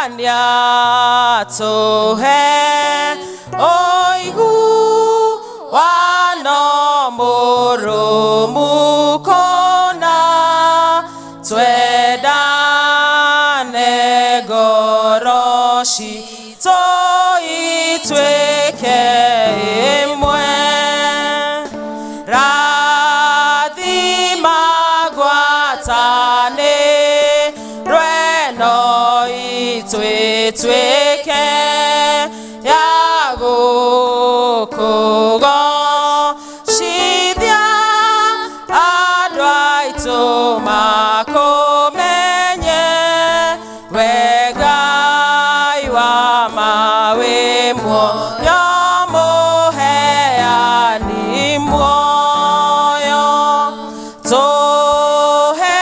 Mwathani atũhe ũiguano mũrũmu kũna, twendane ngoro citũ ituĩke ĩmwe. Rathima ngwatanĩro ĩno itũ ĩtuĩke ya gũkũgocithia, andũ aitũ makũmenye we Ngai wa ma wĩ muoyo, mũheani muoyo. Tũheage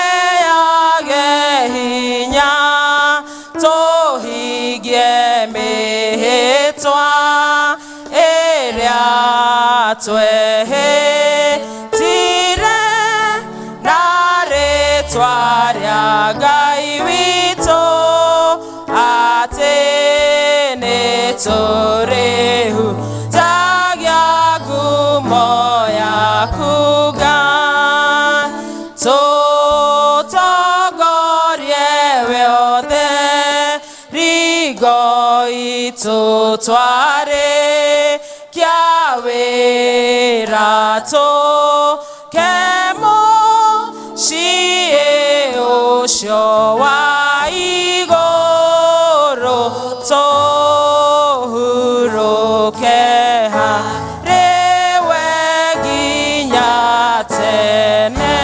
hinya tũhingie mĩhĩtwa ĩrĩa twehĩtire na rĩtwa rĩa Ngai witũ, atĩ nĩtũrĩhunjagia ngumo yaku Ngai. Tũtongorie we othe rigo itũ twarĩkia wĩra, tũke mũciĩ ũcio wa igũrũ, tũhurũke harĩ we nginya tene.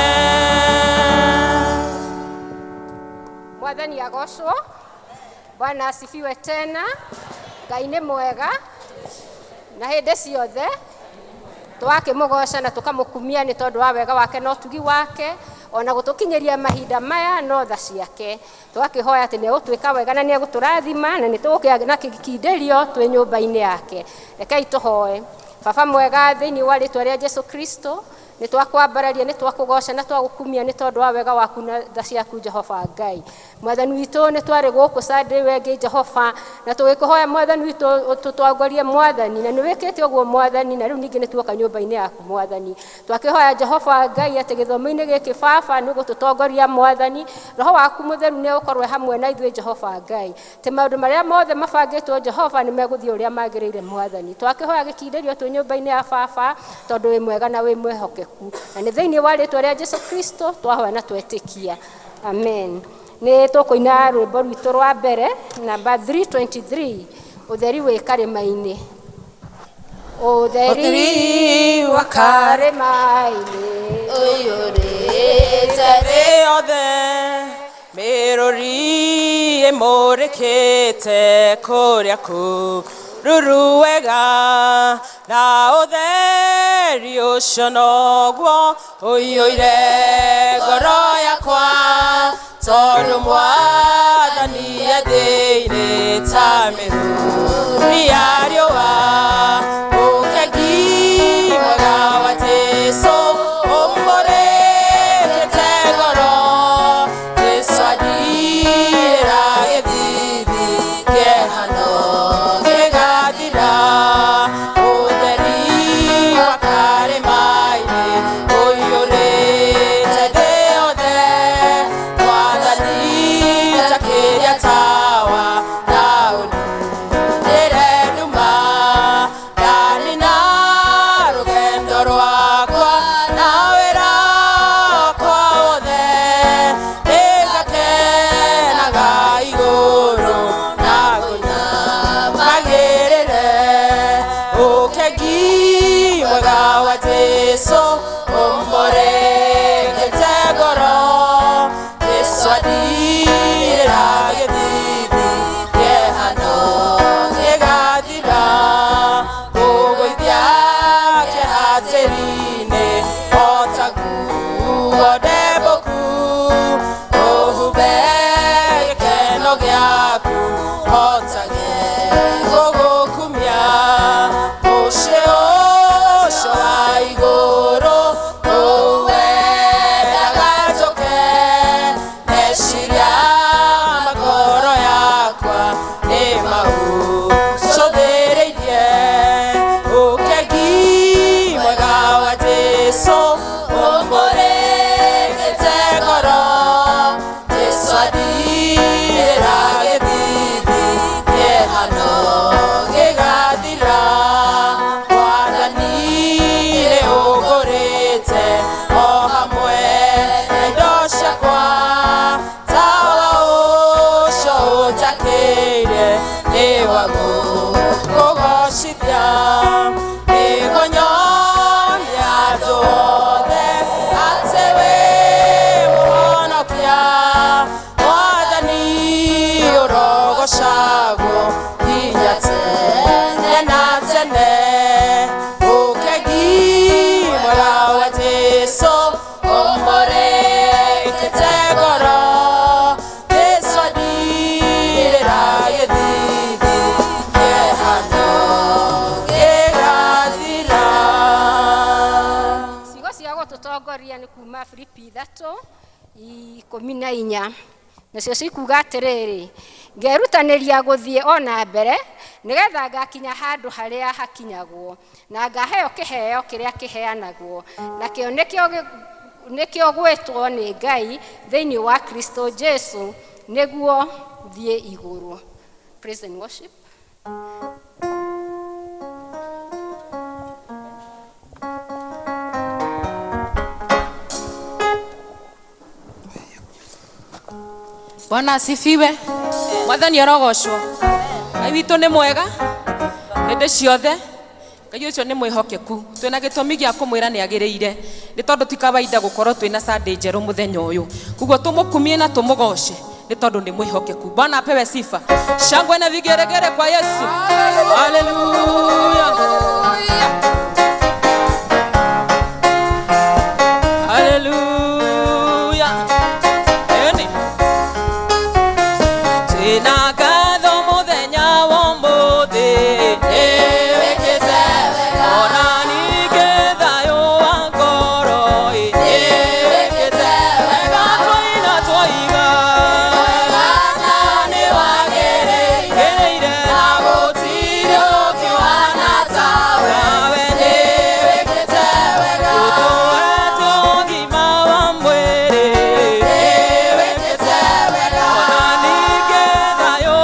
Mwathani agocwo. Bwana asifiwe tena. Ngai nĩ mwega na hĩndĩ ciothe. Twakĩmũgoca na tũkamũkumia nĩ tondũ wa wega wake na ũtugi wake, ona gũtũkinyĩria mahinda maya no tha ciake. Twakĩhoya atĩ nĩ egũtwĩka wega na nĩ egũtũrathima na nĩ tũgũkĩa na kĩkindĩrio twĩ nyũmba-inĩ yake. Rekei tũhoe. Baba mwega, thĩinĩ wa rĩtwa rĩa Jesu Kristo, nĩ twakwambararia, nĩ twakũgoca na twagũkumia nĩ tondũ wa wega waku na tha ciaku, Jehova Ngai Mwathani witũ. Nĩ twarĩ gũkũ Sunday wengĩ, Jehova, na tũgĩkũhoya, Mwathani witũ, tũtongorie, Mwathani, na nĩ wĩkĩte ũguo, Mwathani. Na rĩu ningĩ nĩ tuoka nyũmba-inĩ yaku, Mwathani. Twakĩhoya, Jehova Ngai, atĩ gĩthomo-inĩ gĩkĩ, Baba, nĩ ũgũtũtongoria, Mwathani. Roho waku Mũtheru nĩ ũkorwo hamwe na ithuĩ, Jehova Ngai, atĩ maũndũ marĩa mothe mabangĩtwo, Jehova, nĩ megũthiĩ ũrĩa magĩrĩire, Mwathani. Twakĩhoya gĩkindĩrio twĩ nyũmba-inĩ ya Baba, tondũ wĩ mwega na wĩ mwĩhokeku, na nĩ thĩinĩ wa rĩtwa rĩa Jesu Kristo twahoya na twetĩkia, amen. Nĩ tũkũina rwĩmbo rwitũ rwa mbere, namba 323, "Ũtheri wĩ karĩma-inĩ", ũtheri Ũtheri wa karĩma-inĩ ũiyũrĩte thĩ yothe, mĩrũri ĩmũrĩkĩte kũrĩa kũruru wega, na ũtheri ũcio noguo ũiyũire ngoro yakwa, tondũ Mwathani e thĩinĩ ta mĩrũri ya riũa. Ũkengi mwega wa Jesũ ũmũrĩkĩte ngoro, Jesũ andiĩra gĩthithi kĩehano gĩgathira. Ũtheri wa karĩma-inĩ ũiyũrĩte thĩ yothe, Mwathani njakĩria tawa na ũnindĩre nduma. Ndanina rũgendo rwakwa na wĩra wakwa wothe, nĩngakenaga igũrũ na ngũinamagĩrĩre. Ũkengi mwega wa Jesũ ũmũrĩkĩte ngoro, Jesũ andiĩra gĩthithi kĩehano gĩgathira. Kũgũithia kĩeha tĩri-inĩ o ta nguo ndembũku, ũhumbe gĩkeno gĩaku hotage gũgũkumia. Mũciĩ ũcio wa igũrũ ũwendaga njũke, meciria ma ngoro yakwa. wa gũkũgocithia nĩngũnyonia andũ othe atĩ wĩ mũhonokia Mwathani ũrogocagwo nginya tene na tene ũkegi mwega wa Jesũ ũmũrĩkĩte ngoro Jesũ andirĩra gĩthithi kĩhano gĩgathira. Ciugo cia gũtũtongoria nĩ kuma Filipi 3:14, nacio cikuga atĩrĩrĩ, ngerutanĩria gũthiĩ o na mbere nĩgetha ngakinya handũ harĩa hakinyagwo na ngaheo kĩheo kĩrĩa kĩheanagwo nakĩo nĩkĩo gwĩtwo nĩ Ngai thĩinĩ wa Kristo Jesu nĩguo thiĩ igũrũ. Praise and worship. Bwana asifiwe. Mwathani arogocwo. Ngai witũ nĩ mwega hĩndĩ ciothe. Ngai ũcio nĩ mwĩhokeku. Twĩna gĩtũmi gĩa kũmwĩra nĩ agĩrĩire, nĩ tondũ ti kawaida gũkorwo twĩna Sunday njerũ mũthenya ũyũ. Koguo tũmũkumie na tũmũgoce nĩ tondũ nĩ mwĩhokeku. Bwana apewe sifa. Shangwe na vigeregere kwa Yesu. Haleluya. Haleluya. Eni. Twĩna ngatho mũthenya wa ũmũthĩ. Nĩwĩkĩte wega. Ona ningĩ thayũ wa ngoro. Nĩwĩkĩte wega. Twaina twoiga. Na nĩwagĩrĩire. Na gũtirĩ ũkĩhana tawe. Nĩwĩkĩte wega. Ũtũhete ũgima wa mwĩrĩ. Nĩwĩkĩte wega. Ona ningĩ thayũ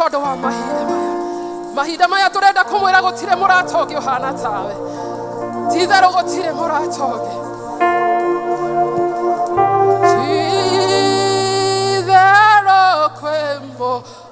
Tondu wa mahinda maya. Mahinda maya turenda kumwira gutire murata ungi uhana tawe. Ti itherũ gũtirĩ mũrata ũngĩ. Ti itherũ kwĩ mũrata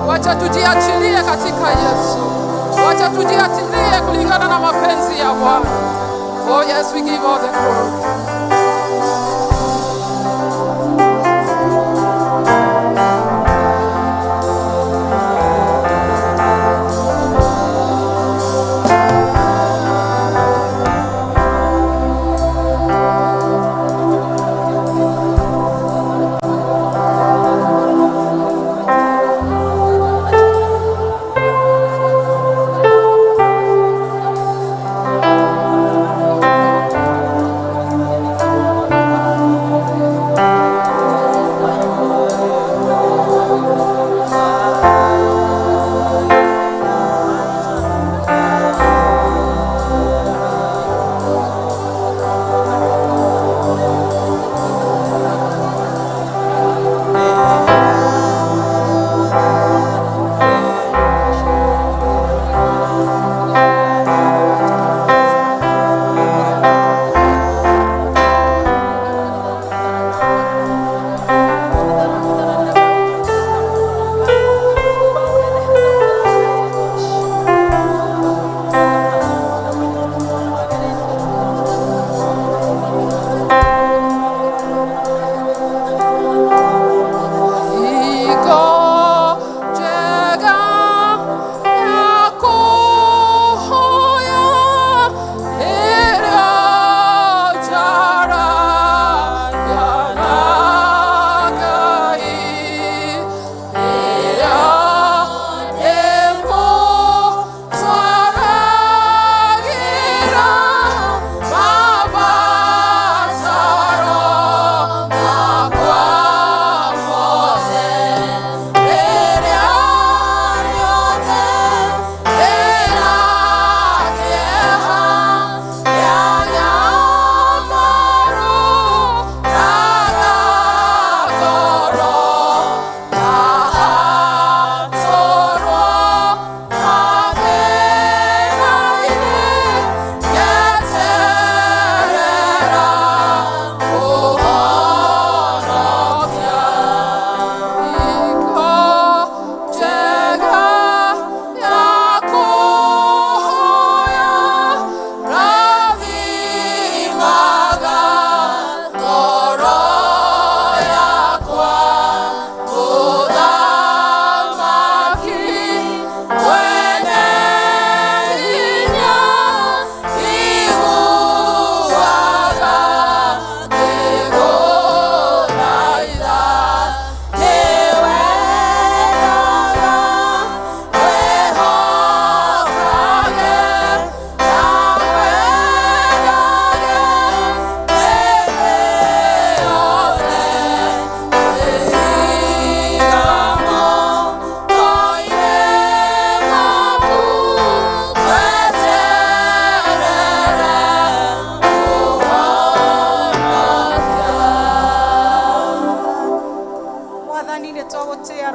Wacha tujiachilie katika Yesu. Wacha tujiachilie kulingana na mapenzi ya Bwana. Oh yes, we give all the glory.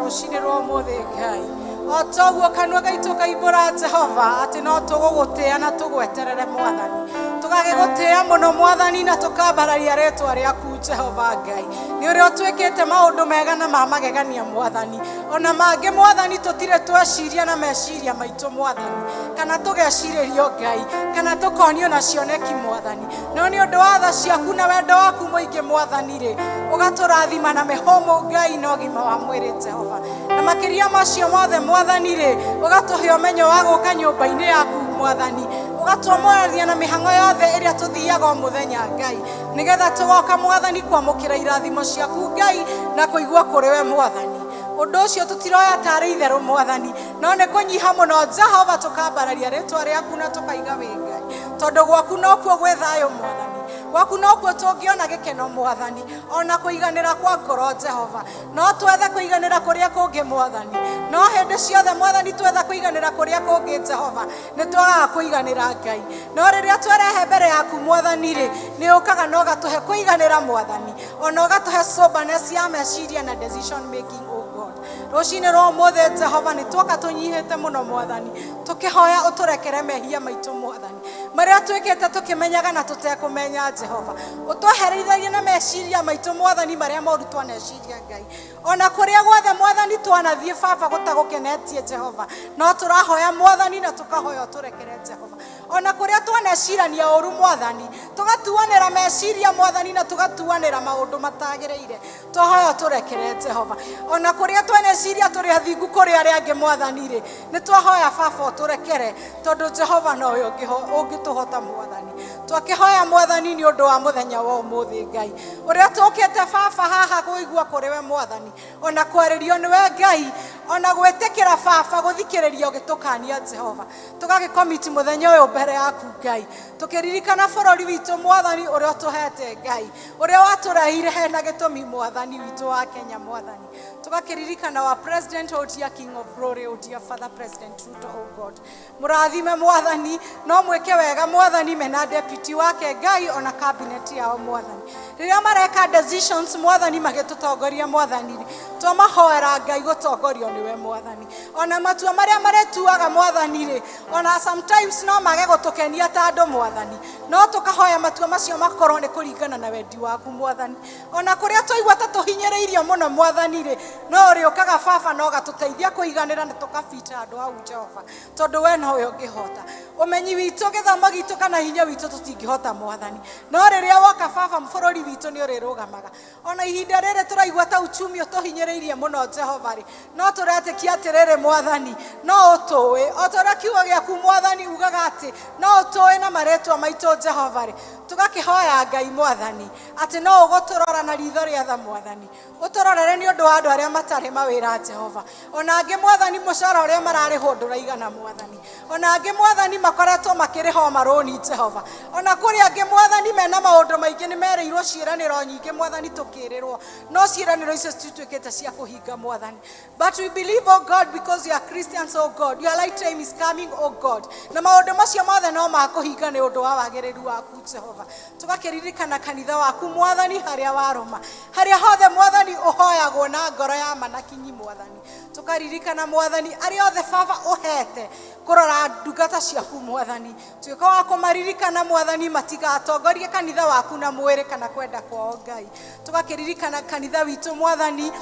Rũcinĩ rwa ũmũthĩ Ngai, o toguo kanua gaitũ kaimbũra Jehova atĩ no tũgũgũtĩĩa na tũgweterere Mwathani. Tũgagĩgũtĩĩa mũno Mwathani na tũkambararia rĩtwa rĩaku Jehova Ngai, nĩ ũrĩa ũtwĩkĩte maũndũ mega na ma magegania Mwathani. Ona mangĩ Mwathani tũtirĩ tweciria na meciria maitũ Mwathani, kana tũgecirĩrio Ngai, kana tũkonio na cioneki Mwathani, no nĩ ũndũ wa tha ciaku na wendo waku mũingĩ Mwathani rĩ, ũgatũrathima na mĩhũmũ Ngai na ũgima wa mwĩrĩ Jehova. Na makĩria macio mothe Mwathani rĩ, ũgatũhe ũmenyo wa gũka nyũmba-inĩ yaku Mwathani, ũgatũomorania na mĩhang'o yothe ĩrĩa tũthiaga o mũthenya Ngai, nĩgetha tũgoka Mwathani kwamũkĩra irathimo ciaku Ngai na kũigua kũrĩ we Mwathani. Ũndũ ũcio tũtiroya tarĩ itherũ Mwathani, no nĩ kũnyiha mũno Jehova, tũkambararia rĩtwa rĩaku na tũkaiga wĩ Ngai, tondũ gwaku nokuo gwĩ thayũ Mwathani, gwaku nokuo tũngĩona gĩkeno Mwathani, ona kũiganĩra kwa ngoro Jehova. No twethe kũiganĩra kũrĩa kũngĩ Mwathani, no hĩndĩ ciothe Mwathani twetha kũiganĩra kũrĩa kũngĩ Jehova nĩ twagaga kũiganĩra Ngai. No rĩrĩa twerehe mbere yaku Mwathani rĩ, nĩ ũkaga na ũgatũhe kũiganĩra Mwathani, ona ũgatũhe soberness ya meciria na decision making, oh God. Rũcinĩ rwa ũmũthĩ Jehova nĩ tuoka tũnyihĩte mũno Mwathani, tũkĩhoya ũtũrekere mehia maitũ Mwathani, marĩa twĩkĩte tũkĩmenyaga na tũtekũmenya Jehova. Ũtwehereitharie na meciria maitũ Mwathani marĩa moru twaneciria Ngai, ona kũrĩa guothe Mwathani twanathiĩ Baba gũtagũkenetie Jehova, no tũrahoya Mwathani na tũkahoya ũtũrekere Jehova. Ona kũrĩa twanecirania ũru Mwathani, tũgatuanĩra meciria Mwathani na tũgatuanĩra maũndũ matagĩrĩire, twahoya ũtũrekere Jehova. Ona kũrĩa twaneciria tũrĩ athingu kũrĩ arĩa angĩ Mwathani rĩ, nĩ twahoya Baba ũtũrekere, tondũ Jehova nowe ũngĩtũhota Mwathani. Twakĩhoya Mwathani nĩ ũndũ wa mũthenya wa ũmũthĩ Ngai, ũrĩa tũkĩte Baba haha kũigua kũrĩ we Mwathani, ona kwarĩrio nĩwe Ngai, ona gwĩtĩkĩra Baba gũthikĩrĩria ũgĩtũkania Jehova. Tũgagĩkomiti mũthenya ũyũ mbere yaku Ngai, tũkĩririkana bũrũri witũ Mwathani ũrĩa ũtũhete Ngai, ũrĩa watũrehire hena gĩtũmi Mwathani witũ wa Kenya Mwathani. Tũgakĩririkana wa President, oh dear King of Glory, oh dear Father President Ruto, oh God, mũrathime Mwathani, no mwĩke wega Mwathani mena deputy wake Ngai, ona cabinet yao Mwathani, rĩrĩa mareka decisions Mwathani magĩtũtongoria Mwathani, twamahoera Ngai gũtongorio nĩwe Mwathani. Ona matua marĩa marĩtuaga Mwathani rĩ, ona sometimes no mage gũtũkenia ta andũ Mwathani, no tũkahoya matua macio makorwo nĩ kũringana na wendi waku Mwathani. Ona kũrĩa twaigua ta tũhinyĩrĩirio mũno Mwathani rĩ, no ũrĩũkaga Baba na ũgatũteithia kũiganĩra na tũkabita andũ hau Jehova, tondũ we nowe ũngĩhota. Ũmenyi witũ, gĩthomo gitũ kana hinya witũ tũtingĩhota Mwathani, no rĩrĩa woka Baba bũrũri witũ nĩ ũrĩrũgamaga. Ona ihinda rĩrĩ tũraigua ta uchumi ũtũhinyĩrĩirie mũno Jehova rĩ, no tũretĩkia atĩrĩrĩ Mwathani no ũtũĩ, o ta ũrĩa kiugo gĩaku Mwathani ugaga atĩ no ũtũĩ na marĩtwa maitũ Jehova rĩ, tũgakĩhoya Ngai Mwathani atĩ no ũgũtũrora na ritho rĩa tha Mwathani, ũtũrorere nĩ ũndũ wa andũ arĩa matarĩ mawĩra Jehova. Ona angĩ Mwathani mũcara ũrĩa mararĩhwo ndũraigana Mwathani, ona angĩ Mwathani makoretwo makĩrĩha o marũni Jehova, ona kũrĩ angĩ Mwathani mena maũndũ maingĩ, nĩ merĩirwo ciĩranĩro nyingĩ Mwathani, tũkĩrĩrwo no ciĩranĩro icio cituĩkĩte cia kũhinga Mwathani. But we believe, oh God, because you are Christians, oh God, your light time is coming, oh God. Na maũndũ macio mothe no makũhinga nĩ ũndũ wa wagĩrĩru waku Jehova. Tũgakĩririkana kanitha waku Mwathani, harĩa warũma, harĩa hothe Mwathani ũhoyagwo na ngoro ya ma na kinyi Mwathani. Tũkaririkana Mwathani arĩa othe Baba ũhete kũrora ndungata ciaku Mwathani, tuĩka wa kũmaririkana Mwathani, matigatongorie kanitha waku na mwĩrĩ kana kwenda kwao Ngai. Tũgakĩririkana kanitha witũ Mwathani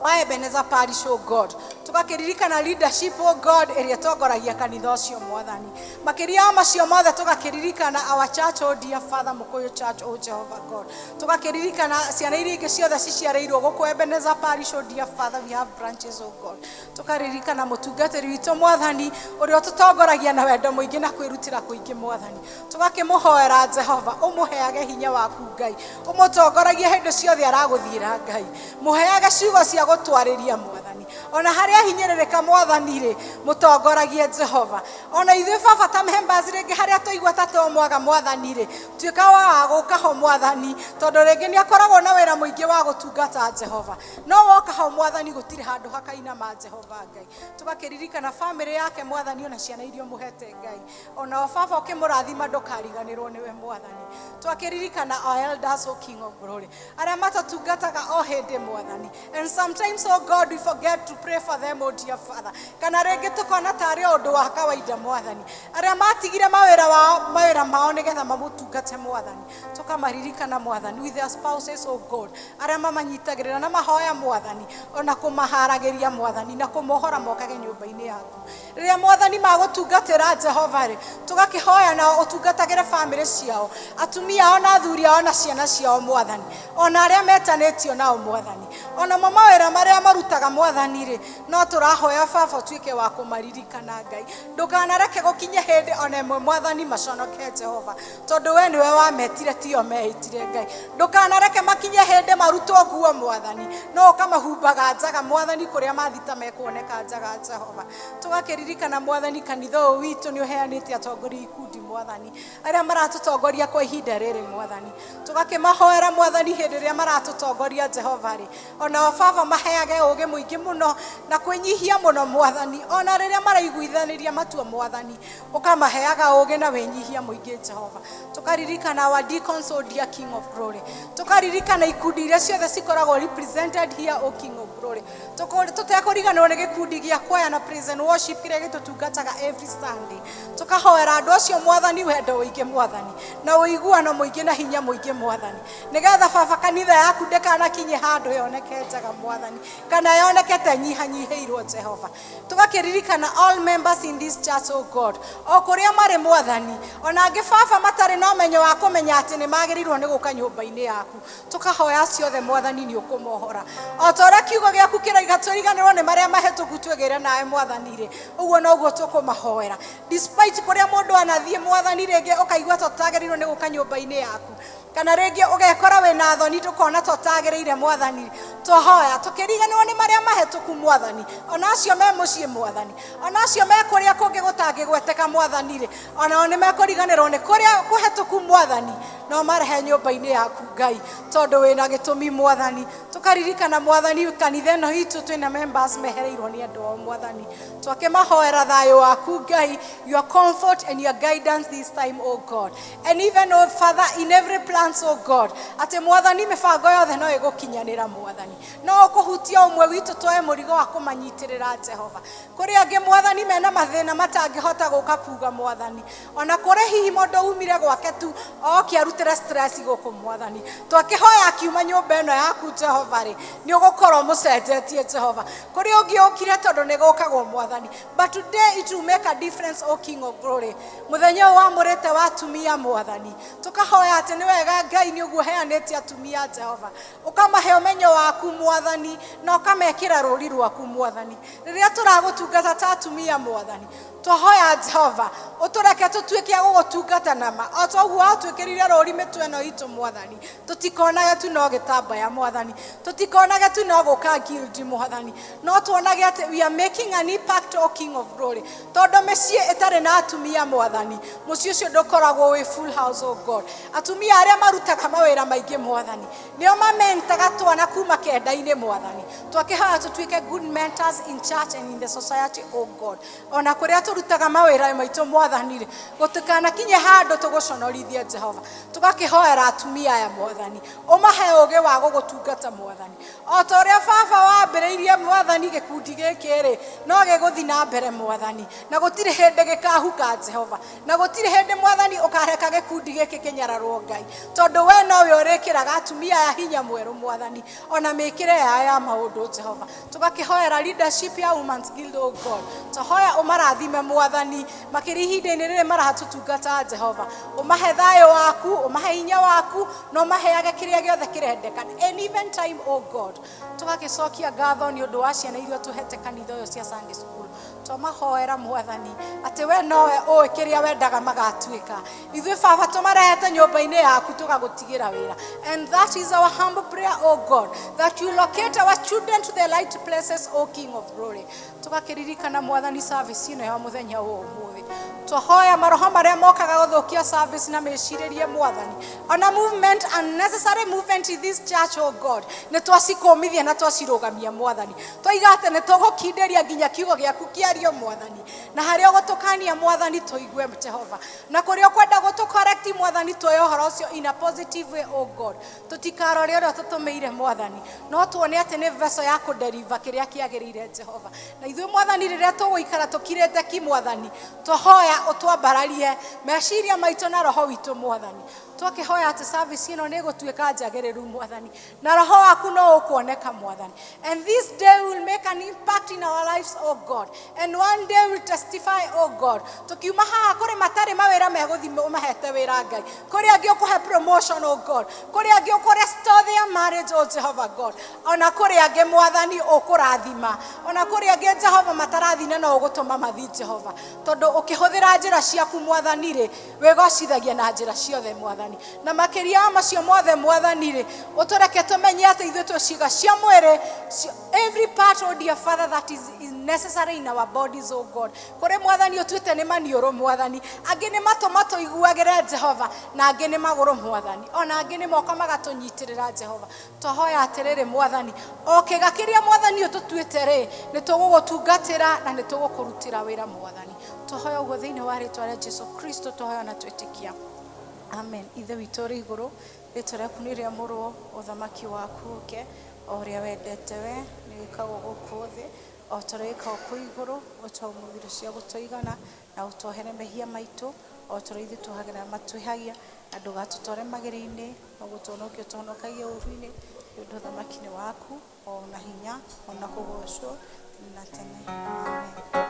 wa Ebenezer Parish, oh God. Tũgakĩririkana leadership, oh God, ĩrĩa ĩtongoragia kanitha ũcio Mwathani. Makĩria ya macio mothe tũgakĩririkana our church, oh dear Father Mũkũyũ Church, oh Jehovah God. Tũgakĩririkana ciana iria ingĩ ciothe ciciarĩirwo gũkũ Ebenezer Parish, oh dear Father, we have branches, oh God. Tũkaririkana mũtungatĩri witũ Mwathani ũrĩa ũtũtongoragia na wendo mũingĩ na kwĩrutĩra kũingĩ Mwathani. Tũgakĩmũhoera Jehova ũmũheage hinya waku Ngai, ũmũtongoragie hĩndĩ ciothe aragũthiĩra Ngai, mũheage ciugo cia gũtwarĩria Mwathani, ona harĩa ahinyĩrĩrĩka Mwathani rĩ, mũtongoragie Jehova. Ona ithuĩ Baba ta members rĩngĩ harĩa twaigua ta twamwaga Mwathani rĩ, tuĩka wa gũka ho Mwathani, tondũ rĩngĩ nĩ akoragwo na wĩra mũingĩ Wa gũtungata Jehova, no woka hau Mwathani gũtirĩ handũ hakainama. Jehova Ngai, tũgakĩririkana famĩlĩ yake Mwathani, ona ciana iria ũmũhete Ngai, onao baba ũkĩmũrathima, ndũkariganĩrwo nĩwe Mwathani. Twakĩririkana our elders, O King of Glory, arĩa matatungataga o hĩndĩ Mwathani, and sometimes, oh God, we forget to pray for them, oh dear Father, kana rĩngĩ tũkona tarĩ o ũndũ wa kawaida Mwathani, arĩa matigire mawĩra wao, mawĩra mao, nĩgetha mamũtungate Mwathani. Tũkamaririkana Mwathani with their spouses, oh God, arĩa mamanyitagĩrĩra na mahoya Mwathani, ona kũmaharagĩria Mwathani, na kũmohora mokage nyũmba-inĩ yaku rĩrĩa Mwathani magũtungatĩra Jehova rĩ. Tũgakĩhoya nao ũtungatagĩre famĩlĩ ciao, atumia ao na athuri ao na ciana ciao Mwathani, ona arĩa metanĩtio nao Mwathani, onamo mawĩra marĩa marutaga Mwathani rĩ, no tũrahoya baba ũtuĩke wa kũmaririkana Ngai. Ndũkanareke gũkinye hĩndĩ ona ĩmwe Mwathani maconoke Jehova, tondũ we nĩwe wametire, tio meĩtire Ngai. Ndũkanareke makinye hĩndĩ marutwo nguo Mwathani, no ũkamahumbaga njaga Mwathani, kũrĩa mathita mekuoneka njaga Jehova. Tũgakĩririkana Mwathani kanitha ũyũ witũ, nĩ ũheanĩte atongoria ikundi Mwathani, arĩa maratũtongoria kwa ihinda rĩrĩ Mwathani. Tũgakĩmahoera Mwathani, hĩndĩ ĩrĩa maratũtongoria Jehova rĩ, onao baba maheage ũũgĩ mũingĩ mũno na kwĩnyihia mũno Mwathani, ona rĩrĩa maraiguithanĩria matua Mwathani, ũkamaheaga ũũgĩ na wĩnyihia mũingĩ Jehova. Tũkaririkana our deacons, O dear King of Glory. Tũkaririkana ikundi iria ciothe cikoragwo represented here, O King of Glory. Tũtekũriganĩrwo nĩ gĩkundi gĩa kwaya na praise and worship kĩrĩa gĩtũtungataga every Sunday. Tũkahoera andũ acio Mwathani wendo ũingĩ Mwathani, na ũiguano mũingĩ, na hinya mũingĩ Mwathani, nĩgetha baba kanitha yaku ndĩkanakinye handũ yoneke njaga Mwathani, kana yoneke ta nyihanyihĩirwo Jehova. Tũgakĩririkana all members in this church, oh God, o kũrĩa marĩ Mwathani, ona angĩ baba matarĩ na ũmenyo wa kũmenya atĩ nĩ magĩrĩirwo nĩ gũka nyũmba-inĩ yaku. Tũkahoya ciothe Mwathani nĩ ũkũmohora, o ta ũrĩa kiugo gĩaku kĩroiga, tũriganĩrwo nĩ marĩa mahĩtũku, twĩgĩre nawe Mwathani rĩ, ũguo noguo tũkũmahoera. Despite kũrĩa mũndũ anathiĩ Mwathani, rĩngĩ ũkaigua ta ũtagĩrĩirwo nĩ gũka nyũmba-inĩ yaku, kana rĩngĩ ũgekora wĩna thoni, ndũkona ta ũtagĩrĩire Mwathani, twahoya tũkĩriganĩrwo nĩ marĩa mahĩtũku Mwathani, ona acio me mũciĩ Mwathani, ona acio me kũrĩa kũngĩ gũtangĩgweteka Mwathani rĩ, onao nĩ mekũriganĩrwo nĩ kũrĩa kũhetũku Mwathani, no marehe nyũmba-inĩ yaku Ngai, tondũ wĩna gĩtũmi Mwathani. Tũkaririkana Mwathani kanitha ĩno itũ, twĩna members mehereirwo nĩ andũ ao Mwathani. Twakĩmahoera thayũ waku Ngai, your comfort and your guidance this time, oh God, and even, oh Father, in every plans, oh God, atĩ Mwathani mĩbango yothe no ĩgũkinyanĩra Mwathani, no ũkũhutia ũmwe witũ twoe mũrigo wa kũmanyitĩrĩra Jehova. Kũrĩ angĩ Mwathani mena mathĩna matangĩhota gũka kuga Mwathani, ona kũrĩ hihi mũndũ umire gwake tu oke arutĩre stress gũkũ Mwathani, twakĩhoya akiuma nyũmba ĩno yaku Jehova rĩ, nĩ ũgũkorwo mũcenjetie Jehova. Kũrĩ ũngĩ ũkire tondũ nĩ gũkagwo Mwathani, but today it will make a difference, O King of Glory. Mũthenya ũyũ wamũrĩte wa atumia Mwathani, tũkahoya atĩ nĩ wega Ngai nĩ ũguo heanĩte atumia Jehova, ũkamahe ũmenyo waku Mwathani, na ũkamekĩra rũri rwaku Mwathani, rĩrĩa tũragũtungata ta atumia Mwathani. Twahoya Jehova ũtũreke tũtuĩke a gũgũtungata nama o ta ũguo watwĩkĩrire rũri mĩtwe ĩno itũ Mwathani. Tũtikonage tu no gĩtambaya Mwathani, tũtikonage tu no gũka guild Mwathani, no tuonage atĩ we are making an impact, O King of Glory, tondũ mĩciĩ ĩtarĩ na atumia Mwathani, mũciĩ ũcio ndũkoragwo wĩ full house, oh God. Atumia arĩa marutaga mawĩra maingĩ Mwathani, nĩo mamentaga twana kuma kenda-inĩ Mwathani. Twakĩhoya tũtuĩke good mentors in church and in the society, oh God, ona kũrĩa tũrutaga mawĩra maitũ Mwathani rĩ, gũtikanakinye handũ tũgũconorithie Jehova. Tũgakĩhoera atumia aya Mwathani, ũmahe ũũgĩ wa gũgũtungata Mwathani, o ta ũrĩa baba wambĩrĩirie Mwathani gĩkundi gĩkĩ rĩ, no gĩgũthiĩ na mbere Mwathani, na gũtirĩ hĩndĩ gĩkahuka Jehova, na gũtirĩ hĩndĩ Mwathani ũkareka gĩkundi gĩkĩ kĩnyararwo Ngai, tondũ we nowe ũrĩkĩraga atumia aya hinya mwerũ Mwathani, ona mĩkĩre yao ya maũndũ Jehova. Tũgakĩhoera leadership ya Women's Guild, oh God. Twahoya ũmarathime Mwathani, makĩria ihinda-inĩ rĩrĩ maratũtungata Jehova, ũmahe thayũ waku, ũmahe hinya waku, na ũmaheage kĩrĩa gĩothe kĩrendeka any even time, oh God. Tũgagĩcokia ngatho nĩ ũndũ wa ciana iria tũhete kanitha ũyũ cia Sunday school. Twamahoera Mwathani atĩ we nowe ũĩ kĩrĩa wendaga magatuĩka. Ithuĩ Baba tũmarehete nyũmba-inĩ yaku tũgagũtigĩra wĩra. And that is our humble prayer, O God, that you locate our children to the right places, O King of Glory. Tũgakĩririkana Mwathani service ĩno ya mũthenya wa ũmũthĩ. Twahoya maroho marĩa mokaga gũthũkia service na mĩcirĩrie Mwathani, ona movement, unnecessary movement in this church, oh God, nĩ twacikũmithia na twacirũgamia Mwathani. Twaiga atĩ nĩ tũgũkindĩria nginya kiugo gĩaku kĩario Mwathani, na harĩa ũgũtũkania Mwathani tũigue Jehova, na kũrĩa ũkwenda gũtũ Mwathani tuoye ũhoro ũcio in a positive way, oh God. Tũtikarore ũrĩa tũtũmĩire Mwathani, no tuone atĩ nĩ vessel ya kũdeliver kĩrĩa kĩagĩrĩire Jehova. Na ithuĩ Mwathani rĩrĩa tũgũikara tũkirĩte ki Mwathani, twahoya ũtwambararie meciria maitũ na roho witũ Mwathani. Twakĩhoya atĩ service ĩno nĩ ĩgũtuĩka njagĩrĩru Mwathani, na roho waku no ũkuoneka Mwathani. And this day will make an impact in our lives, oh God, and one day will testify, oh God. Tũkiuma haha kũrĩ matarĩ mawĩra megũthiĩ ũmahete wĩra Ngai, kũrĩ angĩ ũkũhe promotion, oh God, kũrĩ angĩ ũkũ restore their marriage, oh Jehovah God, ona kũrĩ angĩ Mwathani ũkũrathima, ona kũrĩ angĩ Jehova matarathi na no ũgũtũma mathi Jehova, tondũ ũkĩhũthĩra njĩra ciaku Mwathani rĩ, wĩgocithagia na njĩra ciothe Mwathani. Na makĩria ya macio mothe Mwathani rĩ, ũtũreke tũmenye atĩ ithuĩ twĩ ciĩga cia mwĩrĩ, every part, oh dear Father, that is necessary in our bodies, oh God. Kũrĩ Mwathani ũtuĩte nĩ maniũrũ Mwathani, angĩ nĩ matũ matũiguagĩre Jehova, na angĩ nĩ magũrũ Mwathani, ona angĩ nĩ moko magatũnyitĩrĩra Jehova. Twahoya atĩrĩrĩ Mwathani, o kĩga kĩrĩa Mwathani ũtũtuĩte rĩ, nĩ tũgũgũtungatĩra na nĩ tũgũkũrutĩra wĩra Mwathani. Twahoya ũguo thĩinĩ wa rĩtwa rĩa Jesu Kristo, twahoya na twĩtĩkia. Amen. Ithe witũ ũrĩ igũrũ, rĩtwa rĩaku nĩ rĩamũrwo, ũthamaki waku ũke, o ũrĩa wendete we nĩ wĩkagwo gũkũ thĩ o ta ũrĩa wĩkagwo kũu igũrũ. Ũtũhe ũmũthĩ irio cia gũtũigana, na ũtuohere mehia maitũ o ta ũrĩa ithuĩ tuohagĩra arĩa matwĩhagia, na ndũgatũtware magerio-inĩ, no gũtũhonokia ũtũhonokagie ũũru-inĩ, nĩ ũndũ ũthamaki nĩ waku, o na hinya, o na kũgocwo tene na tene. Amen.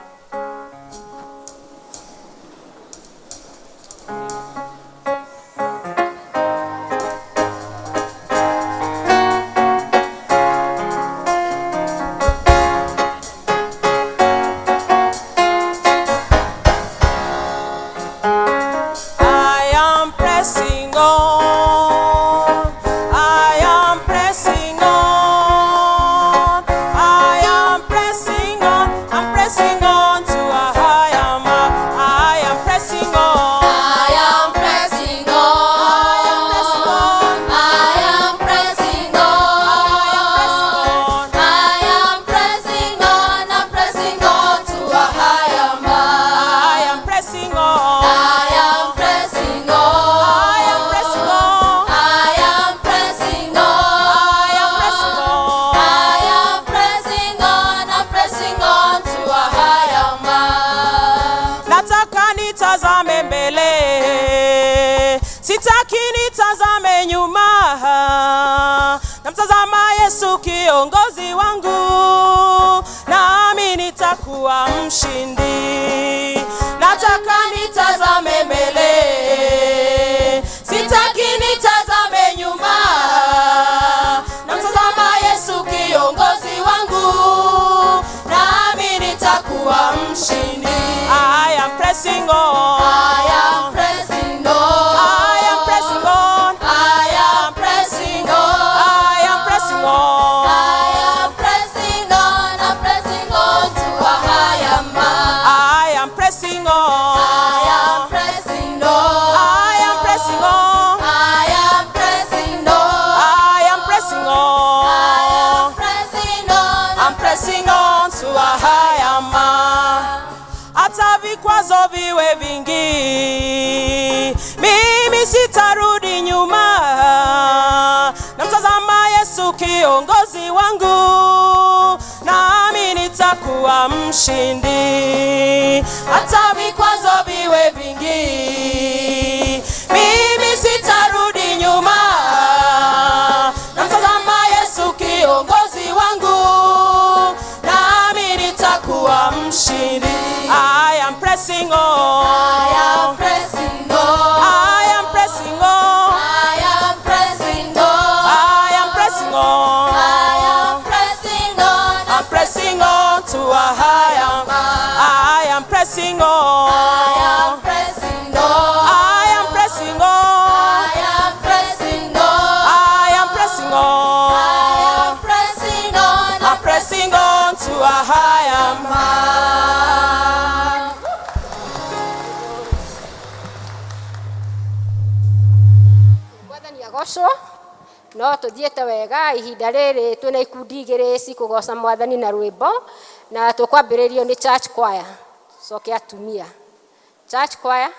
I am pressing on. I am pressing on. I am pressing on. I'm pressing on to a higher mark. I am pressing on. I am pressing on. I am pressing on. I am pressing on. I'm pressing on to a higher mark. I am pressing on. I am pressing on. I am pressing on. I am pressing on. I am pressing on. I am pressing on. I'm pressing on to a higher mark. Nataka nitazame mbele, sitaki nitazame nyuma. Namtazama Yesu kiongozi wangu, nami nitakuwa mshindi. Nataka nitazame mbele, sitaki nitazame nyuma. Namtazama Yesu kiongozi wangu, nami nitakuwa mshindi. I am pressing on. I am pressing on. I am pressing on. I am pressing on. I am pressing on. I am pressing on. I'm pressing on to a higher mark. I am pressing on. I am pressing on. I am pressing on. I am pressing on. I am pressing on. I am pressing on. I'm pressing on to a higher mark. Hata vikwazo viwe vingi, mimi sitarudi nyuma. Namtazama Yesu kiongozi wangu, nami nitakuwa mshindi. Hata vikwazo viwe vingi, mimi sitarudi nyuma. Namtazama Yesu kiongozi wangu, nami nitakuwa mshindi. I am pressing on. I am pressing on. I am pressing on. I am pressing on. I am pressing on. I am pressing on. I'm pressing on to a higher mark. Pressing on. I am pressing on. I am pressing on. I am pressing on. I am pressing on. I am pressing on. I'm pressing on to a higher mark. Mwathani agocwo. No tuthiĩte wega ihinda rĩrĩ twĩna ikundi igĩrĩ cikũgoca mwathani na rwĩmbo, na tũkwambĩrĩrio nĩ church choir, coke atumia. Church choir.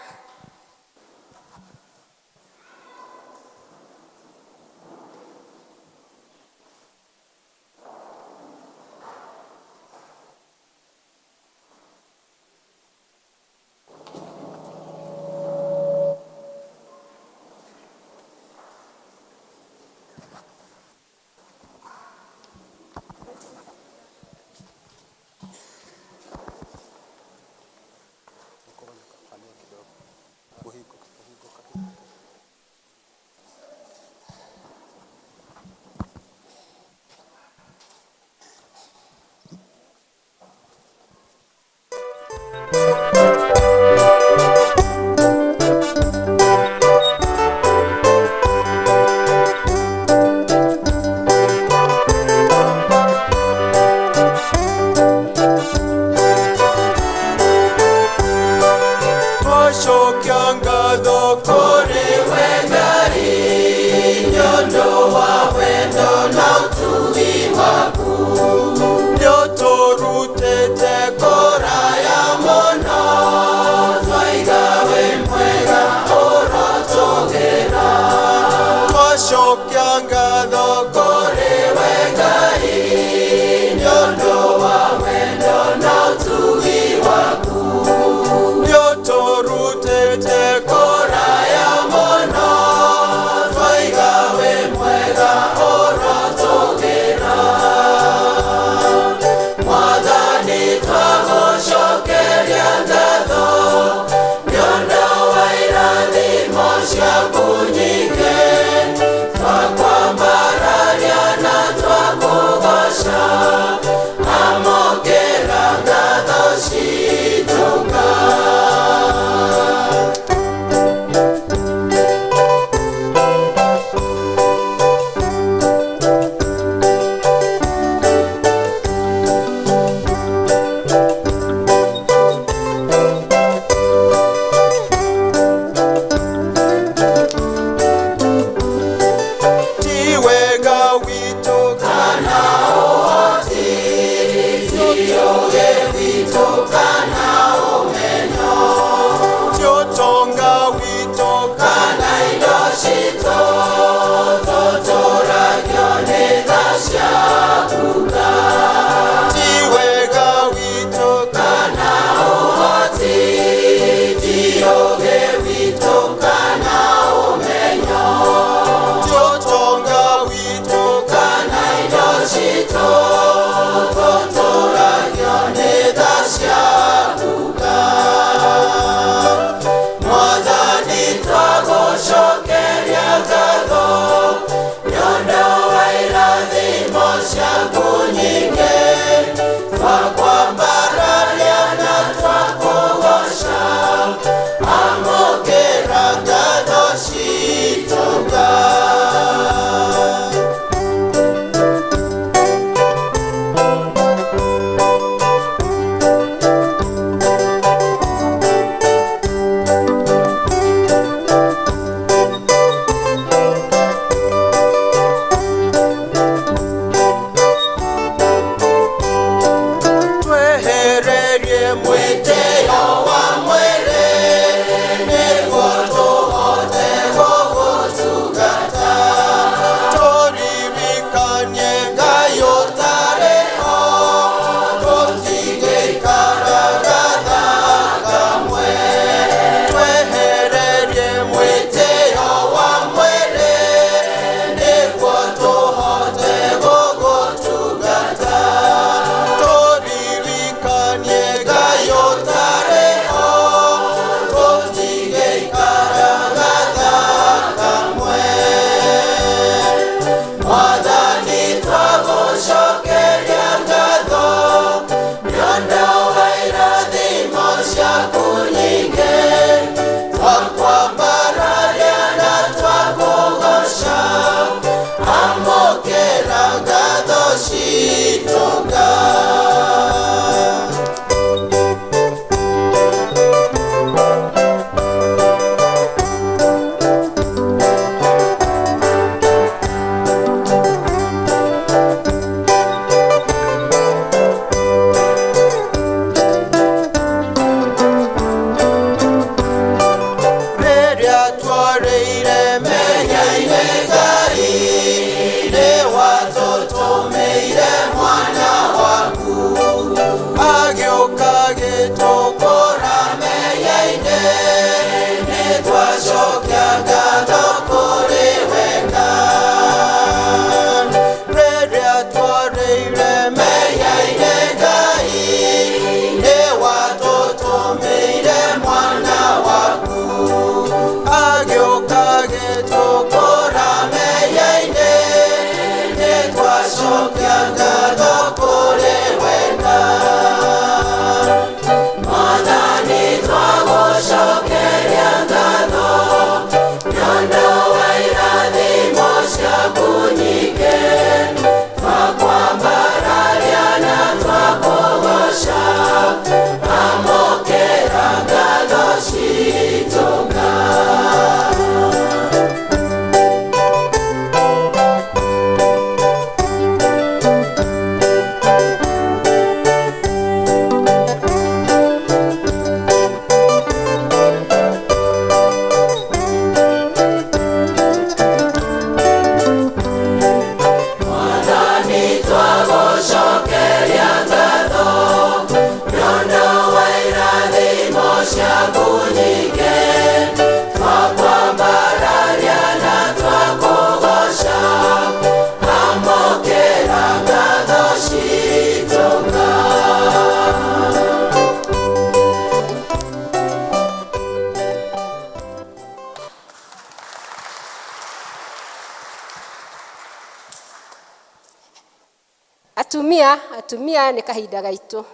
Atumia, atumia nĩ kahinda gaitũ.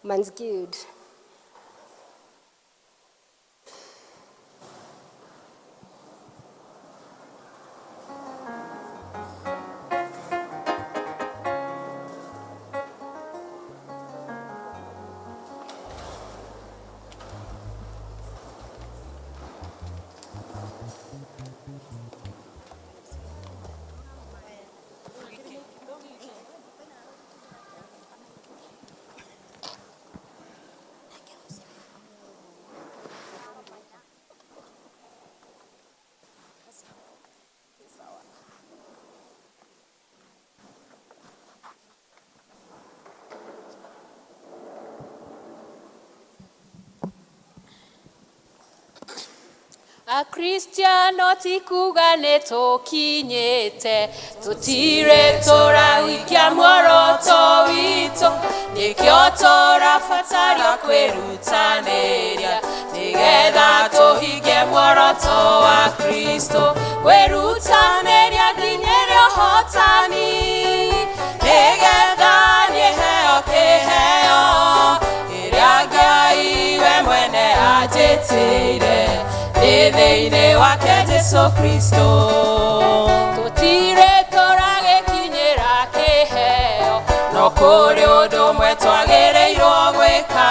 Man's Guild. Akristiano ti kuga nĩ tũkinyĩte, tũtirĩ tũrahikia muoroto witũ, nĩkĩo tũrabatara kwĩrutanĩria nĩgetha tũhingie muoroto wa Kristo. Kwĩrutanĩria nginyĩre ũhotani, nĩgetha niĩ heo kĩheo kĩrĩa Ngai we mwene anjĩtĩire thĩinĩ wake Jesu Kristo. Tũtirĩ tũragĩkinyĩra kĩheo, no kũrĩ ũndũ ũmwe twagĩrĩirwo gwĩka,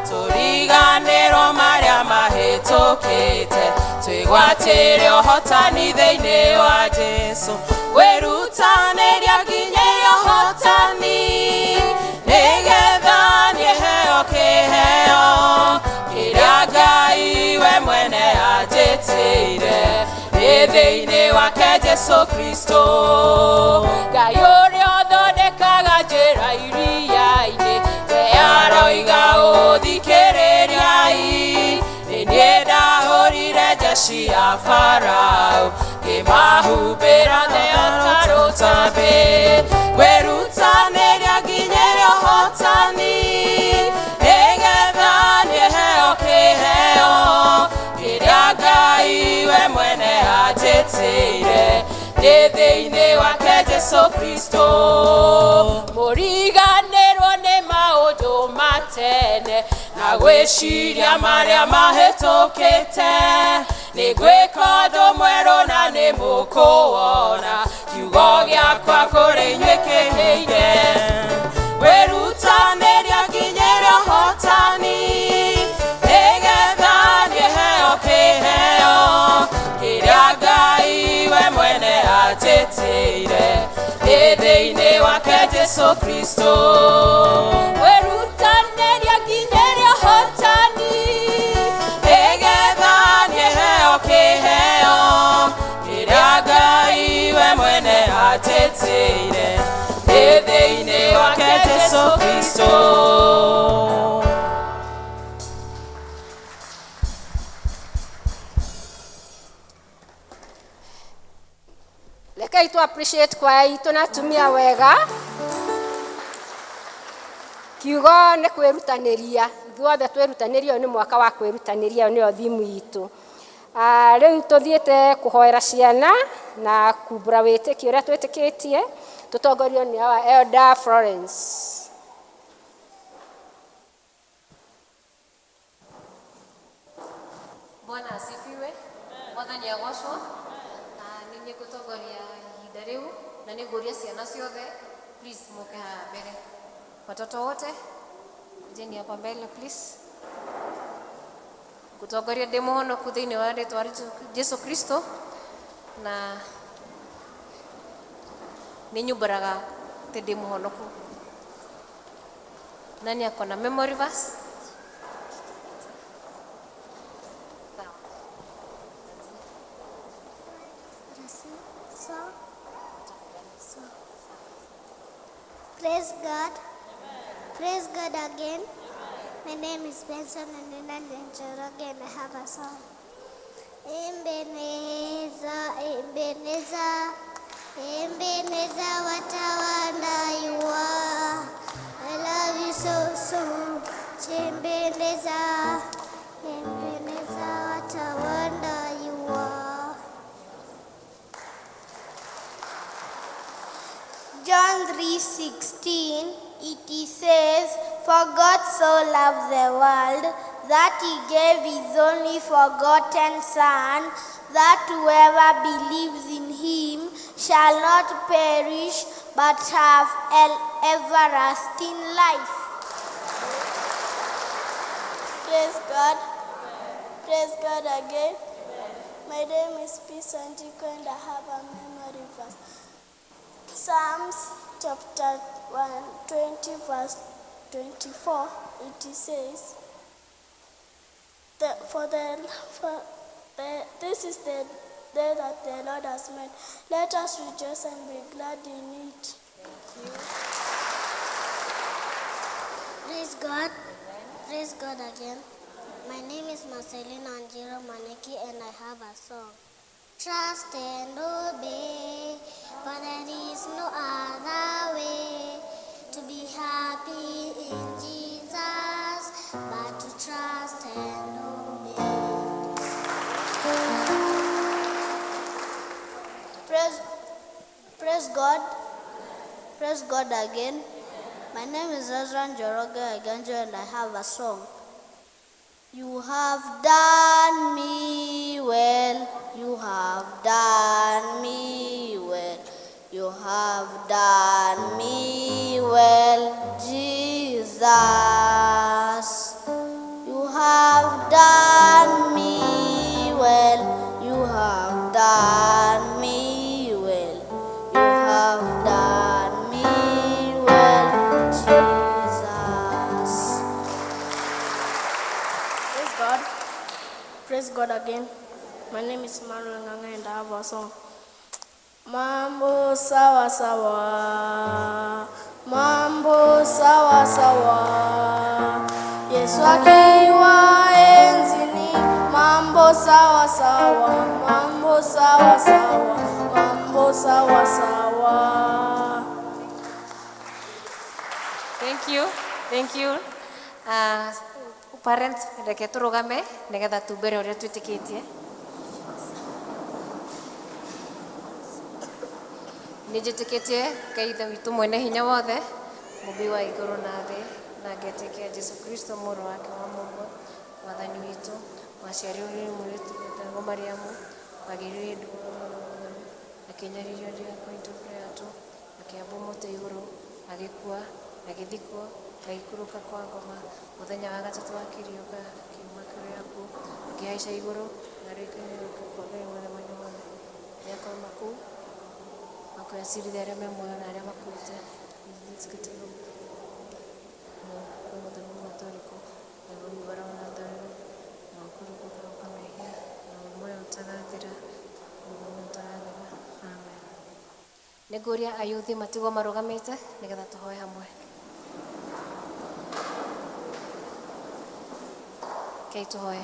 tũriganĩrwo marĩa mahĩtũkĩte, twĩgwatĩre ũhotani thĩinĩ wa Jesu. Kwĩrutanĩria nginyĩre ũhotani, nĩgetha niĩ heo kĩheo kĩrĩa Ngai we mwene anjĩtĩire thĩinĩ wake Jesu Kristo. Ngai ũrĩa ũthondekaga njĩra iria-inĩ, we aroiga ũthikĩrĩriai, nĩ niĩ ndahũrire jeshi ya Farao, ngĩmahumbĩra thĩ ta rũtambĩ. Kwĩrutanĩria nginyĩre ũhotani, nĩgetha niĩ heo kĩheo kĩrĩa Ngai we mwene anjĩtĩire thĩinĩ wake Jesu Kristo. Mũriganĩrwo nĩ maũndũ ma tene na gwĩciria marĩa mahĩtũkĩte, nĩ gwĩka ũndũ mwerũ na nĩ mũkũwona, kiugo gĩakwa kũrĩ inyuĩ kĩhĩire. Kwĩrutanĩria nginyĩre ũhotani, nĩgetha niĩ heo kĩheo kĩrĩa Ngai we mwene anjĩtĩire thĩinĩ wake Jesu Kristo. Kwĩrutanĩria nginyĩre ũhotani, nĩgetha niĩ heo kĩheo kĩrĩa Ngai we mwene anjĩtĩire thĩinĩ wake Jesu Kristo. Rekei tu appreciate kwaya itũ na atumia wega. Kiugo nĩ kwĩrutanĩria, ithuothe twĩrutanĩria, ũyũ nĩ mwaka wa kwĩrutanĩria, ũyũ nĩyo thimu itũ. Rĩu tũthiĩte kũhoera ciana na kumbũra wĩtĩkio ũrĩa twĩtĩkĩtie, tũtongorio nĩ our Elder Florence. Bwana asifiwe. Mwathani agocwo. Na nĩ niĩ ngũtongoria ihinda rĩu na nĩ ngũria ciana ciothe please mũke haha mbere. Watoto wote kujeni hapa mbele please. Ngũtongoria ndĩ mũhonoku thĩinĩ wa rĩtwa rĩa Jesu Kristo na nĩ nyumbũraga atĩ ndĩ mũhonoku. Nani ako na memory verse? Sawa. So, praise God. Praise God again. My name is Benson and Njoroge and I have a song. Ebenezer, Ebenezer, Ebenezer, what a wonder you are. I love you so, so much. Ebenezer, Ebenezer, what a wonder you are. John 3:16, it says, "For God so loved the world that he gave his only forgotten Son, that whoever believes in him shall not perish but have everlasting life." Praise God. Praise God again. My name is Peace Anjiko and I have a memory verse. Psalms chapter 120 verse 24, it says, "This is the day that the Lord has made. Let us rejoice and be glad in it." Thank you. Praise God. Praise God again. My name is Marcelina Anjiro Maneki and I have a song. Trust and obey, for there is no other way to be happy in Jesus but to trust and obey. Praise God. Praise God again. My name is Ezra Njoroge Aganjo and I have a song. You have done me well, you have done me well, you have done me well, Jesus. You have done me well, you have done me well, you have done me well, Jesus. Praise God. Praise God again. My name is Manuel Nganga and I have a song. Mambo sawa sawa, mambo sawa sawa, Yesu akiwa enzini, mambo sawa sawa, mambo sawa sawa, mambo sawa sawa. Thank you, thank you. Parents, reke turugame nigetha tumbere uria twitikitie. Nijitikitie Ngai Ithe witũ mwene hinya wothe, mũmbi wa igũrũ na thĩ, na ngetĩkia Jesũ Kristo mũrũ wake wa mũmwe, Mwathani witũ, waciarirwo nĩ mũirĩtu wetagwo Mariamu, wagĩirwo hĩndĩ wa Mwana wa Ngai, akĩnyaririo nĩ Pontio Pilato, akĩambwo mũtĩ igũrũ, agĩkua, agĩthikwo, agĩikũrũka kwa ngoma, mũthenya wa gatatũ akĩriũka, akiuma kũrĩ akuũ, akĩhaica igũrũ, na rĩu aikarĩte kwa Ngai Mwene Hinya Wothe. Nĩakoima kũu akoyacirithia arĩa me muoyo na arĩa makuĩte. Amen. Nĩngũria ayuthi matigwo marũgamĩte nĩgetha tũhoe hamwe. Rekei tũhoe.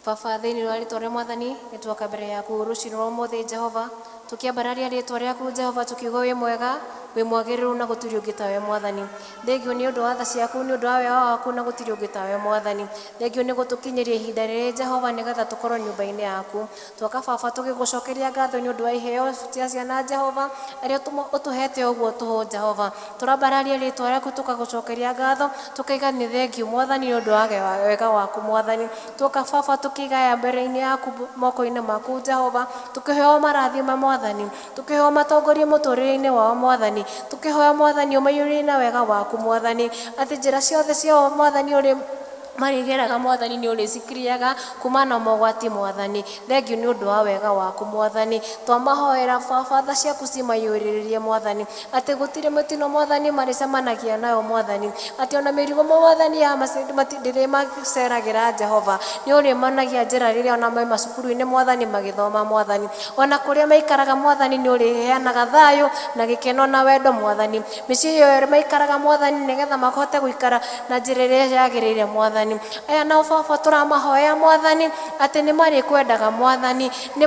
Baba, thĩinĩ wa rĩtwa rĩa Mwathani, nĩtwoka mbere yaku rũcinĩ rwa ũmũthĩ Jehova, tũkĩambararia rĩtwa rĩaku Jehova, tũkiuga wĩ mwega, wĩ mwagĩrĩru na gũtirĩ ũngĩ tawe Mwathani. Thengio nĩ ũndũ wa tha ciaku, nĩ ũndũ wa wega waku na gũtirĩ ũngĩ tawe Mwathani. Thengio nĩ gũtũkinyĩria ihinda rĩrĩ Jehova, nĩgetha tũkorwo nyũmba-inĩ yaku. Twoka Baba tũgĩgũcokeria ngatho nĩ ũndũ wa iheo cia ciana Jehova, arĩa ũtũhete ũguo tũhũ Jehova. Tũrambararia rĩtwa rĩaku tũkagũcokeria ngatho, tũkaiga nĩ thengio Mwathani nĩ ũndũ wa wega waku Mwathani. Twoka Baba tũkĩgaya mbere-inĩ yaku moko-inĩ maku Jehova, tũkĩheo marathima Mwathani, tũkĩheo matongorie mũtũrĩre-inĩ wao Mwathani, tũkĩhoya Mwathani ũmaiyũrie na wega waku Mwathani, atĩ njĩra ciothe ciao Mwathani ũrĩ marĩgeraga Mwathani nĩ ũrĩcikiriaga kuma na mogwati Mwathani. Thengio nĩ ũndũ wa wega waku Mwathani. Twamahoera Baba tha ciaku cimaiyũrĩrĩrie Mwathani, atĩ gũtirĩ mĩtino Mwathani marĩcemanagia nayo Mwathani, atĩ ona mĩrigo Mwathani ya ndĩrĩmaceragĩra Jehova, nĩ ũrĩmonagia njĩra rĩrĩa ona me macukuru-inĩ Mwathani magĩthoma Mwathani, ona kũrĩa maikaraga Mwathani nĩ ũrĩheanaga thayũ na gĩkeno na wendo Mwathani, mĩciĩ ĩyo maikaraga Mwathani nĩgetha mahote gũikara na njĩra ĩrĩa yagĩrĩire Mwathani. Mwathani. Aya nao Baba tũramahoya Mwathani atĩ nĩ marĩkwendaga Mwathani, nĩ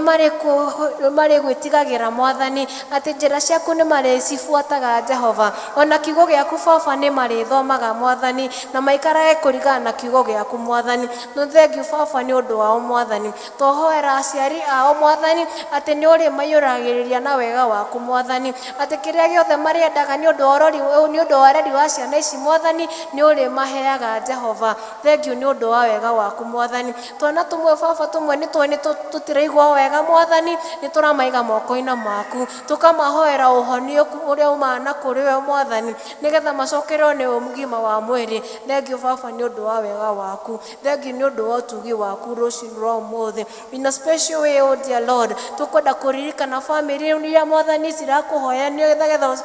marĩgwĩtigagĩra Mwathani, atĩ njĩra ciaku nĩ marĩcibuataga Jehova, ona kiugo gĩaku Baba nĩ marĩthomaga Mwathani, na maikarage kũringana na kiugo gĩaku Mwathani. No thengiũ Baba nĩ ũndũ wao Mwathani. Twahoera aciari ao Mwathani atĩ nĩ ũrĩmaiyũragĩrĩria na wega waku Mwathani, atĩ kĩrĩa gĩothe marĩendaga nĩ ũndũ wa ũrori, nĩ ũndũ wa ũreri wa ciana ici Mwathani nĩ ũrĩmaheaga Jehova. Thengiũ nĩ ũndũ wa wega waku Mwathani. Twana tũmwe Baba tũmwe nĩ tũĩ nĩ tũtiraigua wega Mwathani, nĩ tũramaiga moko-inĩ maku, tũkamahoera ũhonio ũrĩa umaga na kũrĩ we Mwathani, nĩgetha macokererwo nĩ ũgima wa mwĩrĩ. Thengiũ Baba nĩ ũndũ wa wega waku, thengiũ nĩ ũndũ wa ũtugi waku rũcinĩ rwa ũmũthĩ. In a special way, oh dear Lord, tũkwenda kũririkana famĩlĩ iria Mwathani cirakũhoya nĩgetha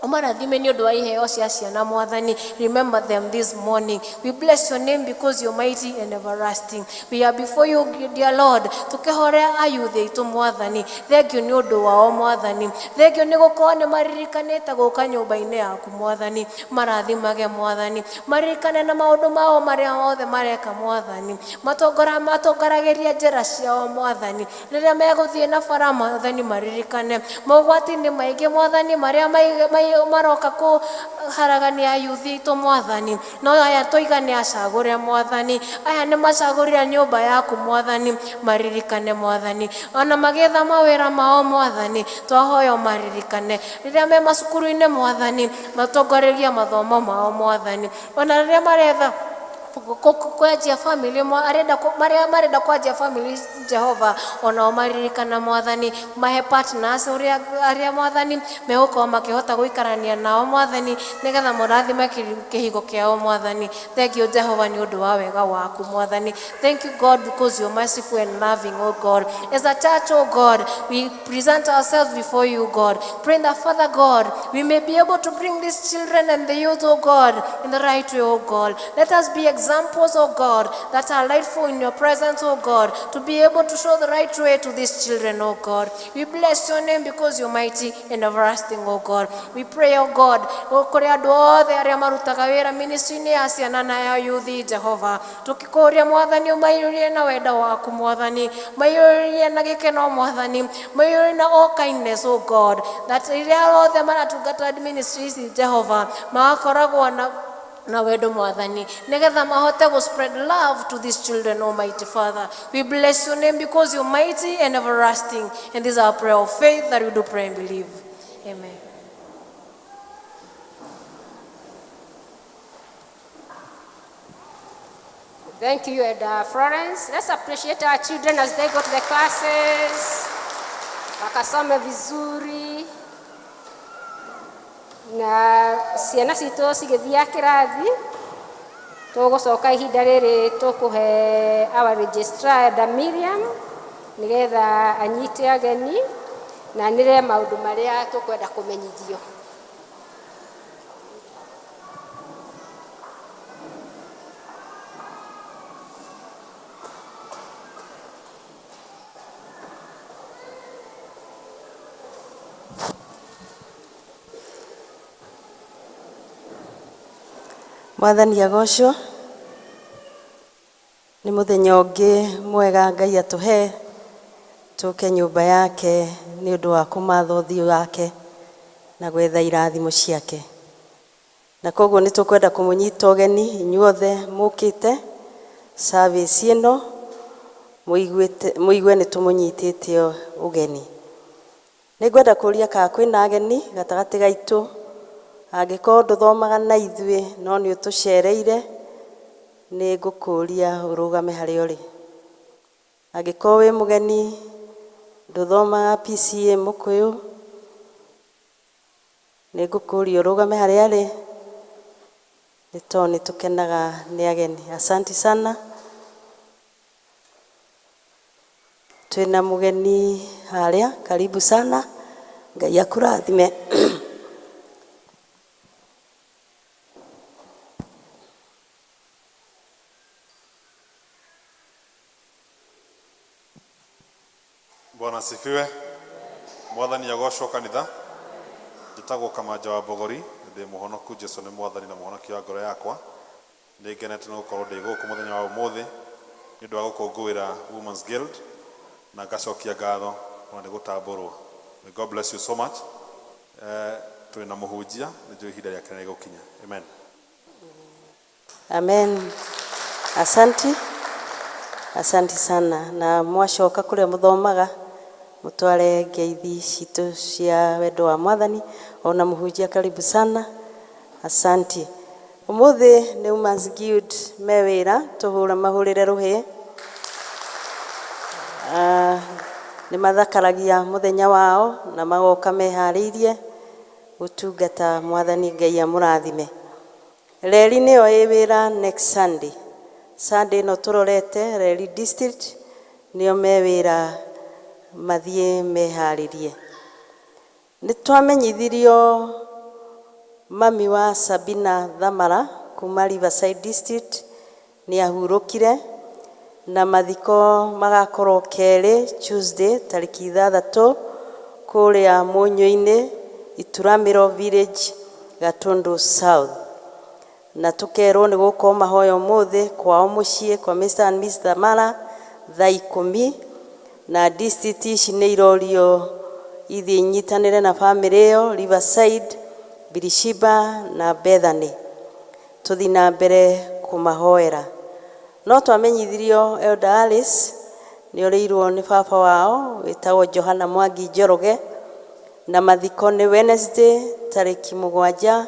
ũmarathime nĩ ũndũ wa iheo cia ciana Mwathani. Remember them this morning. We bless your name because you're mighty and everlasting. We are before you, dear Lord, tũkĩhorea ayuthi aitũ Mwathani. Thengiũ nĩ ũndũ wao Mwathani, thengiũ nĩ gũkorwo nĩ maririkanĩte gũka nyũmba-inĩ yaku Mwathani. Marathimage Mwathani, maririkane na maũndũ mao marĩa mothe mareka Mwathani, matongorageria njĩra ciao Mwathani. Rĩrĩa megũthiĩ na bara Mwathani, maririkane mogwati-inĩ maingĩ Mwathani marĩa maroka kũharagania ayuthi aitũ Mwathani. No aya tũiga nĩ acagũre Mwathani, aya nĩ macagũrire nyũmba yaku Mwathani, maririkane Mwathani. Ona magĩetha mawĩra mao Mwathani, twahoya maririkane. Rĩrĩa me macukuru-inĩ Mwathani, matongorerie mathomo mao Mwathani. Ona rĩrĩa maretha kwanjia family, arenda marĩa marenda kwanjia family Jehova, onao maririkana Mwathani, mahe partners ũrĩa arĩa Mwathani megũkorwo makĩhota gũikarania nao Mwathani, nĩgetha mũrathime kĩhiko kĩao Mwathani. Thank you Jehova nĩ ũndũ wa wega waku Mwathani. Thank you God because you're merciful and loving, oh God. As a church, oh God, we present ourselves before you, God, praying that Father God, we may be able to bring these children and the youth, oh God, in the right way, oh God. Let us be examples, oh God, that are lightful in your presence, oh God, to be able to show the right way to these children, oh God. We bless your name because you're mighty and everlasting, oh God. We pray, oh God, kũrĩ andũ othe arĩa marutaga wĩra ministry-inĩ ya ciana na ya youth, Jehova, tũkĩkũria Mwathani ũmaiyũrie na wendo waku Mwathani, maiyũrie na gĩkeno Mwathani, maiyũrie na all kindness, oh God, that rĩrĩa othe maratungata ministries, Jehova, magakoragwo na wendo Mwathani, nĩgetha mahote gũ spread love to these children, Almighty Father. We bless your name because you're mighty and everlasting, and this is our prayer of faith that we do pray and believe. Amen. Thank you, Eda Florence. Let's appreciate our children as they go to the classes. Wakasome vizuri. Na ciana citũ cigĩthiĩ kĩrathi, tũgũcoka ihinda rĩrĩ tũkũhe our registrar Eda Miriam nĩgetha anyite ageni na anĩrĩre maũndũ marĩa tũkwenda kũmenyithio. Mwathani agocwo. Nĩ mũthenya ũngĩ mwega Ngai atũhe tũke nyũmba yake nĩ ũndũ wa kũmatha ũthiũ wake na gwetha irathimo ciake. Na koguo nĩ tũkwenda kũmũnyita ũgeni inyuothe mũkĩte service ĩno, mũigue nĩ tũmũnyitĩte ũgeni. Nĩ ngwenda kũria kana kwĩna ageni gatagatĩ gaitũ, angĩkorwo ndũthomaga na ithuĩ no nĩ ũtũcereire, nĩ ngũkũria ũrũgame harĩa ũrĩ. Angĩkorwo wĩ mũgeni ndũthomaga PCA Mũkũyũ, nĩ ngũkũria ũrũgame harĩa arĩ, nĩ tondũ nĩ tũkenaga nĩ ageni. Asante sana. Twĩna mũgeni harĩa, karibu sana. Ngai akũrathime. Bwana asifiwe. Mwathani agocwo kanitha. Njĩtagwo Kamanja wa Mbogori, ndĩ mũhonoku. Jesu nĩ Mwathani na mũhonokia wa ngoro yakwa. Nĩ ngenete nĩ gũkorwo ndĩ gũkũ mũthenya wa ũmũthĩ nĩ ũndũ wa gũkũngũĩra Women's Guild na ngacokia ngatho ona nĩ gũtambũrwo. May God bless you so much. Twĩ na mũhunjia nĩ njũĩ ihinda rĩake nĩ rĩgũkinya. Amen. Amen. Asanti. Asanti sana. Na mwacoka kũrĩa mũthomaga mũtware ngeithi citũ cia wendo wa Mwathani ona mũhunjia karibu sana. Asanti. Ũmũthĩ nĩ Women's Guild me wĩra tũhũra mahũrĩre rũhĩ. Nĩ mathakaragia mũthenya wao na magoka meharĩirie gũtungata Mwathani. Ngai amũrathime. Reri nĩyo ĩ wĩra next Sunday. Sunday ĩno tũrorete Reri District nĩo me wĩra, mathiĩ meharĩrie. Nĩ twamenyithirio mami wa Sabina Thamara kuma Riverside District nĩ ahurũkire na mathiko magakorwo kerĩ Tuesday tarĩki 6 kũrĩa Mũnyũ-inĩ, Ituramĩro Village, Gatundu South. Na tũkerwo nĩ gũkorwo mahoya ũmũthĩ kwao mũciĩ kwa Mr and Miss Thamara thaa 10, na district ici nĩ irorio ithiĩ inyitanĩre na bamĩrĩ ĩyo, Riverside, Birishiba na Bethany. Tũthiĩ na mbere kũmahoera. No twamenyithirio Elder Alice nĩ orĩirwo nĩ baba wao wĩtagwo Johana Mwangi Njoroge, na mathiko nĩ Wednesday tarĩki 7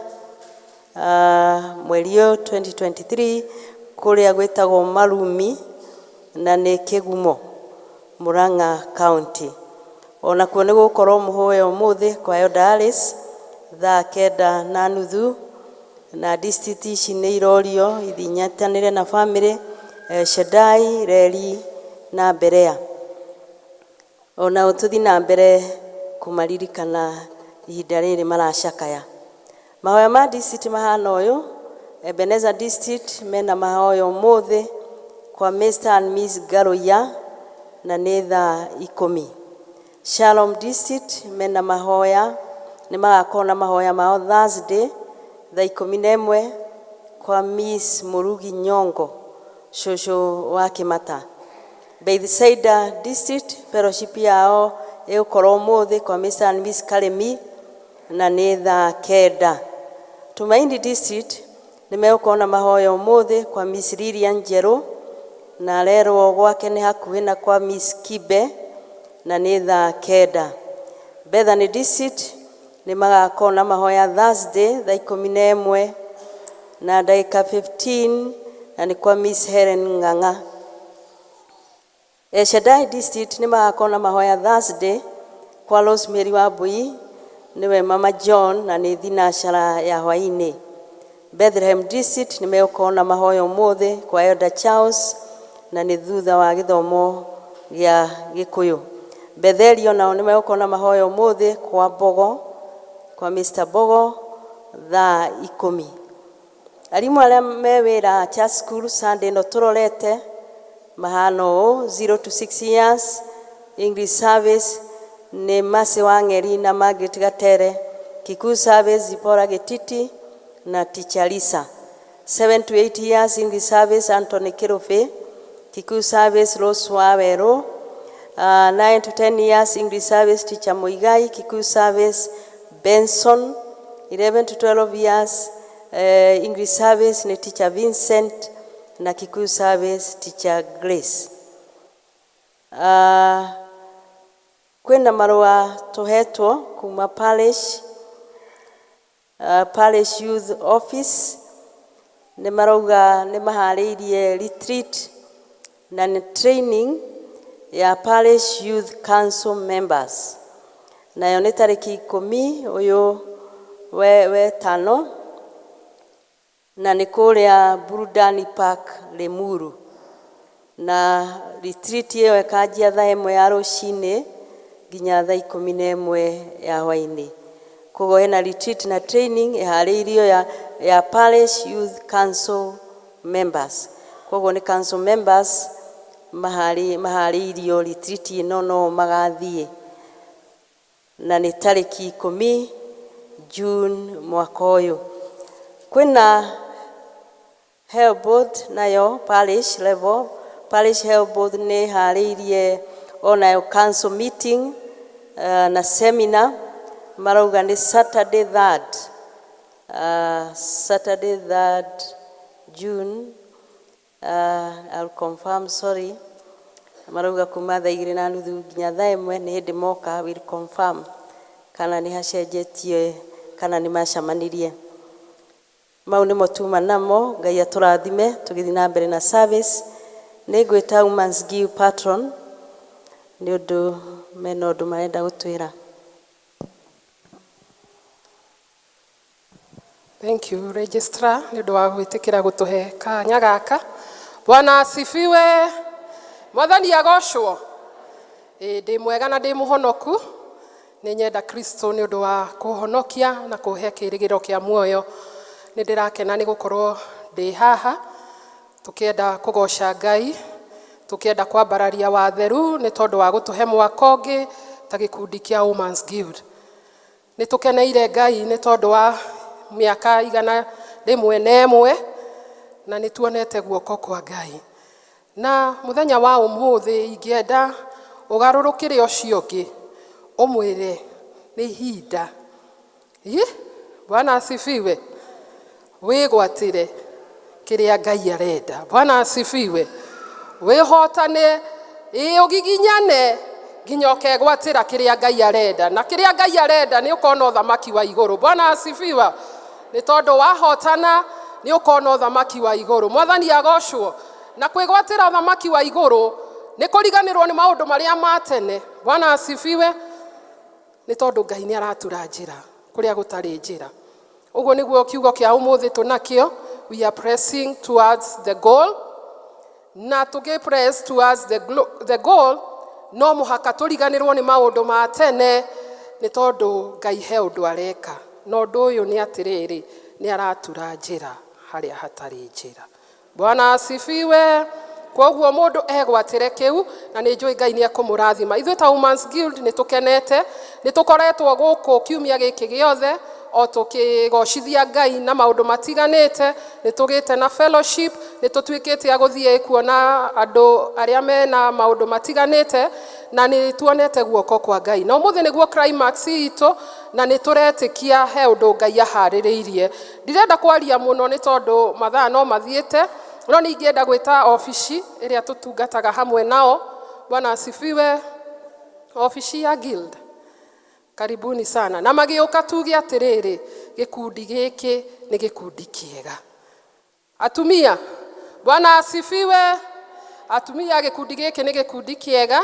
mweri ũyũ 2023 kũrĩa gwĩtagwo Marumi na nĩ Kĩgumo, Murang'a County. Onakuo nĩ gũkorwo mũhoya ũmũthĩ kwa Elder Alice thaa 9:30, na district ici nĩ irorio ithiĩ inyitanĩre na bamĩrĩ, Shaddai, Reri na Berea. Ona tũthiĩ na mbere kũmaririkana ihinda rĩrĩ maracakaya. Mahoya ma district mahana ũyũ. Ebenezer District mena mahoya ũmũthĩ kwa Mr and Miss Garoya na nĩ thaa 10. Shalom District mena mahoya, nĩ magakorwo na mahoya mao Thursday thaa 11 kwa Miss Murugi Nyongo, cũcũ wa Kĩmata. Bethsaida District fellowship yao ĩgũkorwo ũmũthĩ kwa Mr and Miss Karemi na nĩ thaa 9. Tumaini District nĩ megũkorwo na mahoya ũmũthĩ kwa Miss Lilian Njerũ na arerwo gwake nĩ hakuhĩ na kwa Miss Kibe na nĩ thaa 9. Bethany District nĩ magakorwo na mahoya Thursday thaa 11:15 na nĩ kwa Miss Helen Ng'ang'a. El Shaddai District nĩ magakorwo na mahoya Thursday kwa Rosemary Wambui nĩwe Mama John na nĩ thinacara ya hwaĩ-inĩ. Bethlehem District nĩ megũkorwo na mahoya ũmũthĩ kwa Elder Charles na nĩ thutha wa gĩthomo gĩa Gĩkũyũ. Betheli onao nĩ megũkorwo na mahoya ũmũthĩ kwa Mbogo, kwa Mr Mbogo thaa 10. Arimũ arĩa me wĩra Church School Sunday ĩno tũrorete mahana ũũ: 0 to 6 years English service nĩ Mercy Wang'eri na Margaret Gatere, Kikuyu service Zipporah Gĩtiti na Teacher Lisa. 7 to 8 years English service Anthony Kirubi, Kikuyu service Rose Waweru. 9 to 10 years English service Teacher Muigai, Kikuyu service Benson. 11 to 12 years English service ni Teacher Vincent na Kikuyu service Teacher Grace. Kwĩna marũa tũhetwo kuma parish youth office, nĩ marauga nĩ maharĩirie retreat na nĩ training ya parish youth council members, nayo nĩ tarĩki 10 ũyũ wetano na nĩ kũrĩa Burudani Park, Limuru, na retreat ĩyo ĩkanjia thaa 1 ya rũcinĩ nginya thaa 11 ya hwaĩ-inĩ. Koguo hena retreat na training ĩharĩirio ya parish youth council members. Koguo nĩ council members maharĩirio retreat ĩno no magathiĩ, na nĩ tarĩki 10 June mwaka ũyũ. Kwĩna Health board nayo parish level, parish health board nĩ ĩharĩirie onayo council meeting na seminar, marauga nĩ Saturday 3rd, Saturday 3rd June, I'll confirm, sorry, marauga kuma thaa 2:30 nginya thaa 1 nĩ hĩndĩ moka. Will confirm kana nĩ hacenjetie kana nĩ macamanirie. Mau nĩmo tuma namo. Ngai atũrathime tũgĩthiĩ na mbere na service. Nĩ ngwĩta Women's Guild patron nĩ ũndũ mena ũndũ marenda gũtwĩra. Thank you, Registrar, nĩ ũndũ wa gwĩtĩkĩra gũtũhe kanya gaka. Bwana asifiwe. Mwathani agocwo. Ĩ ndĩ mwega na ndĩ mũhonoku. Nĩ nyenda Kristo nĩ ũndũ wa kũhonokia na kũhe kĩĩrĩgĩrĩro kĩa muoyo. Nĩ ndĩrakena nĩ gũkorwo ndĩ haha tũkĩenda kũgoca Ngai, tũkĩenda kwambararia watheru nĩ tondũ wa gũtũhe mwaka ũngĩ ta gĩkundi kĩa Women's Guild. Nĩ tũkeneire Ngai nĩ tondũ wa mĩaka 101 na nĩ tuonete guoko kwa Ngai. Na mũthenya wa ũmũthĩ ingĩenda ũgarũrũkĩre ũcio ũngĩ ũmwĩre nĩ ihinda. Ĩ, Bwana asifiwe. Wĩgwatĩre kĩrĩa Ngai arenda. Bwana asifiwe. Wĩhotane, ĩ ũgiginyane nginya ũkegwatĩra kĩrĩa Ngai arenda. Na kĩrĩa Ngai arenda nĩ ũkona ũthamaki wa igũrũ. Bwana asifiwe. Nĩ tondũ wahotana nĩ ũkona ũthamaki wa igũrũ. Mwathani agocwo. Na kwĩgwatĩra ũthamaki wa igũrũ nĩ kũriganĩrwo nĩ maũndũ marĩa ma tene. Bwana asifiwe. Nĩ tondũ Ngai nĩ aratura njĩra kũrĩa gũtarĩ njĩra. Ũguo nĩguo kiugo kĩa ũmũthĩ tũnakĩo. We are pressing towards the goal. Na tũgĩ press towards the goal, no mũhaka tũriganĩrwo nĩ maũndũ ma tene nĩ tondũ Ngai he ũndũ areka. Na ũndũ ũyũ nĩ atĩrĩrĩ, nĩ aratura njĩra harĩa hatarĩ njĩra. Bwana asifiwe. Kwoguo mũndũ egwatĩre kĩu na nĩ njũĩ Ngai nĩ ekũmũrathima. Ithuĩ ta Women's Guild nĩ tũkenete, nĩ tũkoretwo gũkũ kiumia gĩkĩ gĩothe o tũkĩgocithia Ngai na maũndũ matiganĩte. Nĩ tũgĩte na fellowship, nĩ tũtuĩkĩte a gũthiĩ kuona andũ arĩa mena maũndũ matiganĩte na nĩ tuonete guoko kwa Ngai. Na ũmũthĩ nĩguo climax itũ na nĩ tũretĩkia he ũndũ Ngai aharĩrĩirie. Ndirenda kwaria mũno nĩ tondũ mathaa no mathiĩte, no nĩ ingĩenda gwĩta obici ĩrĩa tũtungataga hamwe nao. Bwana asifiwe. Obici ya Guild, karibuni sana. Na magĩũka tuge atĩrĩrĩ, gĩkundi gĩkĩ nĩ gĩkundi kĩega. Atumia, Bwana asifiwe. Atumia, gĩkundi gĩkĩ nĩ gĩkundi kĩega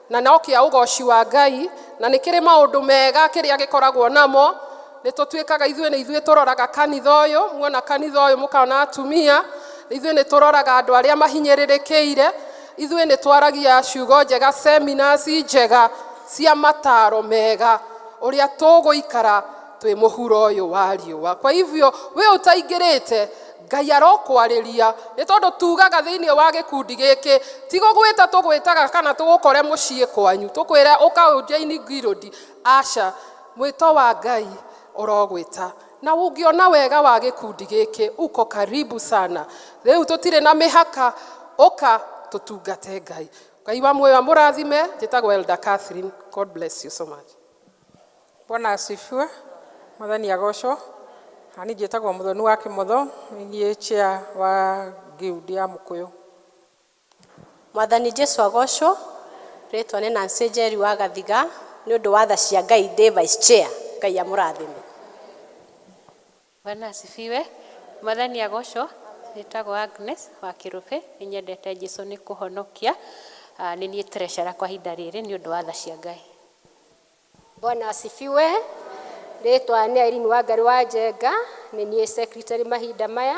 na no kĩa ũgoci wa Ngai na nĩ kĩrĩ maũndũ mega kĩrĩa gĩkoragwo namo. Nĩ tũtuĩkaga ithuĩ nĩ ithuĩ tũroraga kanitha ũyũ, muona kanitha ũyũ mũkaona atumia, ithuĩ nĩ tũroraga andũ arĩa mahinyĩrĩrĩkĩire, ithuĩ nĩ twaragia ciugo njega, seminars njega cia mataro mega ũrĩa tũgũikara twĩ mũhuro ũyũ wa riũa. Kwa hivyo we ũtaingĩrĩte, Ngai arokwarĩria nĩ tondũ tugaga thĩinĩ wa gĩkundi gĩkĩ ti gũgwĩta tũgwĩtaga kana tũgũkore mũciĩ kwanyu tũkwĩre ũka ũjoin guild. Aca, mwĩto wa Ngai ũrogwĩta. Na ũngĩona wega wa gĩkundi gĩkĩ uko karibu sana. Rĩu tũtirĩ na mĩhaka, ũka tũtungate Ngai. Ngai wa muoyo amũrathime. Njĩtagwo Elder Catherine. God bless you so much. Bwana asifiwe. Mwathani agocwo. Nani njĩtagwo Mũthoni wa Kĩmotho, nĩ niĩ chair wa guild ya Mũkũyũ. Mwathani Jesu agocwo. Rĩtwa nĩ Nancy Njeri wa Gathiga, nĩ ũndũ wa tha cia Ngai ndĩ vice chair. Ngai amũrathime. Bwana asifiwe. Mwathani agocwo. Njĩtagwo Agnes wa Kĩrũbĩ, nĩ nyendete Jesu nĩ kũhonokia. Nĩ niĩ treasurer kwa ihinda rĩrĩ nĩ ũndũ wa tha cia Ngai. Bwana asifiwe. Rĩtwa nĩ Irene Wangari wa Njenga, nĩ niĩ secretary mahinda maya.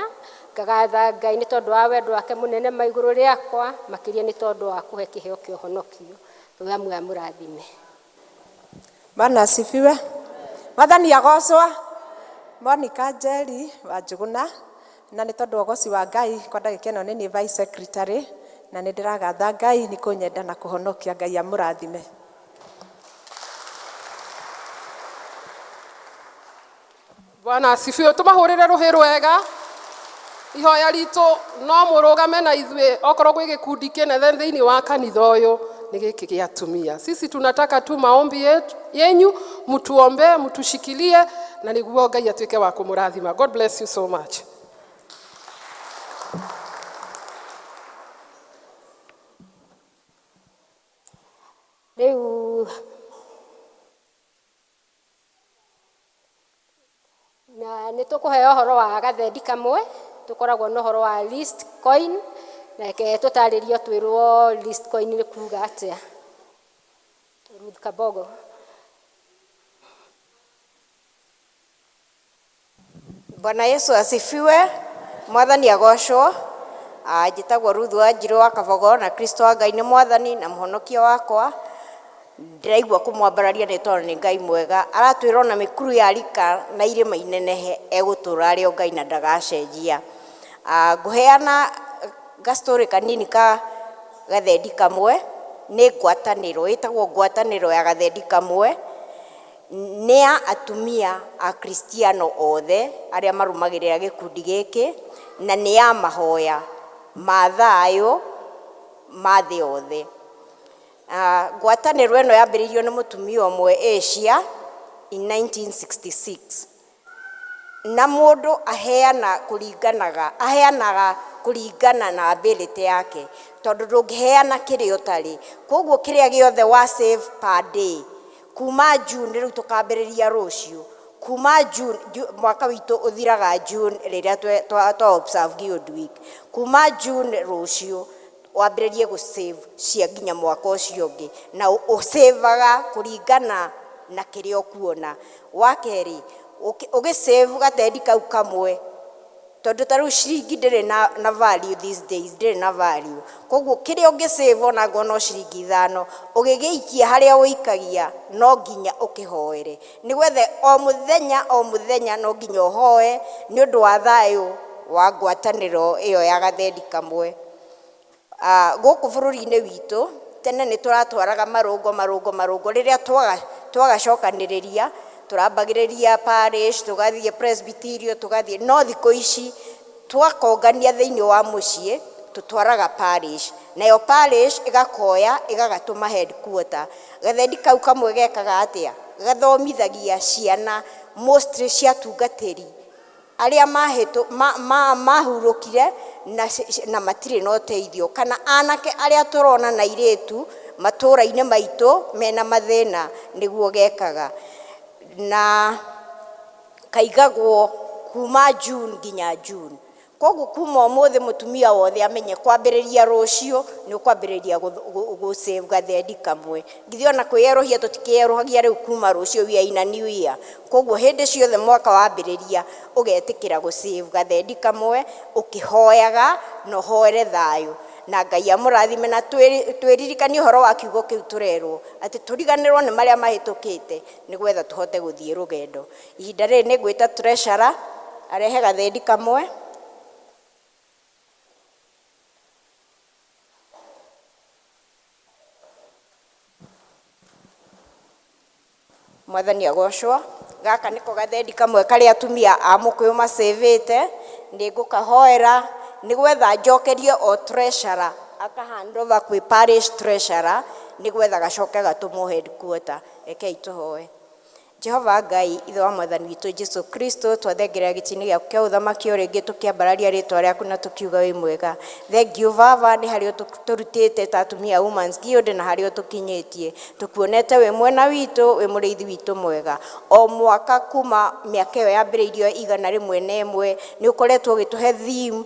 Ngagatha Ngai nĩ tondũ wa wendo wake mũnene ma igũrũ rĩakwa, makĩria nĩ tondũ wa kũhe kĩheo kĩa ũhonokio. Ngai amwe amũrathime. Bwana asifiwe. Mwathani agocwo. Monica Njeri wa Njũgũna, na nĩ tondũ wa ũgoci wa Ngai kwa ndagĩka ĩno nĩ niĩ vice secretary na nĩ ndĩragatha Ngai nĩ kũnyenda na kũhonokia. Ngai amũrathime. Bwana asifiwe. Tũmahũrĩre rũhĩ rwega. Ihoya ritũ no mũrũgame na ithuĩ okorwo gwĩ gĩkundi kĩnene thĩinĩ wa kanitha ũyũ nĩ gĩkĩ gĩa atumia. Sisi tunataka tu maombi yenyu, mtuombe, mtushikilie na nĩguo Ngai atuĩke wa kũmũrathima. God bless you so much. Rĩu na nĩ tũkũheo ũhoro wa gathendi kamwe, tũkoragwo na ũhoro wa list coin, na reke tũtarĩrio twĩrwo list coin nĩ kuga atĩa. Ruth Kabogo. Bwana Yesu asifiwe. Mwathani agocwo. Njĩtagwo Ruth Wanjirũ wa Kabogo na Kristo wa Ngai nĩ mwathani na mũhonokia wakwa. Ndĩraigua kũmwambararia nĩ tondũ nĩ Ngai mwega. Aratwĩra ona mĩkuru ya rika na irĩma inenehe egũtũra arĩ o Ngai na ndagacenjia. Ngũheana gastorĩ kanini ka gathendi kamwe, nĩ ngwatanĩro, ĩtagwo ngwatanĩro ya gathendi kamwe. Nĩ ya atumia a Kristiano othe arĩa marũmagĩrĩra gĩkundi gĩkĩ, na nĩ ya mahoya ma thayũ ma thĩ yothe. Ngwatanĩro ĩno yambĩrĩirio nĩ mũtumia ũmwe Asia in 1966, na mũndũ aheana kũringanaga, aheanaga kũringana na ability yake, tondũ ndũngĩheana kĩrĩa ũtarĩ. Koguo kĩrĩa gĩothe wa save per day kuma June, rĩu tũkambĩrĩria rũciũ, kuma June, mwaka witũ ũthiraga June rĩrĩa twa observe Guild Week, kuma June rũciũ wambĩrĩrie gũ save cia nginya mwaka ũcio ũngĩ, na ũsavaga kũringana na kĩrĩa ũkuona. Wa kerĩ, ũgĩ save gatendi kau kamwe, tondũ ta rĩu ciringi ndĩrĩ na value these days, ndĩrĩ na value. Koguo kĩrĩa ũngĩ save ona ngorwo no ciringi 5, ũgĩgĩikia harĩa ũikagia no nginya ũkĩhoere, nĩgetha o mũthenya o mũthenya no nginya ũhoe nĩ ũndũ wa thayũ wa ngwatanĩro ĩyo ya gathendi kamwe. Gũkũ bũrũri-inĩ witũ tene nĩ tũratwaraga marũngo marũngo marũngo, rĩrĩa twagacokanĩrĩria tũrambagĩrĩria parish, tũgathiĩ presbyterial, tũgathiĩ, no thikũ ici twakongania thĩinĩ wa mũciĩ tũtwaraga parish, nayo parish ĩgakoya ĩgagatũma headquarter. Gathendi kau kamwe gekaga atĩa? Gathomithagia ciana mostly cia atungatĩri arĩa mahurũkire na matirĩ na ũteithio, kana anake arĩa tũrona na airĩtu matũũra-inĩ maitũ mena mathĩna, nĩguo gekaga. Na kaigagwo kuma June nginya June. Koguo kuma ũmũthĩ mũtumia wothe amenye kwambĩrĩria rũciũ nĩ ũkwambĩrĩria gũ save gathendi kamwe. Githĩ ona kwĩyerũhia tũtikĩyerũhagia rĩu kuma rũciũ, we are in a new year. Koguo hĩndĩ ciothe mwaka wambĩrĩria ũgetĩkĩra gũ save gathendi kamwe, ũkĩhoyaga na ũhoere thayũ, na Ngai amũrathime. Na twĩririkanie ũhoro wa kiugo kĩu tũrerwo atĩ tũriganĩrwo nĩ marĩa mahĩtũkĩte nĩgetha tũhote gũthiĩ rũgendo. Ihinda rĩrĩ nĩ ngwĩta treasurer arehe gathendi kamwe. Mwathani agocwo. Gaka nĩko gathendi kamwe karĩa atumia a Mũkũyũ macĩvĩte, nĩ ngũkahoera nĩgetha njokerie o treasurer aka hand over kwĩ parish treasurer nĩgetha gacoke gatũmwo headquarter. Rekei tũhoe. Jehova Ngai, Ithe wa Mwathani witũ Jesu Kristo, twathengerera gĩtĩ-inĩ gĩaku kĩa ũthamaki o rĩngĩ tũkĩambararia rĩtwa rĩaku na tũkiuga wĩ mwega. Thank you Baba, nĩ harĩa ũtũrutĩte ta atumia a Women's Guild na harĩa ũtũkinyĩtie. Tũkuonete wĩ mwena witũ, wĩ mũrĩithi witũ mwega. O mwaka kuma mĩaka ĩyo yambĩrĩirio 101, nĩ ũkoretwo ũgĩtũhe theme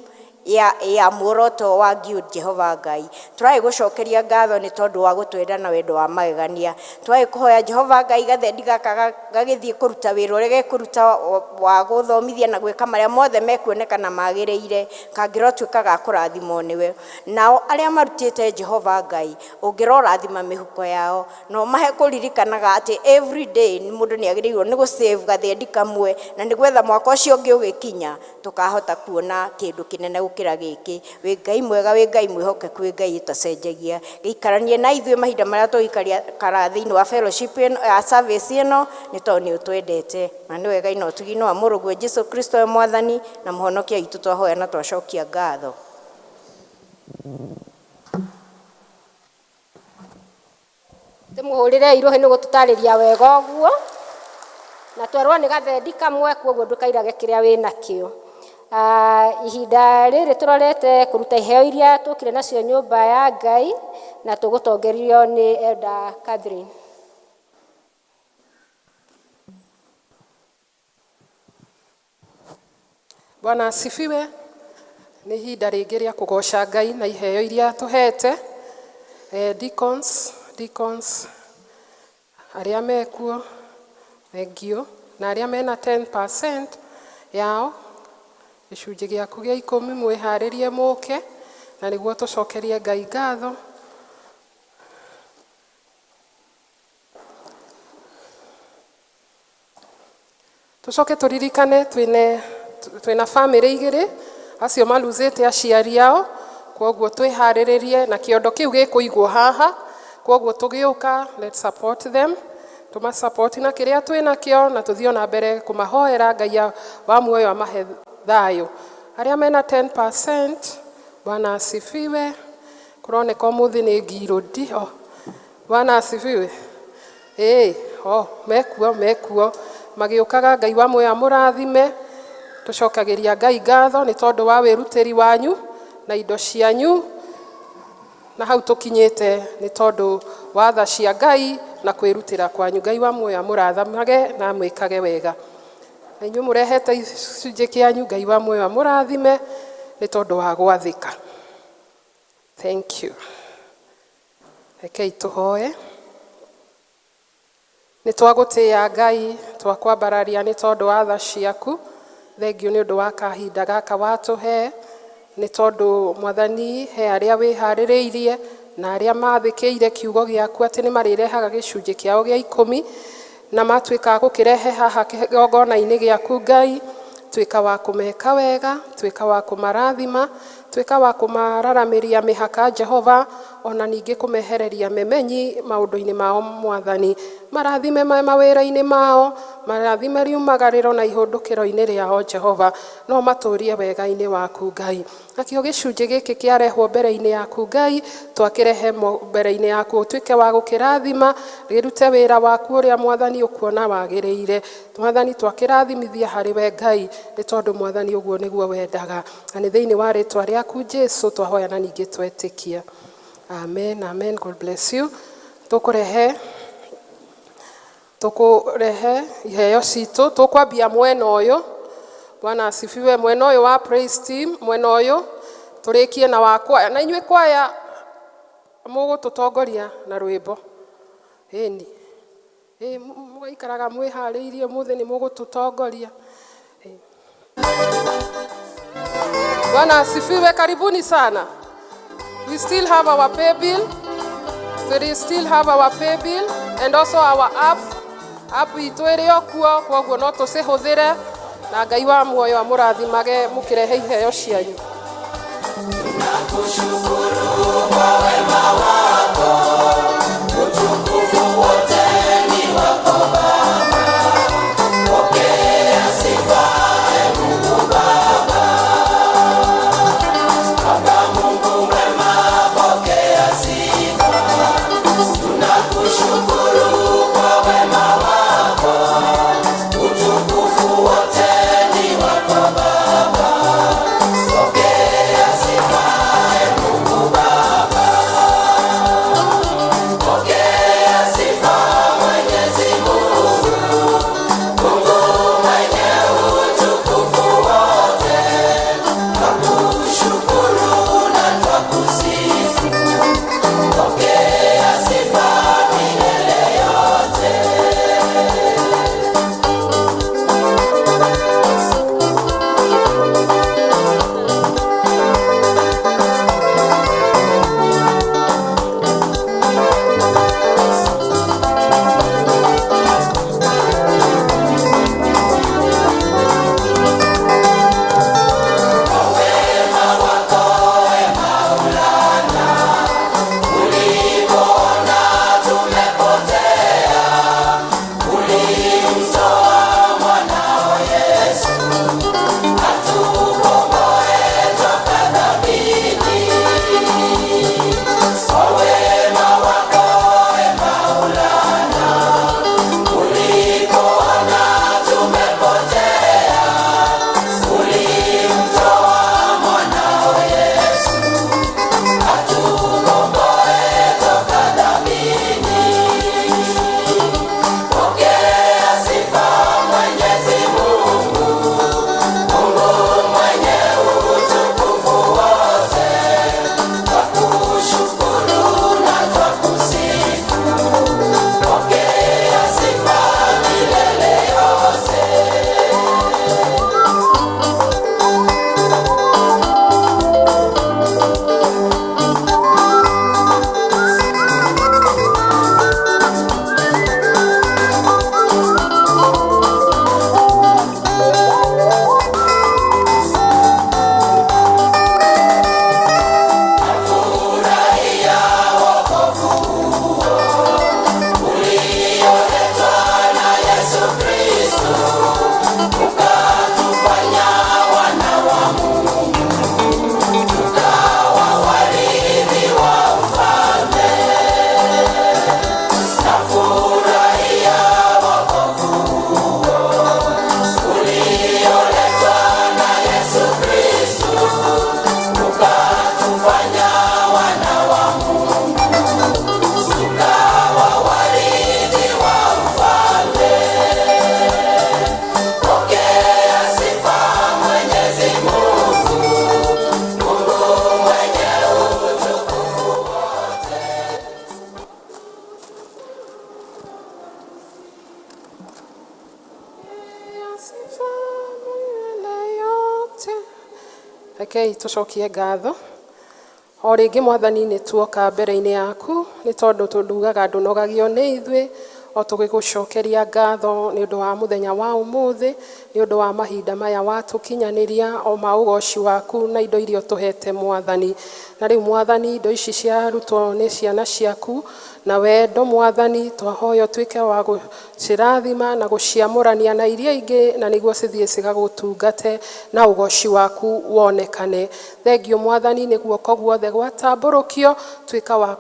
ya muoroto wa Guild. Jehova Ngai, tũragĩ gũcokeria ngatho nĩ tondũ wa gũtwenda na wendo wa magegania. Tũragĩ kũhoya Jehova Ngai gathendi gaka gagĩthiĩ kũruta wĩra ũrĩa gekũruta wa gũthomithia na gwĩka marĩa mothe mekuonekana magĩrĩire, kangĩrotuĩka ga kũrathimwo nĩwe. Nao arĩa marutĩte Jehova Ngai, ũngĩrorathima mĩhuko yao, na ũmahe kũririkanaga atĩ every day mũndũ nĩ agĩrĩirwo nĩ gũ save gathendi kamwe, na nĩgetha mwaka ũcio ũngĩ ũgĩkinya tũkahota kuona kĩndũ kĩnene gũkĩra Gũkĩra gĩkĩ. Wĩ Ngai mwega, wĩ Ngai mwĩhokeku, wĩ Ngai ũtacenjagia. Gĩikaranie na ithuĩ mahinda marĩa tũgũikara thĩinĩ wa fellowship ĩno ya service ĩno, nĩ tondũ nĩ ũtwendete. Na nĩ wega na ũtugi wa mũrũguo Jesu Kristo we Mwathani na Mũhonokia witũ, twahoya na twacokia ngatho. Tũmũhũrĩre irohe nĩ gũtũtarĩria wega ũguo, na twerwo nĩ gathendi kamwe, koguo ndũkairage kĩrĩa wĩ nakĩo. Ihinda rĩrĩ tũrorete kũruta iheo iria tũkire nacio nyũmba ya Ngai, na tũgũtongorio nĩ Elder Catherine. Bwana asifiwe. Nĩ ihinda rĩngĩ rĩa kũgoca Ngai na iheo iria tũhete. Deacons arĩa mekuo, thengio, na arĩa mena 10% yao, gĩcunjĩ gĩaku gĩa 10, mwĩharĩrie mũke na nĩguo tũcokerie Ngai ngatho. Tũcoke tũririkane twĩna bamĩrĩ igĩrĩ acio maluzĩte aciari ao, kwoguo twĩharĩrĩrie na kĩondo kĩu gĩkũigwo haha, kwoguo tũgĩũka, let's support them, tũmasupport na kĩrĩa twĩnakĩo, na tũthiĩ ona mbere kũmahoera Ngai wa muoyo amahe thayũ. Arĩa mena 10%, Bwana asifiwe. Kũroneka ũmũthĩ nĩ ngirũndi. Oh, Bwana asifiwe. Ĩĩ, oh, mekuo magĩũkaga. Ngai wa muoyo amũrathime. Tũcokagĩria Ngai ngatho nĩ tondũ wa wĩrutĩri wanyu na indo cianyu, na hau tũkinyĩte nĩ tondũ wa tha cia Ngai na kwĩrutĩra kwanyu. Ngai wa muoyo amũrathamage na amwĩkage wega. Na inyuĩ mũrehete gĩcunjĩ kĩanyu, Ngai wa muoyo amũrathime nĩ tondũ wa gwathĩka. Thank you. Rekei tũhoe. Nĩ twagũtĩĩa Ngai, twakwambararia nĩ tondũ wa tha ciaku. Thengio nĩ ũndũ wa kahinda gaka watũhe, nĩ tondũ Mwathani he arĩa wĩharĩrĩirie na arĩa mathĩkĩire kiugo gĩaku atĩ nĩ marĩrehaga gĩcunjĩ kĩao gĩa 10, na matuĩka a gũkĩrehe haha kĩgongona-inĩ gĩaku Ngai. Tuĩka wa kũmeka wega, tuĩka wa kũmarathima, tuĩka wa kũmararamĩria mĩhaka Jehova, ona ningĩ kũmehereria memenyi maũndũ-inĩ mao Mwathani. Marathime mawĩra-inĩ mao, marathime riumagarĩro na ihũndũkĩro-inĩ rĩao Jehova, no matũrie wega-inĩ waku Ngai. Nakĩo gĩcunjĩ gĩkĩ kĩarehwo mbere-inĩ yaku Ngai, twakĩrehe mbere-inĩ yaku, ũtuĩke wa gũkĩrathima, gĩrute wĩra waku ũrĩa Mwathani ũkuona wagĩrĩire. Mwathani twakĩrathimithia harĩ we Ngai, nĩ tondũ Mwathani ũguo nĩguo wendaga. Na nĩ thĩinĩ wa rĩtwa rĩaku Jesu twahoya na ningĩ twetĩkia. Amen, amen. God bless you. Tũkũrehe iheo citũ, tũkwambia mwena ũyũ. Bwana asifiwe. Mwena ũyũ wa praise team, mwena ũyũ tũrĩkie na wa kwaya. Na inyuĩ kwaya mũgũtũtongoria na rwĩmbo. Ĩni. Ĩ, mũgaikaraga mwĩharĩirie, ũmũthĩ nĩ mũgũtũtongoria. Bwana asifiwe. Karibuni sana. We still have our pay bill. We still have our pay bill and also our app. App itũ ĩrĩ o kuo, kwoguo no tũcihũthĩre, na Ngai wa muoyo amũrathimage mũkĩrehe iheo cianyu. Nakushukuru kwa wema wako, utukufu wote ni wako Baba. Pokea sifa, e Mungu Baba. Baba Mungu mwema, pokea sifa. Tunakushukuru kwa wema wako, utukufu wote ni wako Baba. Pokea sifa, e Mungu Baba. Rekei tũcokie ngatho o rĩngĩ. Mwathani, nĩ tuoka mbere-inĩ yaku nĩ tondũ tũndugaga ndũnogagio nĩ ithuĩ, o tũgĩgũcokeria ngatho nĩ ũndũ wa mũthenya wa ũmũthĩ, nĩ ũndũ wa mahinda maya watũkinyanĩria o ma ũgoci waku na indo iria ũtũhete, Mwathani. Na rĩu, Mwathani, indo ici ciarutwo nĩ ciana ciaku na wendo, Mwathani, twahoya ũtuĩke wa gũcirathima na gũciamũrania na iria ingĩ, na nĩguo cithiĩ cigagũtungate na ũgoci waku wonekane. Thengiũ, Mwathani, nĩ guoko guothe gwatambũrũkio, tuĩka wa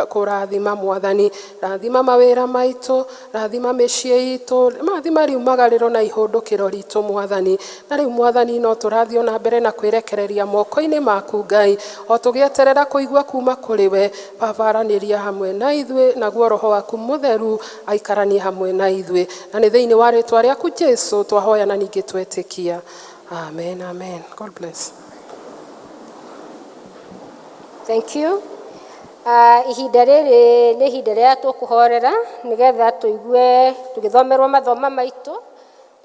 kũrathima. Mwathani, rathima mawĩra maitũ, rathima mĩciĩ itũ, rathima riumagarĩro na ihũndũkĩro ritũ, Mwathani. Na rĩu, Mwathani, no tũrathiĩ ona mbere na kwĩrekereria moko-inĩ maku, Ngai, o tũgĩeterera kũigua kuma kũrĩ we. Baba, aranĩria hamwe na ithuĩ, naguo Roho waku Mũtheru aikaranie hamwe na ithuĩ, na nĩ thĩinĩ wa rĩtwa rĩaku Jesu twahoya na ningĩ twetĩkia. Amen, amen. God bless. Thank you. Ihinda rĩrĩ nĩ ihinda rĩrĩa tũkũhorera nĩgetha tũigue tũgĩthomerwo mathoma maitũ,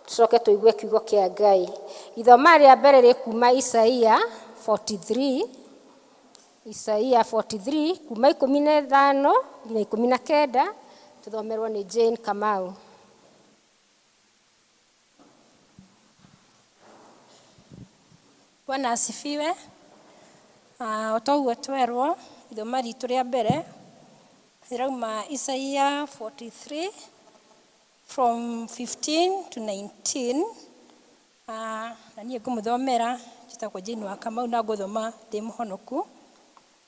tũcoke tũigue kiugo kĩa Ngai. Ithoma rĩa mbere rĩ kuma Isaia 43, Isaia 43 kuma 15 nginya 19, tũthomerwo nĩ Jane Kamau. Bwana asifiwe. O ta ũguo twerwo, ithoma ritũ rĩa mbere rĩrauma Isaia 43 from 15 to 19. Na niĩ ngũmũthomera, njĩtagwo Jane wa Kamau na ngũthoma ndĩ mũhonoku.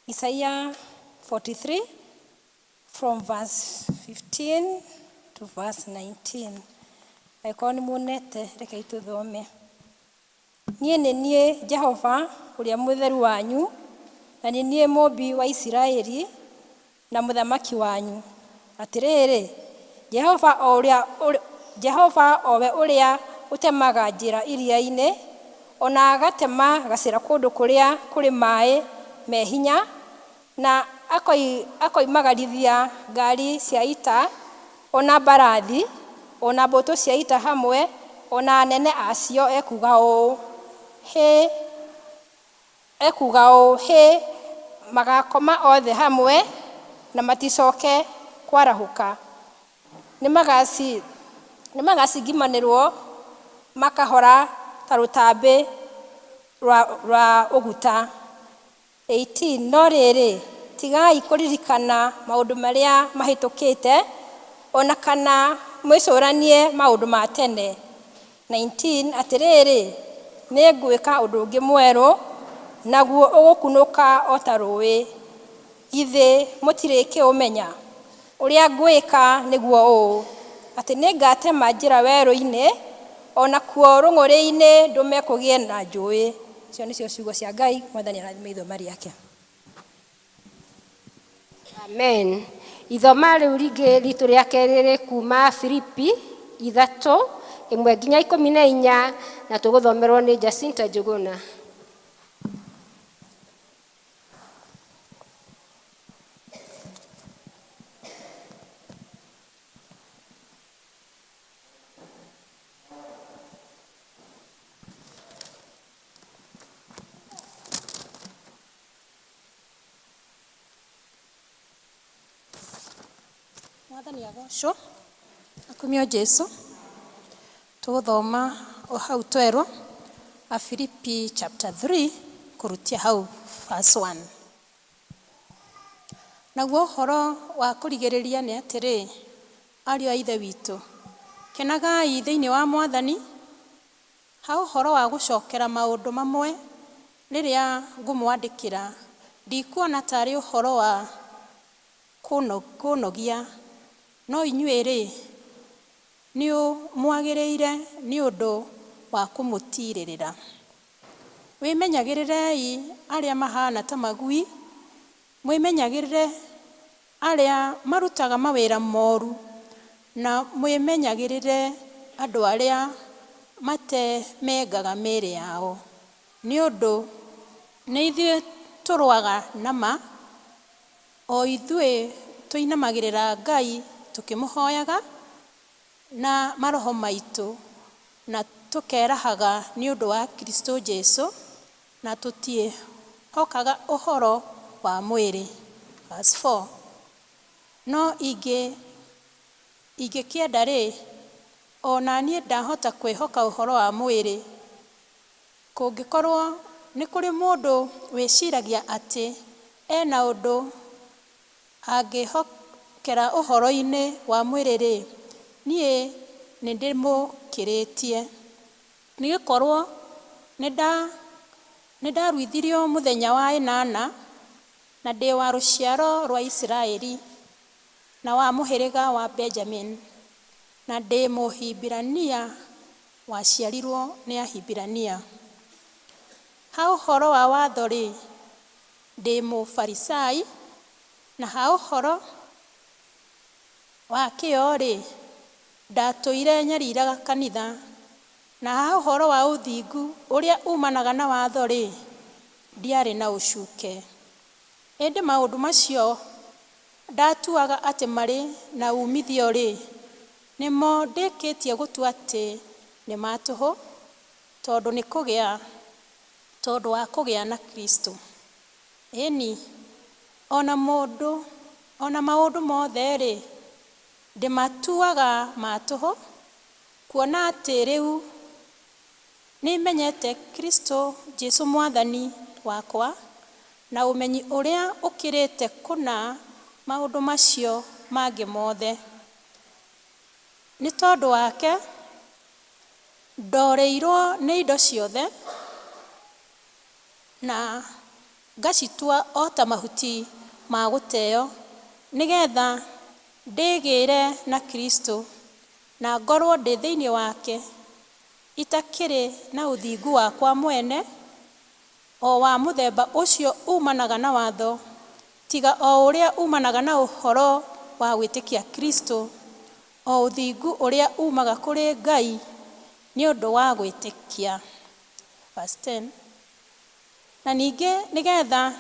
Isaia 43 from verse 15 to verse 19. Angĩkorwo nĩ muonete, rekei tũthome. Niĩ nĩ niĩ Jehova ũrĩa Mũtheru wanyu, na nĩ niĩ Mũũmbi wa Isiraeli na Mũthamaki wanyu. Atĩrĩrĩ, Jehova o ũrĩa Jehova o we ũrĩa ũtemaga njĩra iria-inĩ, ona agatema gacĩra kũndũ kũrĩa kũrĩ maĩ me hinya, na akoimagarithia ngari cia ita, ona mbarathi, ona mbũtũ cia ita hamwe, ona anene acio, ekuga ũũ, hĩ, ekuga ũũ, hĩ, magakoma othe hamwe na maticoke kwarahũka, nĩ magacingimanĩrwo makahora ta rũtambĩ rwa ũguta. 18. No rĩrĩ, tigai kũririkana maũndũ marĩa mahĩtũkĩte, ona kana mwĩcũranie maũndũ ma tene. 19. Atĩrĩrĩ, nĩ ngwĩka ũndũ ũngĩ mwerũ, naguo ũgũkunũka o ta rũũĩ. Githĩ mũtirĩkĩũmenya? Ũrĩa ngwĩka nĩguo ũũ, atĩ nĩngatema njĩra werũ-inĩ, ona kuo rũng'ũrĩ-inĩ ndũme kũgĩe na njũĩ. Icio nĩcio ciugo cia Ngai. Mwathani arathime ithoma rĩake. Amen. Ithoma rĩu rĩngĩ ritũ rĩa kerĩ rĩ kuma Filipi 3:1 nginya 14, na tũgũthomerwo nĩ Jacinta Njuguna. Mwathani agocwo, akumio Jesu. Tũgũthoma o hau twerwo, Afilipi chapter 3 kũrutia hau verse 1. Naguo ũhoro wa kũrigĩrĩria nĩ atĩrĩ, ariũ a Ithe witũ, kenagai thĩinĩ wa Mwathani. Ha ũhoro wa gũcokera maũndũ mamwe rĩrĩa ngũmwandĩkĩra, ndikuona tarĩ ũhoro wa kũnogia, no inyuĩ-rĩ, nĩ mwagĩrĩire nĩ ũndũ wa kũmũtiirĩrĩra. Wĩmenyagĩrĩrei arĩa mahana ta magui, mwĩmenyagĩrĩre arĩa marutaga mawĩra moru, na mwĩmenyagĩrĩre andũ arĩa matemengaga mĩĩrĩ yao. Nĩ ũndũ nĩ ithuĩ tũrũaga na ma, o ithuĩ tũinamagĩrĩra Ngai tũkĩmũhoyaga na maroho maitũ, na tũkerahaga nĩ ũndũ wa Kristo Jesu. Na tũtiĩhokaga ũhoro wa mwĩrĩ. Verse 4. No ingĩkĩenda rĩ, o na niĩ ndahota kwĩhoka ũhoro wa mwĩrĩ. Kũngĩkorwo nĩ kũrĩ mũndũ wĩciragia atĩ ena ũndũ angĩhokera ũhoro-inĩ wa mwĩrĩ-rĩ, niĩ nĩndĩmũkĩrĩtie. Nĩgũkorwo nĩndaruithirio mũthenya wa ĩnana, na ndĩ wa rũciaro rwa Isiraeli, na wa mũhĩrĩga wa Benjamini, na ndĩ Mũhibirania waciarirwo nĩ Ahibirania. Ha ũhoro wa watho-rĩ, ndĩ Mũfarisai, na ha ũhoro wa kĩyo-rĩ, ndatũire nyariraga kanitha, na ha ũhoro wa ũthingu ũrĩa umanaga na watho-rĩ, ndiarĩ na ũcuuke. Ĩndĩ maũndũ macio ndatuaga atĩ marĩ na uumithio-rĩ, nĩmo ndĩkĩtie gũtua atĩ nĩ ma tũhũ, tondũ wa kũgĩa na Kristũ. Ĩni, ona maũndũ mothe-rĩ, ndĩmatuaga ma tũhũ, kuona atĩ rĩu nĩmenyete Kristũ Jesũ Mwathani wakwa, na ũmenyi ũrĩa ũkĩrĩte kũna maũndũ macio mangĩ mothe. Nĩ tondũ wake ndoorĩirwo nĩ indo ciothe, na ngacitua o ta mahuti ma gũteo, nĩgeetha ndĩgĩĩre na Kristũ, na ngorwo ndĩ thĩinĩ wake, itakĩrĩ na ũthingu wakwa mwene, o wa mũthemba ũcio umanaga na watho, tiga o ũrĩa umanaga na ũhoro wa gwĩtĩkia Kristũ, o ũthingu ũrĩa umaga kũrĩ Ngai nĩ ũndũ wa gwĩtĩkia. Verse 10. Na ningĩ nĩgeetha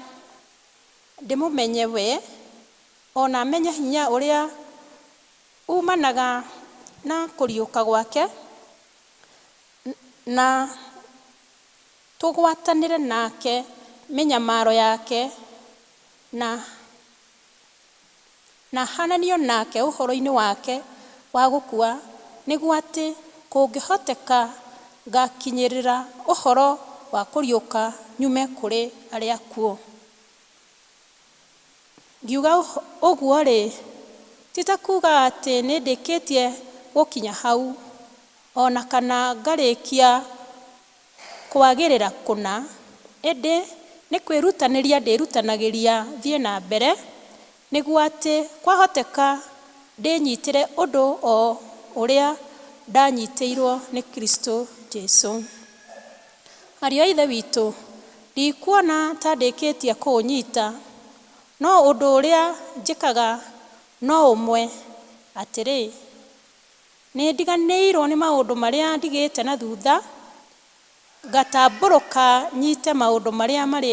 ndĩmũmenye we, o na menye hinya ũrĩa umanaga na kũriũka gwake, na tũgwatanĩre nake mĩnyamaro yake, na hananio nake ũhoro-inĩ wake wa gũkua, nĩguo atĩ kũngĩhoteka ngakinyĩrĩra ũhoro wa kũriũka nyume kũrĩ arĩa akuũ. Ngiuga ũguo-rĩ, ti ta kuuga atĩ nĩndĩkĩtie gũkinya hau, o na kana ngarĩkia kwagĩrĩra kũna, ĩndĩ nĩ kwĩrutanĩria ndĩrutanagĩria thiĩ na mbere, nĩguo atĩ kwahoteka ndĩnyitĩre ũndũ o ũrĩa ndanyitĩirwo nĩ Kristũ Jesũ. Ariũ a Ithe witũ, ndikuona ta ndĩkĩtie kũũnyita, no ũndũ ũrĩa njĩkaga no ũmwe, atĩrĩ, nĩndiganĩirwo nĩ maũndũ marĩa ndigĩte na thutha, ngatambũrũka nyite maũndũ marĩa marĩ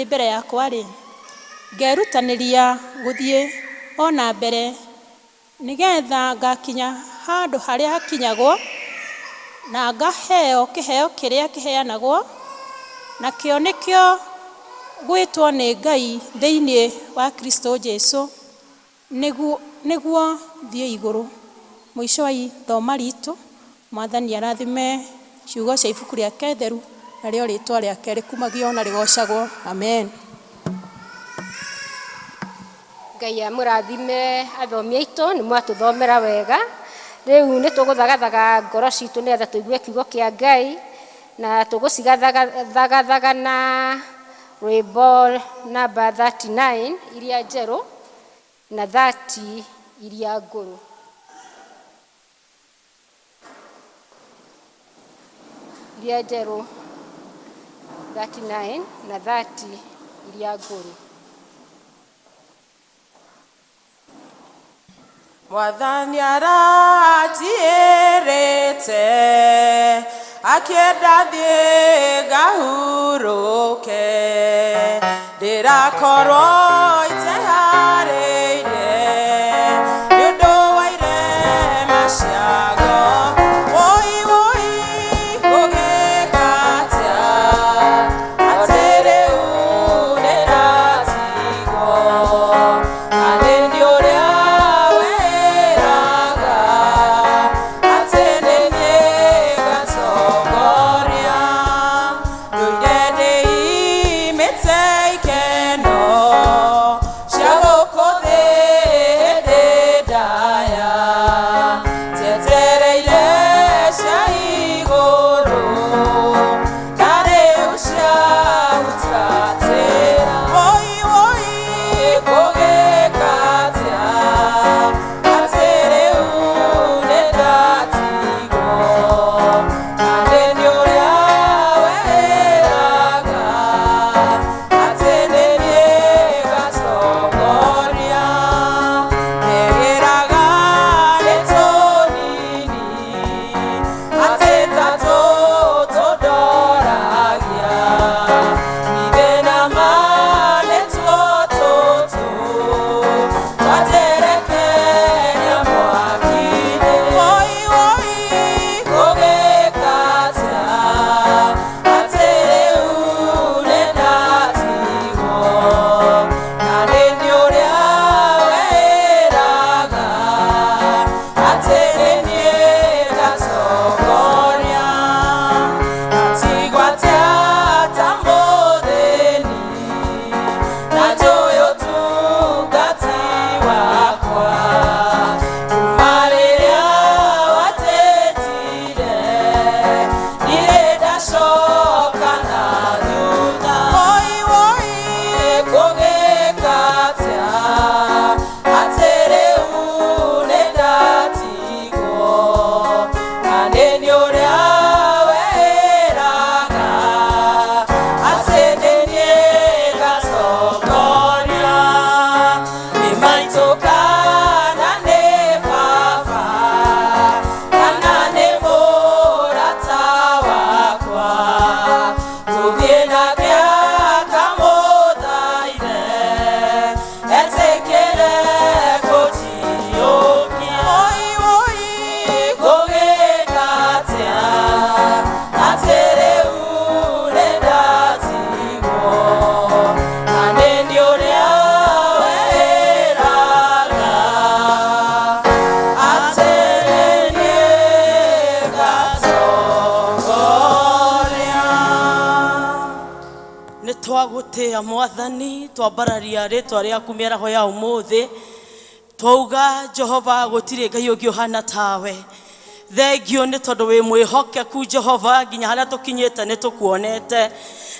mbere yakwa-rĩ, ngerutanĩria gũthiĩ o na mbere, nĩgeetha ngakinya handũ harĩa hakinyagwo, na ngaheo kĩheo kĩrĩa kĩheanagwo, nakĩo nĩkĩo gwĩtwo nĩ Ngai thĩinĩ wa Kristũ Jesũ, nĩguo thiĩ igũrũ. Mũico wa ithoma ritũ, Mwathani arathime ciugo cia ibuku rĩake itheru, narĩo rĩtwa rĩake rĩkumagio na rĩgocagwo. Amen. Ngai amũrathime athomi aitũ, nĩ mwatũthomera wega. Rĩu nĩ tũgũthagathaga ngoro citũ nĩgetha tũigue kiugo kĩa Ngai, na tũgũcigathagathaga na rwĩmbo namba 39 iria njerũ na 30 iria ngũrũ. Iria njerũ 39 na 30 iria ngũrũ. Mwathani aranjĩrĩte akĩenda thiĩ ngahurũke, ndĩrakorwo iteharĩirie nĩ ũndũ wa irema ciago. Wũi wũi ngũgĩka Twagũtĩĩa Mwathani, twambararia rĩtwa rĩaku mĩaraho ya ũmũthĩ. Twauga Jehova gũtirĩ Ngai ũngĩ ũhana tawe. Thengio nĩ tondũ wĩ mwĩhokeku Jehova, nginya harĩa tũkinyĩte nĩ tũkuonete.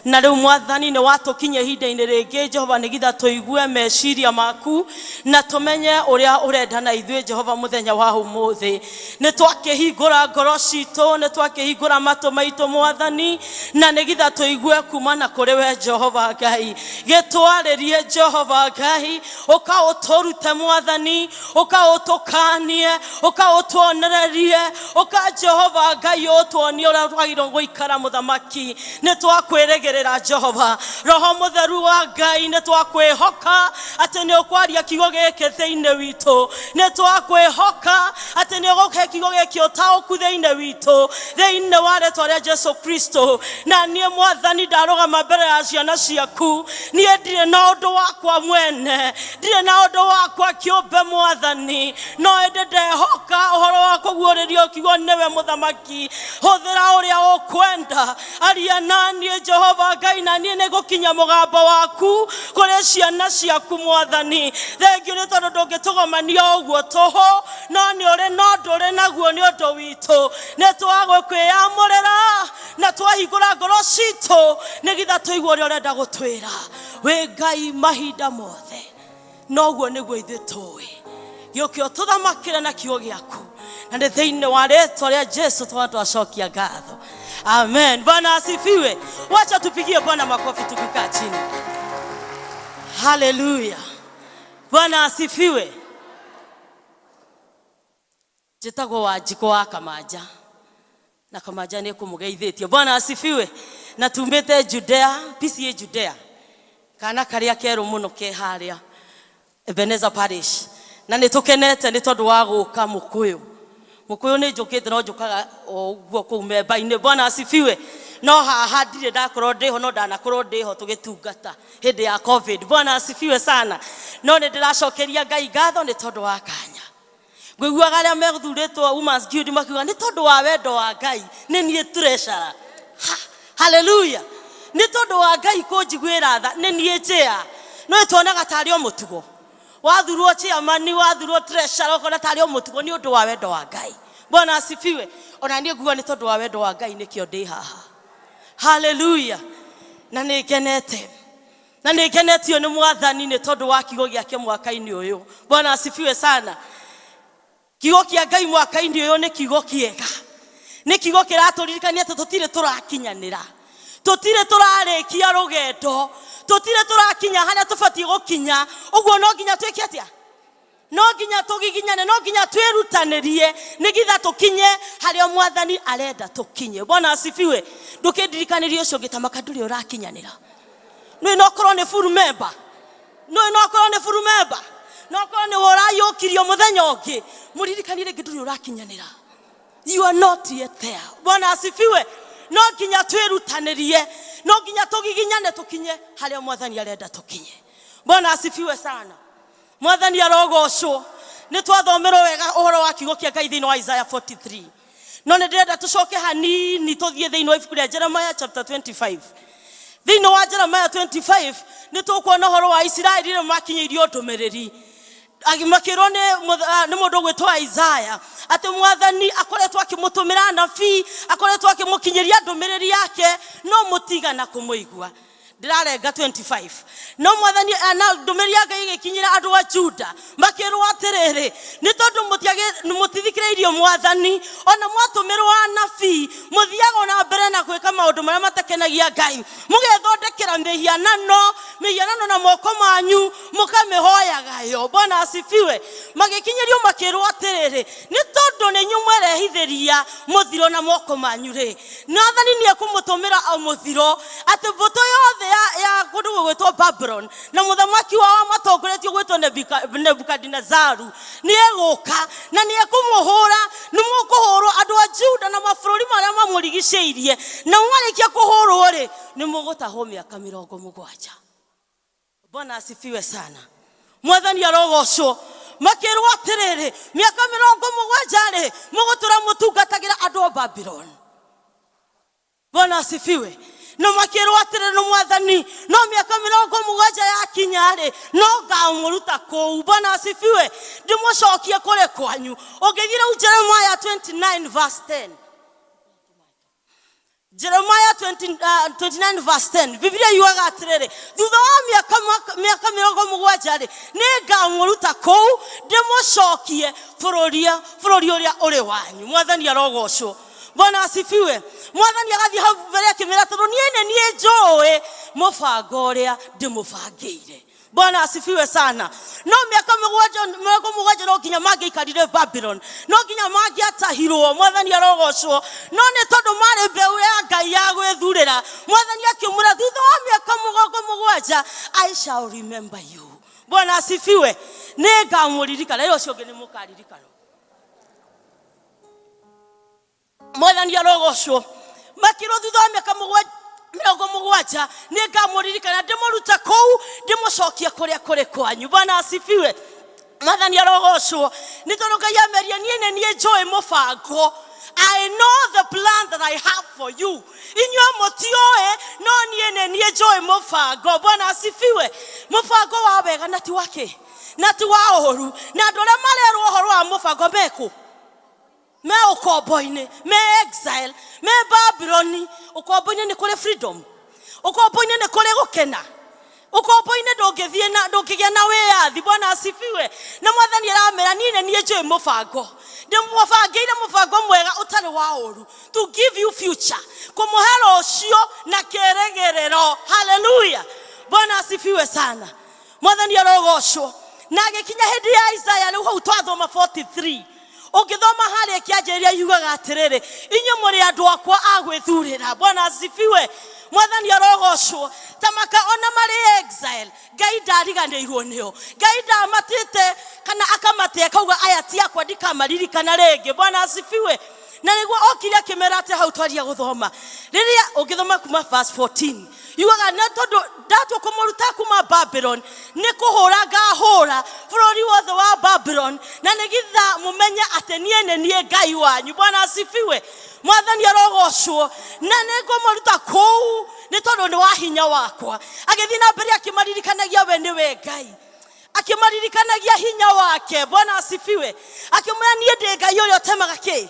Na rĩu Mwathani nĩ watũkinyia ihinda-inĩ rĩngĩ Jehova, nĩgetha tũigue meciria maku na tũmenye ũrĩa ũrenda na ithuĩ Jehova mũthenya wa ũmũthĩ. Nĩ twakĩhingũra ngoro citũ, nĩ twakĩhingũra matũ maitũ Mwathani, na nĩgetha tũigue kuma na kũrĩ we Jehova Ngai. Gĩtwarĩrie Jehova Ngai, ũka ũtũrute Mwathani, ũka ũtũkanie, ũka ũtuonererie, ũka Jehova Ngai ũtuonie ũrĩa twagĩrĩirwo gũikara mũthamaki. Nĩ twakwĩrĩgĩrĩra Jehova. Roho Mũtheru wa Ngai, nĩ twakwĩhoka atĩ nĩ ũkwaria kiugo gĩkĩ thĩinĩ witũ. Nĩ twakwĩhoka atĩ nĩ ũgũhe kiugo gĩkĩ ũtaũku thĩinĩ witũ, thĩinĩ wa rĩtwa rĩa Jesu Kristo. Na niĩ Mwathani ndarũgama mbere ya ciana ciaku, niĩ ndirĩ na ũndũ wakwa mwene, ndirĩ na ũndũ wakwa kĩũmbe Mwathani, no ĩndĩ ndehoka ũhoro wa kũguũrĩrio kiugo nĩwe mũthamaki. Hũthĩra ũrĩa ũkwenda, aria na niĩ Jehova Ngai, na niĩ nĩngũkinya mũgambo waku kũrĩ ciana ciaku Mwathani. Thengio nĩ tondũ ndũngĩtũgomania ũguo tũhũ, no nĩ ũrĩ na ũndũ ũrĩ naguo nĩ ũndũ witũ. Nĩ twagũkwĩyamũrĩra na twahingũra ngoro citũ nĩgetha tũigue ũrĩa ũrenda gũtwĩra. Wĩ Ngai mahinda mothe, noguo nĩguo ithuĩ tũĩ. Gĩũke ũtũthamakĩre na kiugo gĩaku, na nĩ thĩinĩ wa rĩtwa rĩa Jesu twa twacokia ngatho. Amen. Bwana asifiwe. Wacha tupigie Bwana makofi tukikaa chini. Haleluya. Bwana asifiwe. Njĩtagwo Wanjikũ wa Kamanja, na Kamanja nĩ kũmũgeithĩtie. Bwana asifiwe. Na tumĩte Judea, PCA Judea, kana karĩa kerũ mũno ke harĩa Ebenezer Parish. Na nĩ tũkenete nĩ tondũ wa gũka Mũkũyũ. Mũkũyũ nĩ njũkĩte, no njũkaga o ũguo kũu memba-inĩ. Bwana asifiwe. No haha ndirĩ ndakorwo ndĩho, no ndanakorwo ndĩho tũgĩtungata hĩndĩ ya COVID. Bwana asifiwe sana. No nĩ ndĩracokeria Ngai ngatho nĩ tondũ wa kanya. Ngũiguaga arĩa methurĩtwo Women's Guild makiuga nĩ tondũ wa wendo wa Ngai nĩ niĩ treasurer. Haleluya. Nĩ tondũ wa Ngai kũnjiguĩra tha nĩ niĩ chair. No tuonaga tarĩ o mũtugo. Wathurwo chairman, wathurwo treasurer, ũkona tarĩ o mũtugo nĩ ũndũ wa wendo wa Ngai. Bwana asifiwe. Ona niĩ nguga nĩ tondũ wa wendo wa Ngai nĩkĩo ndĩ haha. Haleluya. Na nĩ ngenete. Na nĩ ngenetio nĩ Mwathani nĩ tondũ wa kiugo gĩake mwaka-inĩ ũyũ. Bwana asifiwe sana. Kiugo kĩa Ngai mwaka-inĩ ũyũ nĩ kiugo kĩega. Nĩ kiugo kĩratũririkania atĩ tũtirĩ tũrakinyanĩra, tũtirĩ tũrarĩkia rũgendo, tũtirĩ tũrakinya harĩa tũbatiĩ gũkinya. Ũguo no nginya twĩke atĩa? No nginya tũgiginyane, no nginya twĩrutanĩrie nĩgetha tũkinye harĩa Mwathani arenda tũkinye. Bwana asifiwe. Ndũkĩndirikanĩrie ũcio ũngĩ ta maka ndũrĩ ũrakinyanĩra. Nĩ no korwo nĩ full member, nĩ no korwo nĩ full member, no korwo nĩ ũrayũkirio mũthenya ũngĩ, mũririkanie rĩngĩ ndũrĩ ũrakinyanĩra. You are not yet there. Bwana asifiwe. No nginya twĩrutanĩrie, no nginya tũgiginyane tũkinye harĩa Mwathani arenda tũkinye. Bwana asifiwe sana. Mwathani arogocwo. Nĩ twathomerwo wega ũhoro wa kiugo kĩa Ngai thĩinĩ wa Isaiah 43. No nĩ ndĩrenda tũcoke hanini tũthiĩ thĩinĩ wa ibuku rĩa Jeremiah chapter 25. Thĩinĩ wa Jeremiah 25 nĩ tũkuona ũhoro wa Isiraeli rĩrĩa makinyĩirio ndũmĩrĩri. Makĩrwo nĩ mũndũ ũgwĩtwo Isaiah atĩ Mwathani akoretwo akĩmũtũmĩra anabii, akoretwo akĩmũkinyĩria ndũmĩrĩri yake, no mũtigana kũmũigua. Ndĩrarenga 25. No Mwathani na ndũmĩrĩri ya Ngai ĩgĩkinyĩra andũ a Juda, makĩrwo atĩrĩrĩ, nĩ tondũ mũtithikĩrĩirie Mwathani, ona mwatũmĩrwo anabii, mũthiaga na mbere na gwĩka maũndũ marĩa matakenagia Ngai, mũgethondekera mĩhianano na moko manyu, mũkamĩhoyaga yo. Bwana asifiwe. Magĩkinyĩrio makĩrwo atĩrĩrĩ, nĩ tondũ nĩ inyuĩ mwerehithĩria mũthiro na moko manyu rĩ, Mwathani nĩ ekũmũtũmĩra o mũthiro, atĩ mbũtũ yothe ya kũndũ gũgwĩtwo Babylon na mũthamaki wao matongoretio gwĩtwo Nebukadinezaru nĩ egũka na nĩ ekũmũhũra. Nĩ mũkũhũrwo andũ a Juda na mabũrũri marĩa mamũrigicĩirie, na mwarĩkia kũhũrwo rĩ, nĩ mũgũtahwo mĩaka 70. Bwana asifiwe sana. Mwathani arogocwo. Makĩrwo atĩrĩrĩ, mĩaka 70 rĩ, mũgũtũra mũtungatagĩra andũ a Babylon. Bwana asifiwe. No makĩrwo atĩrĩ nĩ mwathani, no mĩaka 70 yakinya-rĩ, no ngamũruta kũu. Bwana asifiwe. Ndĩmũcokie kũrĩ kwanyu. Ũngĩthiĩ rĩu Jeremiah 29 verse 10. Jeremiah 29 verse 10. Biblia yugaga atĩrĩrĩ, thutha wa mĩaka 70-rĩ, nĩngamũruta kũu ndĩmũcokie bũrũri ũrĩa ũrĩ wanyu. Mwathani arogocwo. Bwana asifiwe. Mwathani agathiĩ hau mbere akĩmĩra tondũ niĩ nĩ niĩ njũĩ mũbango ũrĩa ndĩmũbangĩire. Bwana asifiwe sana. No mĩaka 70 no nginya mangĩaikarire Babylon, no nginya mangĩatahirwo. Mwathani arogocwo. No nĩ tondũ marĩ mbeũ ya Ngai ya gwĩthurĩra, mwathani akĩmwĩra thutha wa mĩaka 70 I shall remember you. Bwana asifiwe. Nĩngamũririkana. Ĩyo ũcio ũngĩ nĩ mũkaririkana. Mwathani arogocwo. Makĩrwo thutha wa mĩaka 70 nĩngamũririkana, ndĩmũrute kũu ndĩmũcokie kũrĩa kũrĩ kwanyu. Bwana asifiwe. Mwathani arogocwo. Nĩ tondũ Ngai amerie niĩ nĩ niĩ njũĩ mũbango. I know the plan that I have for you. Inyuĩ mũtiũĩ, no niĩ nĩ niĩ njũĩ mũbango. Bwana asifiwe. Mũbango wa wega na ti wa kĩ? Na ti wa ũũru. Na andũ arĩa marerwo ũhoro wa mũbango mekũ? Me ũkombo-inĩ, me exile, me Babyloni. Ũkombo-inĩ nĩ kũrĩ freedom. Ũkombo-inĩ nĩ kũrĩ gũkena. Ũkombo-inĩ ndũngĩthiĩ na ndũngĩgĩa na wĩyathi. Bwana asifiwe. Na mwathani aramera niĩ nĩ niĩ njũĩ mũbango. Ndĩmũbangĩire mũbango mwega ũtarĩ wa ũũru. To give you future. Kũmũhe rũciũ na kĩĩrĩgĩrĩro. Hallelujah. Bwana asifiwe sana. Mwathani arogocwo. Na agĩkinya hĩndĩ ya Isaiah rĩu hau twathoma 43. Ũngĩthoma harĩa kĩanjĩrĩria yugaga atĩrĩrĩ, inyuĩ mũrĩ andũ akwa a gwĩthurĩra. Bwana asifiwe. Mwathani arogocwo. Ta maka ona marĩ exile, Ngai ndariganĩirwo nĩo. Ngai ndamatĩte kana akamatea akauga aya ti akwa ndikamaririkana rĩngĩ. Bwana asifiwe. Na nĩguo okire akĩmera atĩ hau twaria gũthoma. Rĩrĩa ũngĩthoma kuma verse 14, yugaga nĩ tondũ ndatua kũmũruta kuma Babylon, nĩ kũhũra ngahũra bũrũri wothe wa Babylon, na nĩgetha mũmenye atĩ niĩ nĩ niĩ Ngai wanyu. Bwana asifiwe. Mwathani arogocwo. Na nĩngũmũruta kũu nĩ tondũ nĩ wa hinya wakwa. Agĩthiĩ na mbere akĩmaririkanagia we nĩwe Ngai, akĩmaririkanagia hinya wake. Bwana asifiwe. Akĩmwĩra niĩ ndĩ Ngai ũrĩa ũtemaga kĩ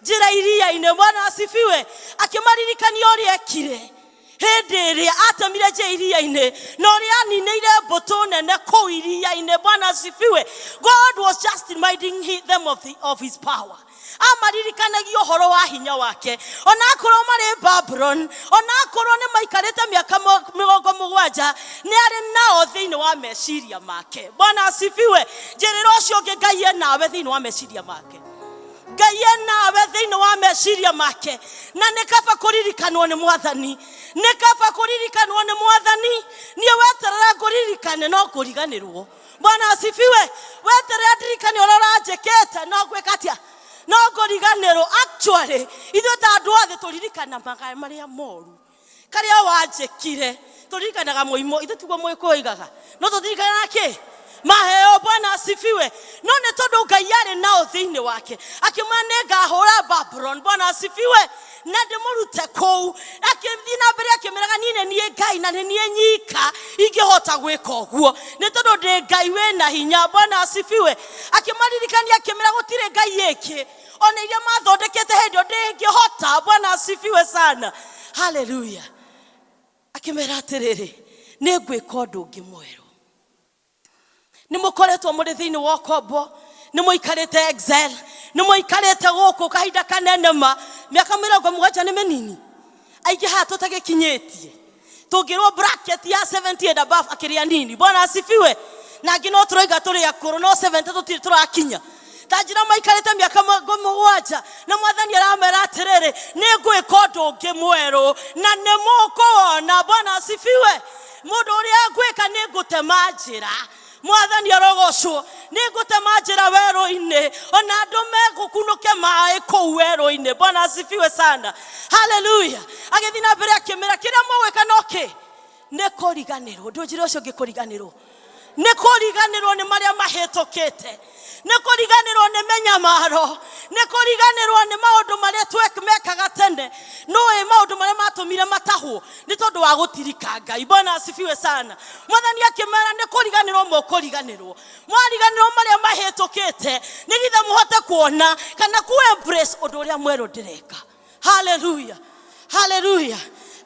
njĩra iria-inĩ. Bwana asifiwe. Akĩmaririkania ũrĩa ekire hĩndĩ ĩrĩa atemire njĩra iria-inĩ na ũrĩa aninĩire mbũtũ nene kũu iria-inĩ. Bwana asifiwe. God was just reminding them of his power. Amaririkanagia ũhoro wa hinya wake. Ona akorwo marĩ Babylon, ona akorwo nĩ maikarĩte mĩaka 70, nĩ arĩ nao thĩinĩ wa meciria make. Bwana asifiwe. Njĩrĩra ũcio ũngĩ Ngai e nawe thĩinĩ wa meciria make. Ngai e nawe thĩinĩ wa meciria make. Na nĩ kaba kũririkanwo nĩ mwathani. Nĩ kaba kũririkanwo nĩ mwathani. Niĩ weterera ngũririkane no ngũriganĩrwo. Bwana asifiwe. Weterera ndirikane ũrĩa ũranjĩkĩte no ngwĩka atĩa? No ngũriganĩrwo. Actually, ithuĩ ta andũ a thĩ tũririkanaga marĩa moru. Karĩa wanjĩkire, tũririkanaga mũimũ, ithuĩ tiguo mũgĩkũyũ oigaga. No tũtirikanaga kĩ? Maheo. Bwana asifiwe. No nĩ tondũ Ngai arĩ nao thĩinĩ wake, akĩmwĩra nĩ ngahũra Babylon. Bwana asifiwe. Na ndĩmũrute kũu. Akĩthiĩ na mbere akĩmĩraga niĩ nĩ niĩ Ngai na nĩ niĩ nyika ingĩhota gwĩka ũguo, nĩ tondũ ndĩ Ngai wĩna hinya. Bwana asifiwe. Akĩmaririkania akĩmĩra gũtirĩ Ngai ĩngĩ ona iria mathondekete hĩndĩ ĩyo ndĩngĩhota. Bwana asifiwe sana. Haleluya. Akĩmera atĩrĩrĩ, nĩ ngwĩka ũndũ ũngĩ mwerũ. Nĩ mũkoretwo mũrĩ thĩinĩ wa ũkombo, nĩ mũikarĩte exile, nĩ mũikarĩte gũkũ kahinda kanene ma, mĩaka 70 nĩ mĩnini. Aingĩ haha tũtagĩkinyĩtie. Tũngĩrwo bracket ya 70 and above akĩrĩa nini. Bwana asifiwe. Na angĩ no tũroiga tũrĩ akũrũ, no 70 tũtirĩ tũrakinya. Ta njĩra maikarĩte mĩaka 70, na mwathani aramera atĩrĩrĩ, nĩ ngwĩka ũndũ ũngĩ mwerũ na nĩ mũkũwona. Bwana asifiwe. Mũndũ ũrĩa ngwĩka nĩ ngũtema njĩra. Mwathani arogocwo. Nĩ ngũtema njĩra werũ-inĩ, ona andũ megũkunũke maĩ kũu werũ-inĩ. Bwana asifiwe sana. Haleluya. Agĩthiĩ na mbere akĩmĩra kĩrĩa mũgwĩka no kĩ? Nĩ kũriganĩrwo. Ndũnjĩre ũcio ũngĩ kũriganĩrwo. Nĩ kũriganĩrwo nĩ marĩa mahĩtũkĩte, nĩ kũriganĩrwo nĩ mĩnyamaro, nĩ kũriganĩrwo nĩ maũndũ marĩa mekaga tene. Nũĩ maũndũ marĩa matũmire matahwo nĩ tondũ wa gũtirika Ngai. Bwana asifiwe sana. Mwathani akĩmera nĩ kũriganĩrwo mũkũriganĩrwo, mwariganĩrwo marĩa mahĩtũkĩte nĩgetha mũhote kuona kana ku embrace ũndũ ũrĩa mwerũ ndĩreka. Haleluya, haleluya.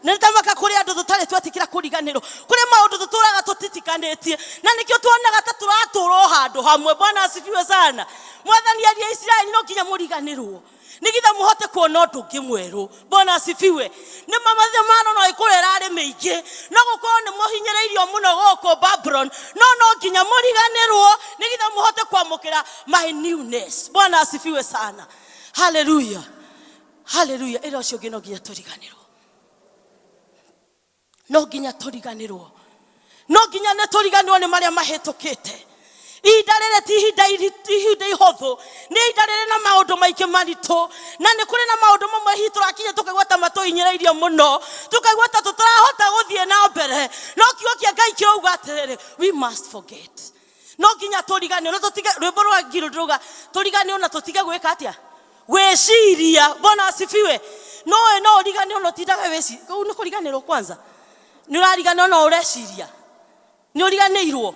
Nĩ tamaka kũrĩ andũ tũtarĩ twetĩkĩra kũriganĩrwo, kũrĩ maũndũ tũtũraga tũtitikanĩtie na nĩkĩo tuonaga ta tũratũra o handũ hamwe. Bwana asifiwe sana. Mwathani aria Isiraeli no nginya mũriganĩrwo nĩgetha mũhote kuona ũndũ ũngĩ mwerũ. Bwana asifiwe. Nĩ mamathemano no ĩkũrĩa ĩrarĩ mĩingĩ, no gũkorwo nĩ mũhinyĩrĩirio mũno gũkũ Babylon, no no nginya mũriganĩrwo nĩgetha mũhote kwamũkĩra my newness. Bwana asifiwe sana. Haleluya, haleluya. Ĩra ũcio ũngĩ no nginya tũriganĩrwo, no nginya tũriganĩrwo, no nginya nĩ tũriganĩrwo nĩ marĩa mahĩtũkĩte. Ihinda rĩrĩ ti ihinda ihinda ihũthũ, nĩ ihinda rĩrĩ na maũndũ maingĩ maritũ, na nĩ kũrĩ na maũndũ mamwe hihi tũrakinya tũkaigua ta matũhinyĩrĩirie mũno, tũkaigua ta tũtarahota gũthiĩ na mbere. No kiugo kĩa Ngai kĩrauga atĩrĩrĩ, we must forget. No nginya tũriganĩrwo na tũtige. Rwĩmbo rwa ngiri rũrauga tũriganĩrwo na tũtige gwĩka atĩa? Gwĩciria. Bwana asifiwe. Nowe no ũriganĩrwo na ũtindage wĩci kũu nĩ kũriganĩrwo. Kwanza nĩ ũrariganĩrwo no ũreciria nĩ ũriganĩirwo.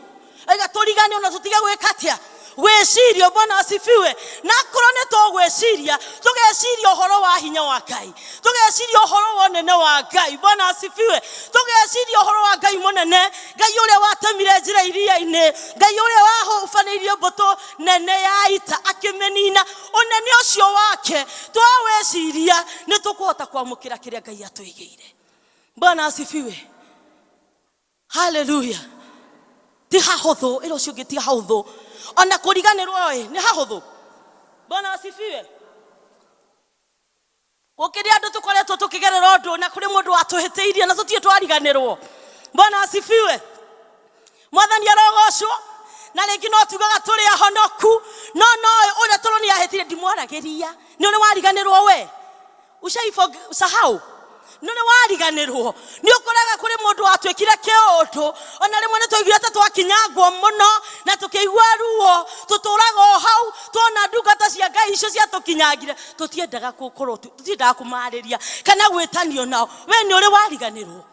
Aiga tũriganĩrwo na tũtige gwĩka atĩa? Gwĩciria. Bwana asifiwe. Na akorwo nĩ tũgwĩciria, tũgeciria ũhoro wa hinya wa Ngai, tũgeciria ũhoro wa ũnene wa Ngai. Bwana asifiwe. Tũgeciria ũhoro wa Ngai mũnene, Ngai ũrĩa watemire njĩra iria-inĩ, Ngai ũrĩa wahubanĩirie mbũtũ nene ya ita akĩmĩnina, ũnene ũcio wake twawĩciria nĩ tũkũhota kwamũkĩra kĩrĩa Ngai atũigĩire. Bwana asifiwe. Haleluya. Ti hahũthũ. Ĩra ũcio ũngĩ ti hahũthũ ona kũriganĩrwo ĩ nĩ hahũthũ. Bwana asifiwe. Gũkĩrĩ andũ tũkoretwo tũkĩgerera ũndũ na kũrĩ mũndũ watũhĩtĩirie na tũtirĩ twariganĩrwo. Bwana asifiwe. Mwathani arogocwo. Na rĩngĩ no tugaga tũrĩ ahonoku, no no ũrĩa tũrũ nĩ ahĩtire ndimwaragĩria. Nĩ ũrĩ wariganĩrwo we? Ushaisahau? Nĩ ũrĩ wariganĩrwo? Nĩ ũkoraga kũrĩ mũndũ watuĩkire kĩũndũ, ona rĩmwe nĩ twaiguire ta twakinyangwo mũno na tũkĩigua ruo, tũtũraga o hau tuona ndungata cia Ngai icio ciatũkinyangire, tũtiendaga gũkorwo, tũtiendaga kũmarĩria kana gwĩtanio nao. We nĩ ũrĩ wariganĩrwo?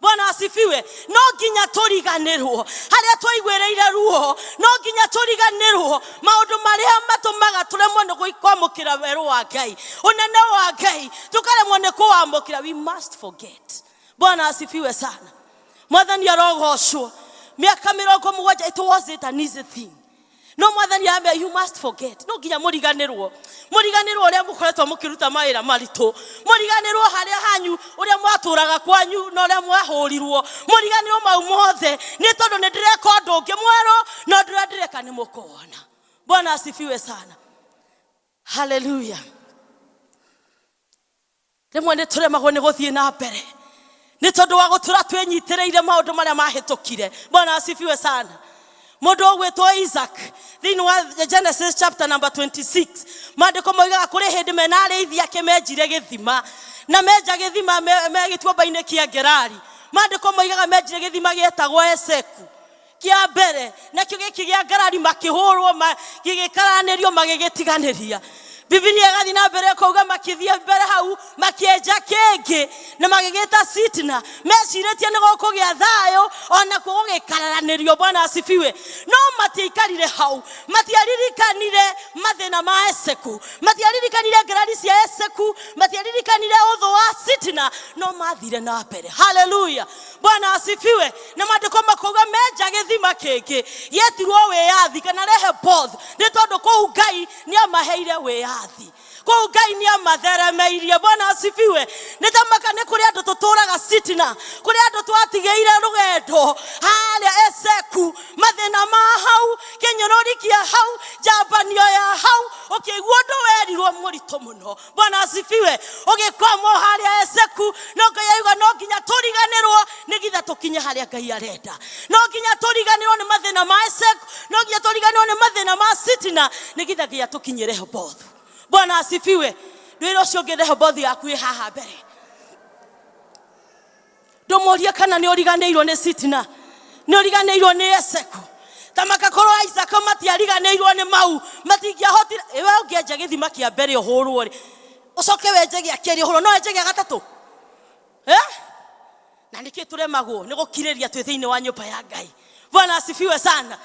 Bwana asifiwe. No nginya tũriganĩrwo harĩa twaiguĩrĩire ruo, no nginya tũriganĩrwo maũndũ marĩa matũmaga tũremwo nĩ kwamũkĩra werũ wa Ngai, ũnene wa Ngai tũkaremwo nĩ kũwamũkĩra. We must forget. Bwana asifiwe sana. Mwathani arogocwo. Mĩaka 70, it wasn't an easy thing, no Mwathani ambia, you must forget. No nginya mũriganĩrwo, mũriganĩrwo ũrĩa mũkoretwo mũkĩruta mawĩra maritũ, mũriganĩrwo harĩa hanyu ũrĩa mwatũraga kwanyu na ũrĩa mwahũrirwo, mũriganĩrwo mau mothe nĩ tondũ nĩ ndĩreka ũndũ ũngĩ mwerũ, na ũndũ ũrĩa ndĩreka nĩ mũkũwona. Bwana asifiwe sana. Haleluya. Rĩmwe nĩ tũremagwo nĩ gũthiĩ na mbere nĩ tondũ wa gũtũra twĩnyitĩrĩire maũndũ marĩa mahĩtũkire. Bwana asifiwe sana. Mũndũ ũgwĩtwo Isaac, thĩinĩ wa Genesis chapter number 26, maandĩko moigaga kũrĩ hĩndĩ mena arĩithi ake menjire gĩthima, na menja gĩthima me gĩtuamba-inĩ kĩa Gerari. Maandĩko moigaga menjire gĩthima gĩetagwo Eseku kĩa mbere, nakĩo gĩkĩ gĩa Ngarari makĩhũrwo gĩgĩkaranĩrio magĩgĩtiganĩria. Bibilia ĩgathiĩ na mbere ĩkauga makĩthiĩ mbere hau makĩenja kĩngĩ na magĩgĩta Sitna, mecirĩtie nĩ gũkũgĩa thayũ, onakuo gũgĩkararanĩrio. Bwana asifiwe. No matiaikarire hau, matiaririkanire mathĩna ma Eseku, matiaririkanire ngarari cia Eseku, matiaririkanire ũthũ wa Sitna, no mathire na mbere. Haleluya. Bwana asifiwe. Na maandĩko makauga menja gĩthima kĩngĩ gĩetirwo wĩyathi kana Rehoboth, nĩ tondũ kũu Ngai nĩ amaheire wĩyathi, kũu Ngai nĩ amatheremeirie. Bwana asifiwe. Nĩ tamaka nĩ kũrĩ andũ tũtũraga Sitina, kũrĩ andũ twatigĩire rũgendo harĩa Eseku, mathĩna ma hau, kĩnyũrũri kĩa hau, njambanio ya hau, ũkĩigua ũndũ werirwo mũritũ mũno. Bwana asifiwe. Ũgĩkwamwo harĩa Eseku, no Ngai auga no nginya tũriganĩrwo nĩgetha tũkinye harĩa Ngai arenda. No nginya tũriganĩrwo nĩ mathĩna ma Eseku, no nginya tũriganĩrwo nĩ mathĩna ma Sitina nĩgetha nginya tũkinye Rehoboth. Bwana asifiwe. Ndwĩra ũcio ũngĩ Rehoboth yaku ĩ haha mbere. Ndũmũrie kana nĩ ũriganĩirwo nĩ Sitina, nĩ ũriganĩirwo nĩ Eseku. Ta makakorwo Isaka matiariganĩirwo nĩ mau, matingĩahotire. We ũngĩenja gĩthima kĩa mbere ũhũrwo rĩ, ũcoke wenje gĩa kerĩ ũhũrwo, no wenje gĩa gatatũ? Eh? Na nĩkĩ tũremagwo nĩ gũkirĩria twĩ thĩinĩ wa nyũmba ya Ngai? Bwana asifiwe sana.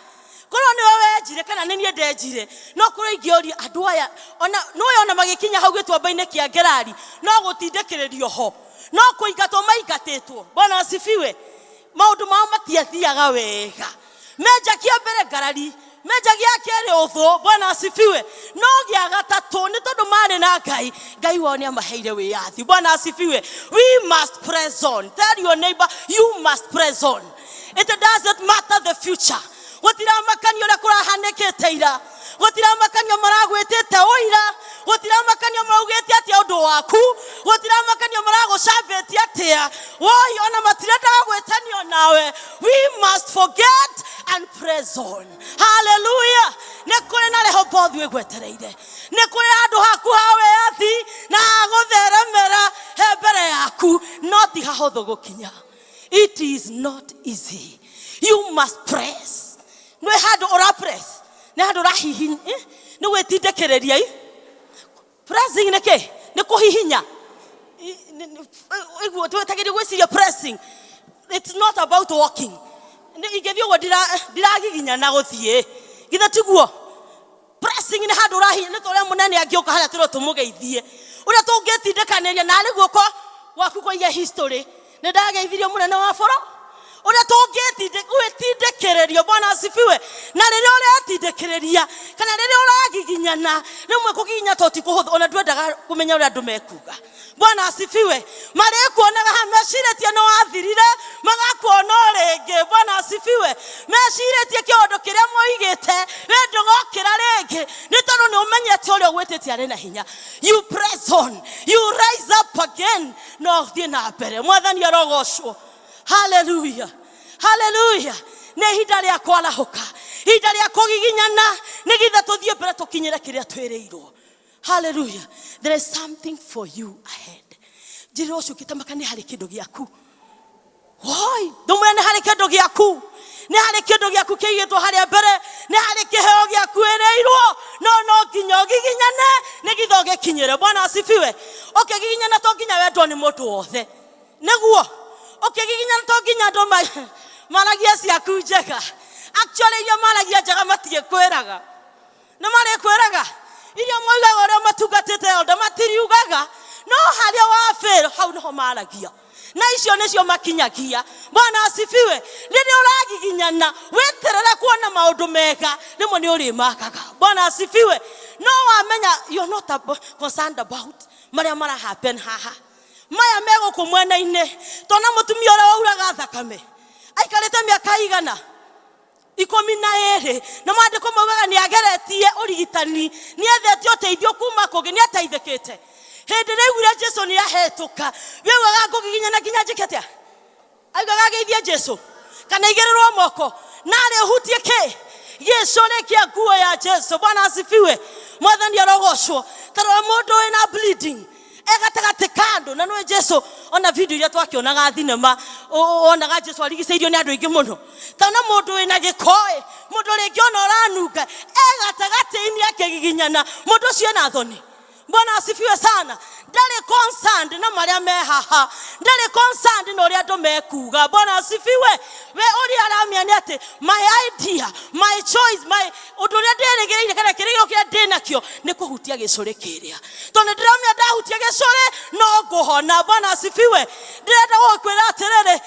Korwo nĩwe wenjire kana nĩ niĩ ndenjire, no korwo ingĩũria andũ aya, ona nĩwe ona magĩkinya hau gĩtuamba-inĩ kĩa Gerari, no gũtindĩkĩrĩrio ho, no kũingatwo maingatĩtwo. Bwana asifiwe. Maũndũ mao matiathiaga wega. Menja kĩa mbere ngarari, menja gĩa kerĩ ũthũ. Bwana asifiwe. No gĩa gatatũ nĩ tondũ marĩ na Ngai, Ngai wao nĩ amaheire wĩyathi. Bwana asifiwe. We must press on. Tell your neighbor, you must press on. It doesn't matter the future. Gũtiramakania ũrĩa kũrahanĩkĩte ira, gũtiramakania maragwĩtĩte ũira, gũtiramakania maraugĩte atĩa ũndũ waku, gũtiramakania maragũcambĩtie atĩa, woi ona matirendaga gwĩtanio nawe. We must forget and press on. Hallelujah. Nĩ kũrĩ na Rehobothu ĩgwetereire, nĩ kũrĩ handũ haku ha wĩyathi na hagũtheremera he mbere yaku, no ti hahũthũ gũkinya. It is not easy. You must press. Nĩ handũ ũra press, nĩ handũ ũrahihinya, nĩ gwĩtindĩkĩrĩria. Pressing nĩ kĩ? Nĩ kũhihinya. Iguo twetagĩrio gwĩciria pressing. It's not about walking. Ingĩthiĩ ũguo ndiragiginya na gũthiĩ, githĩ tiguo? Pressing nĩ handũ ũrahihinya. Nĩ ta ũrĩa mũnene angĩũka harĩa tũrĩ tũmũgeithie, ũrĩa tũngĩtindĩkanĩria na arĩ guoko gwaku kũige history, nĩ ndageithirie mũnene wa bũrũ, ũrĩa tũngĩtindĩkĩrĩrio. Bwana asifiwe. Na rĩrĩa ũretindĩkĩrĩria kana rĩrĩa ũragiginyana, rĩmwe kũgiginya to ti kũhũthũ, ona ndwendaga kũmenya ũrĩa andũ mekuga. Bwana asifiwe. Marĩkuonaga ha mecirĩtie nĩ wathirire, magakuona o rĩngĩ. Bwana asifiwe. Mecirĩtie kĩũndũ kĩrĩa moigĩte we ndũgokĩra rĩngĩ, nĩ tondũ nĩ ũmenyete ũrĩa ũgwĩtĩte arĩ na hinya. You press on, you rise up again, no ũthiĩ na mbere. Mwathani arogocwo. Hallelujah. Hallelujah. Nĩ ihinda rĩa kwarahũka, ihinda rĩa kũgiginyana, nĩgetha tũthiĩ mbere tũkinyĩre kĩrĩa twĩrĩirwo. Hallelujah. There is something for you ahead. Njĩra ũcio ũkĩtamaka nĩ harĩ kĩndũ gĩaku. Woi, ndũmwĩre nĩ harĩ kĩndũ gĩaku. Nĩ harĩ kĩndũ gĩaku kĩigĩtwo harĩa mbere, nĩ harĩ kĩheo gĩaku ĩrĩirwo, no no nginya ũgiginyane nĩgetha ũgĩkinyĩre. Bwana asifiwe. Ũkĩgiginyana to nginya wendwo nĩ mũndũ wothe. Nĩguo ũkĩgiginyana to nginya andũ maragie ciaku njega. Actually iria maragia njega matiĩkwĩraga. Nĩ marĩkwĩraga iria moigaga ũrĩa matungatĩte elder matiriugaga, no harĩa wabĩrwo hau nĩho maragia, na icio nĩcio makinyagia. Bwana asifiwe. Rĩrĩa ũragiginyana wĩterere kuona maũndũ mega, rĩmwe nĩ ũrĩmakaga. Bwana asifiwe. No wamenya you are not concerned about marĩa mara happen haha, maya me gũkũ mwena-inĩ. Tona mũtumia ũrĩa wauraga thakame aikarĩte mĩaka igana 12, na maandĩko maugaga nĩ ageretie ũrigitani, nĩ ethete ũteithio kuma kũngĩ, nĩ ateithĩkĩte. Hĩndĩ ĩrĩa aiguire Jesũ nĩ ahetũka, wĩugaga ngũgiginyana nginya njĩke atĩa? Augaga ageithie Jesũ kana aigĩrĩrwo moko na arĩhutie kĩ? Gĩcũrĩ kĩa nguo ya Jesũ. Bwana asifiwe. Mwathani arogocwo. Ta rora mũndũ wĩna bleeding e gatagatĩ ka andũ, na nĩwe Jesũ. Ona video iria twakĩonaga thinema, wonaga Jesũ arigicĩirio nĩ andũ aingĩ mũno. Ta na mũndũ wĩna gĩko-ĩ, mũndũ rĩngĩ ona ũranunga e gatagatĩ-inĩ akĩgiginyana, mũndũ ũcio ena thoni. Bwana asifiwe sana. Ndarĩ concerned na marĩa me haha, ndarĩ concerned na ũrĩa andũ mekuga. Bwana asifiwe. We ũrĩa aramenya nĩ atĩ my idea, my choice, my ũndũ ũrĩa ndĩrĩgĩrĩire kana kĩrĩgĩrĩro kĩrĩa ndĩnakĩo nĩ kũhutia gĩcũrĩ kĩrĩa, tondũ nĩndĩramenya ndahutia gĩcũrĩ no ngũhona. Bwana asifiwe. Ndĩrenda gũkwĩra atĩrĩrĩ,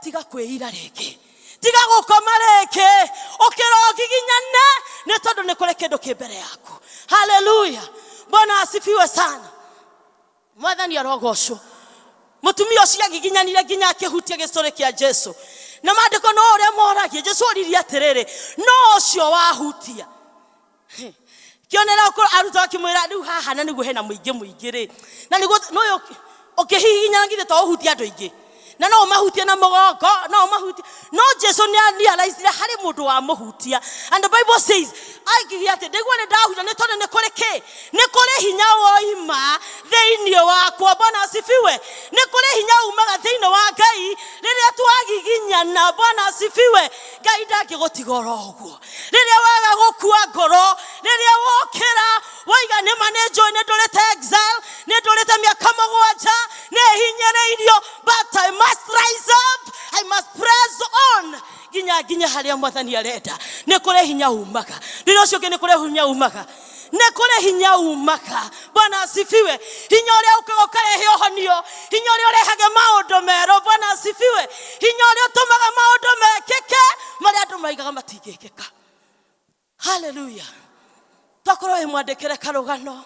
tiga kwĩira rĩngĩ, tiga gũkoma rĩngĩ, ũkĩra ũgiginyane, nĩ tondũ nĩ kũrĩ kĩndũ kĩ mbere yaku. Hallelujah. Bwana asifiwe sana. Mwathani arogocwo. Mũtumia ũcio agiginyanire nginya akĩhutia gĩcũrĩ kĩa Jesũ, na maandĩko no ũrĩa moragia. Jesũ oririe atĩrĩrĩ, no ũcio wahutia kĩonera ũkorwo arutwo akĩmwĩra rĩu haha na nĩguo hena mũingĩ mũingĩ rĩ, na nĩguo nũyũ ũkĩhihinyana githĩ to ũhutie andũ aingĩ, na no ũmahutie na mũgongo, no ũmahutie. No Jesũ nĩ realizire harĩ mũndũ wamũhutia, and the Bible says aikirie atĩ ndĩguo nĩ ndahutia, nĩ tondũ nĩ kũrĩ kĩ? Nĩ kũrĩ hinya woima thĩinĩ wakwa. Bwana asifiwe. Nĩ kũrĩ hinya umaga thĩinĩ wa Ngai rĩrĩa twagiginyana. Bwana asifiwe. Ngai ndangĩgũtiga oro ũguo. Rĩrĩa waga gũkua ngoro, rĩrĩa wokĩra waiga nĩ ma nĩ njũĩ nĩ ndũrĩte exile, nĩ ndũrĩte mĩaka 7, nĩ hinyĩrĩirio, but I must rise up, I must press on nginya nginya harĩa Mwathani arenda. Nĩ kũrĩ hinya umaga. Rĩrĩa ũcio ũngĩ nĩ kũrĩ hinya umaga, nĩ kũrĩ hinya umaga. Bwana asifiwe. Hinya ũrĩa ũkaga ũkarehe ũhonio, hinya ũrĩa ũrehage maũndũ merũ. Bwana asifiwe. Hinya ũrĩa ũtũmaga maũndũ mekĩke marĩa andũ maigaga matingĩkĩka. Haleluya. Tokorwo wĩ mwandĩkĩre karũgano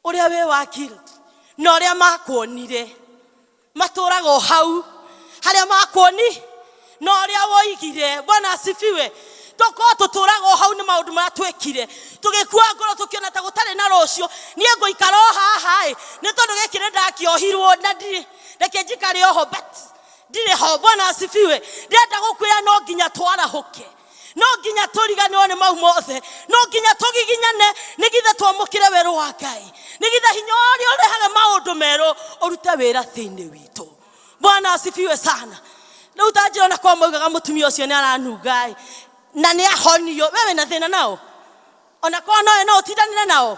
ũrĩa wĩ wa guild na ũrĩa makuonire matũraga o hau harĩa makuoni na ũrĩa woigire. Bwana asifiwe. Tokorwo tũtũraga o hau nĩ maũndũ marĩa twĩkire, tũgĩkua ngoro tũkĩona ta gũtarĩ na rũciũ. Niĩ ngũikara o haha ĩ, nĩ tondũ gĩkĩ nĩ ndakĩohirwo na ndirĩ, reke njikare oho, but ndirĩ ho. Bwana asifiwe. Ndĩrenda gũkwĩra no nginya twarahũke, no nginya tũriganĩrwo nĩ mau mothe, no nginya tũgiginyane nĩgetha twamũkĩre werũ wa Ngai, nĩgetha hinya ũrĩa ũrehaga maũndũ merũ ũrute wĩra thĩinĩ witũ. Bwana asifiwe sana. Rĩu ta njĩra ona kwa maugaga mũtumia ũcio nĩ aranunga ĩ, na nĩ ahonio. We wĩna thĩna nao? Ona korwo nowe no ũtindanĩre nao?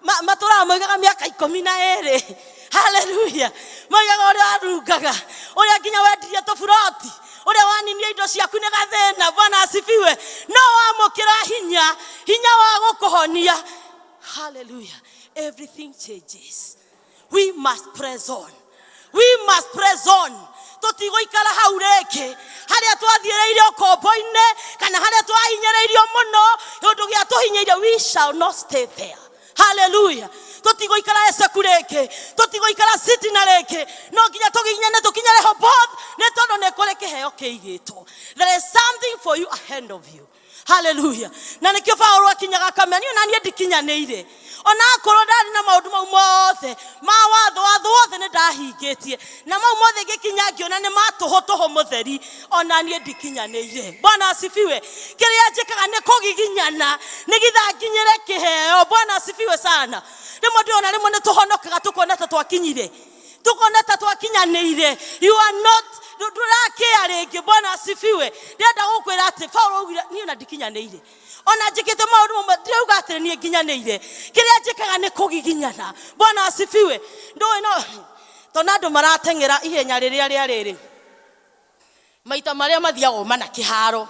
Matũraga moigaga mĩaka 12. Haleluya. Moigaga ũrĩa arungaga, ũrĩa nginya wendirie tũburoti, ũrĩa waninie indo ciaku nĩ gathĩna. Bwana asifiwe. No wamũkĩra hinya, hinya wa gũkũhonia. Haleluya. Everything changes. We must press on. We must press on. Tũtigũikara hau rĩngĩ harĩa twathiĩrĩire ũkombo-inĩ kana harĩa twahinyĩrĩirio mũno, kĩũndũ gĩa tũhinyĩire. We shall not stay there. Haleluya. Tũtigũikara Eseku rĩngĩ, tũtigũikara Sitina rĩngĩ, no nginya tũgiginyane tũkinye Rehoboth, nĩ tondũ nĩ kũrĩ kĩheo kĩigĩtwo. There is something for you ahead of you. Haleluya. Na nĩkĩo Paũlũ akinyaga akamenya, niĩ ona niĩ ndikinyanĩire, ona akorwo ndarĩ na maũndũ mau mothe ma watho, watho wothe nĩ ndahingĩtie, na mau mothe ngĩkinya ngĩona nĩ ma tũhũ tũhũ mũtheri, ona niĩ ndikinyanĩire. Bwana asifiwe. Kĩrĩa njĩkaga nĩ kũgiginyana nĩgetha nginyĩre kĩheo. Bwana asifiwe sana. Rĩmwe ndĩrona rĩmwe nĩ tũhonokaga tũkona ta twakinyire, tũkona ta twakinyanĩire. You are not, ndũrakĩa rĩngĩ. Bwana asifiwe. Ndĩrenda gũkwĩra atĩ Paũlũ augire niĩ ona ndikinyanĩire, ona njĩkĩte maũndũ mamwe, ndirauga atĩ niĩ nginyanĩire. Kĩrĩa njĩkaga nĩ kũgiginyana. Bwana asifiwe. Ndũĩ no tondũ andũ marateng'era ihenya rĩrĩa rĩa rĩrĩ, maita marĩa mathiagwo mana kĩharo,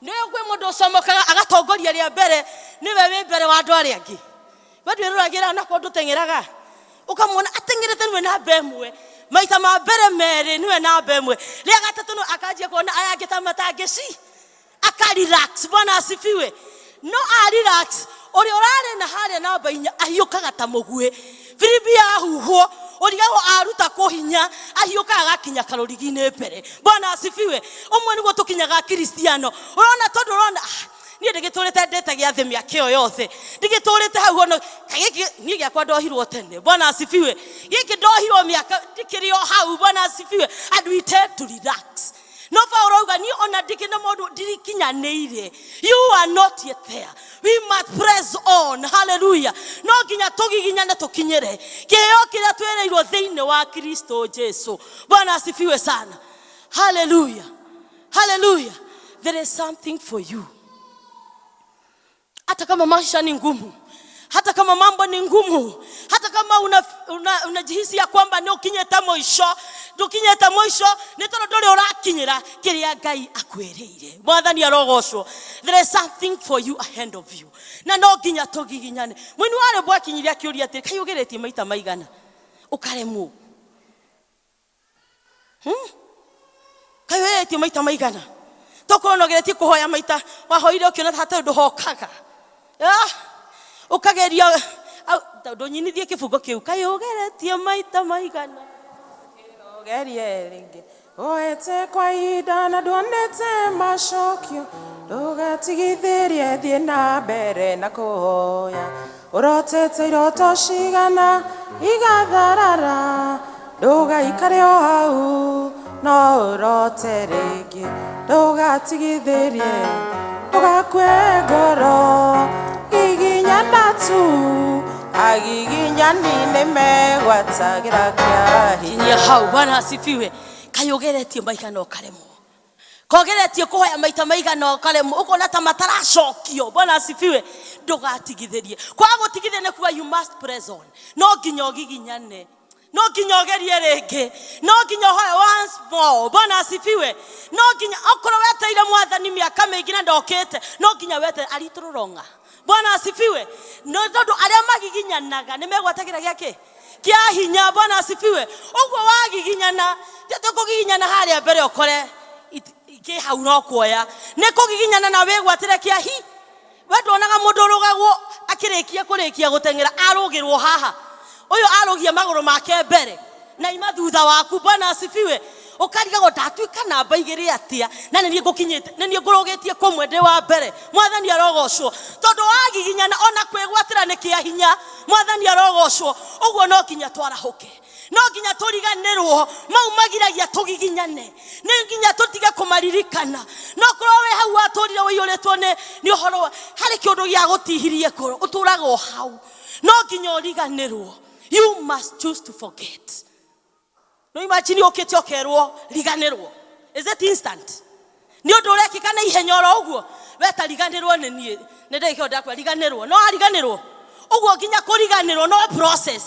nĩ kwĩ mũndũ ũcomokaga agatongoria rĩa mbere, nĩwe wĩ mbere wa andũ arĩa angĩ. We ndwĩroragĩra na kũndũ ũteng'eraga, ũkamwona ateng'erete nĩwe namba 1, maita ma mbere merĩ nĩwe namba 1, rĩa gatatũ no akanjia kuona aya angĩ ta matangĩci, aka relax. Bwana asifiwe. No a relax, ũrĩa ũrarĩ na harĩa namba 4 ahiũkaga ta mũguĩ, firimbi yahuhwo ũrigagwo aruta kũhinya, ahiũkaga agakinya karũrigi-inĩ mbere. Bwana asifiwe. Ũmwe nĩguo tũkinyaga Kristiano, ũrona tondũ ũrona, niĩ ndĩgĩtũrĩte ndĩte gĩathĩ mĩaka ĩyo yothe, ndĩgĩtũrĩte hau ono gĩkĩ niĩ gĩakwa ndohirwo tene. Bwana asifiwe. Gĩkĩ ndohirwo mĩaka ndĩkĩrĩ o hau. Bwana asifiwe. And we tend to relax. No Paũlũ auga niĩ ona ndĩkĩ na maũndũ ndirikinyanĩire. You are not yet there. We must press on. Hallelujah. No nginya tũgiginyane tũkinyĩre kĩheo kĩrĩa twĩrĩirwo thĩinĩ wa Kristo Jesu. Bwana asifiwe sana. Hallelujah. Hallelujah. There is something for you. Hata kama maisha ni ngumu, hata kama mambo ni ngumu, hata kama unajihisi ya kwamba nĩ ũkinyĩte mũico, ndũkinyĩte mũico nĩ tondũ ndũrĩ ũrakinyĩra kĩrĩa Ngai akwĩrĩire. Mwathani arogocwo. There is something for you ahead of you. Na no nginya tũgiginyane. Mũini wa rwĩmbo akinyire akĩũria atĩrĩ, kaĩ ũgeretie maita maigana ũkaremwo? Kaĩ ũgeretie maita maigana? Tokorwo no ũgeretie kũhoya maita, wahoire ũkĩona ta hatarĩ ũndũ hokaga. Ũkageria, au, ndũnyinithie kĩbungo kĩu. Kaĩ ũgeretie maita maigana? Ũgerie rĩngĩ. Oete kwa ihinda na nduonete macokio, ndũgatigithĩrie, thiĩ na mbere na kũhoya. Ũrotete iroto cigana igatharara, ndũgaikare o hau, no ũrote rĩngĩ. Ndũgatigithĩrie, ndũgakue ngoro, giginyana tu, agiginyani nĩmegwatagĩra kĩa hinya. Kinyia hau. Bwana asifiwe. Kaĩ ũgeretie maigana ũkaremwo? Kogeretie kũhoya maita maigana ũkaremwo ũkona ta mataracokio. Bwana asifiwe. Ndũgatigithĩrie. Kwaga gũtigithĩria nĩ kuga you must press on. No nginya ũgiginyane. No nginya ũgerie rĩngĩ. No nginya ũhoe once more. Bwana asifiwe. No nginya okorwo wetereire mwathani mĩaka mĩingĩ na ndokĩte, no nginya weterere aritũrũronga. Bwana asifiwe. No tondũ arĩa magiginyanaga nĩ megwatagĩra gĩakĩ? Kĩa hinya. Bwana asifiwe. Ũguo wagiginyana, ti atĩ ũkũgiginyana harĩa mbere ũkore kĩ hau no kuoya. Nĩ kũgiginyana na wĩgwatĩre kĩa hi. We nduonaga mũndũ ũrũgagwo akĩrĩkia kũrĩkia gũteng'era arũgĩrwo haha. Ũyũ arũgia magũrũ make mbere na ima thutha waku. Bwana asifiwe. Ũkarigagwo ndatuĩka namba igĩrĩ atĩa na nĩ niĩ ngũkinyĩte, nĩ niĩ ngũrũgĩtie kũmwe ndĩ wa mbere. Mwathani arogocwo. Tondũ wagiginyana ona kwĩgwatĩra nĩ kĩa hinya. Mwathani arogocwo. Ũguo no nginya twarahũke. No nginya tũriganĩrwo mau magiragia tũgiginyane. Nĩ nginya tũtige kũmaririkana. No korwo wĩ hau watũrire ũiyũrĩtwo nĩ ũhoro wa, harĩ kĩũndũ gĩa gũtihirie ngoro, ũtũraga o hau. No nginya ũriganĩrwo. You must choose to forget. No imagine ũkĩte ũkerwo riganĩrwo. Is it instant? Nĩ ũndũ ũrekĩka na ihenya oro ũguo. We ta riganĩrwo nĩ niĩ. Nĩ ndagĩka ĩyo ndakwa riganĩrwo. No ariganĩrwo. Ũguo nginya kũriganĩrwo no process.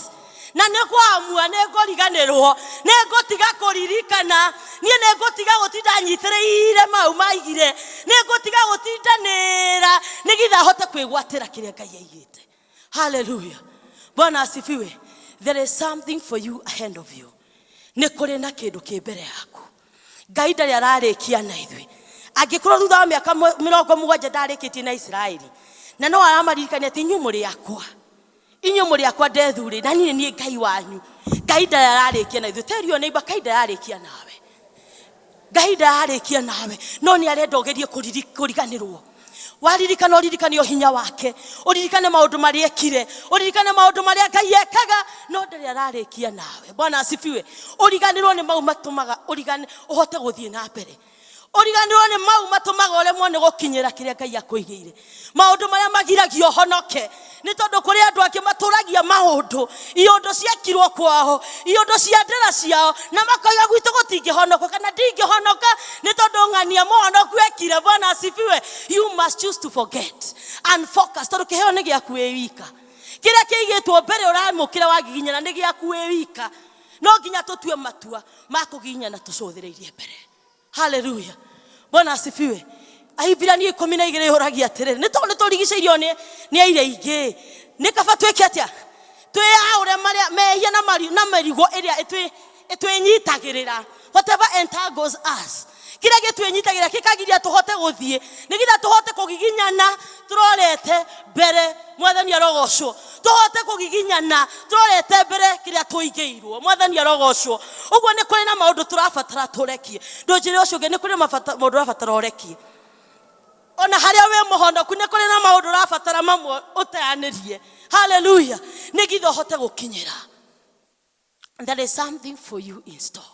Na nĩ kwamua nĩ ngũriganĩrwo, nĩ ngũtiga kũririkana, niĩ nĩ ngũtiga gũtinda nyitĩrĩire mau maigire, nĩ ngũtiga gũtindanĩra nĩgetha hote kwĩgwatĩra kĩrĩa Ngai aigĩte. Hallelujah. Bwana asifiwe. There is something for you ahead of you. Nĩ kũrĩ na kĩndũ kĩ mbere yaku. Ngai ndarĩ ararĩkia na ithuĩ. Angĩkorwo thutha wa mĩaka 70 ndarĩkĩtie na Isiraeli, na no aramaririkania atĩ inyuĩ mũrĩ akwa. Inyuĩ mũrĩ akwa ndethurĩ, na niĩ nĩ Ngai wanyu. Ngai ndarĩ ararĩkia na ithuĩ. Tell your neighbor, Ngai ndararĩkia nawe. Ngai ndararĩkia nawe. No nĩ arenda ũgerie kũriganĩrwo. Waririkana ũririkane ũhinya wake, ũririkane maũndũ marĩa ekire, ũririkane maũndũ marĩa Ngai ekaga, no ndarĩ ararĩkia nawe. Bwana asifiwe. Ũriganĩrwo nĩ mau matũmaga ũhote gũthiĩ na mbere. Ũriganĩrwo nĩ mau matũmaga ũremwo nĩ gũkinyĩra kĩrĩa Ngai akũigĩire. Maũndũ marĩa magiragia ũhonoke, nĩ tondũ kũrĩ andũ angĩ matũragia maũndũ, iondo ciekirwo kwao, iondo cia ndĩra ciao, na makoiga gwitũ gũtingĩhonokwo kana ndingĩhonoka nĩ tondũ ng'ania mũhonoku ekire. Bwana asifiwe. You must choose to forget and focus, tondũ kĩheo nĩ gĩaku wĩ wika. Kĩrĩa kĩigĩtwo mbere ũramũkĩra wagiginyana nĩ gĩaku wĩ wika. No nginya tũtue matua ma kũgiginyana tũcũthĩrĩirie mbere. Hallelujah. Bwana asifiwe. Ahibirania 12 yũragia atĩrĩrĩ, nĩ tondũ nĩ tũrigicĩirio nĩ aira aingĩ, nĩ kaba twĩke atĩa? Twĩyaũre marĩa mehia na na mĩrigo ĩrĩa ĩtwĩnyitagĩrĩra. Whatever entangles us. Kĩrĩa gĩtwĩnyitagĩrĩra gĩkagiria tũhote gũthiĩ, nĩgetha tũhote kũgiginyana tũrorete mbere. Mwathani arogocwo. Tũhote kũgiginyana tũrorete mbere kĩrĩa tũigĩirwo. Mwathani arogocwo. Ũguo nĩ kũrĩ na maũndũ tũrabatara tũrekie. Ndũnjĩre ũcio ũngĩ, nĩ kũrĩ na maũndũ ũrabatara ũrekie. Ona harĩa wĩ mũhonoku nĩ kũrĩ na maũndũ ũrabatara mamwe ũteanĩrie. Hallelujah. Nĩgetha ũhote gũkinyĩra. There is something for you in store.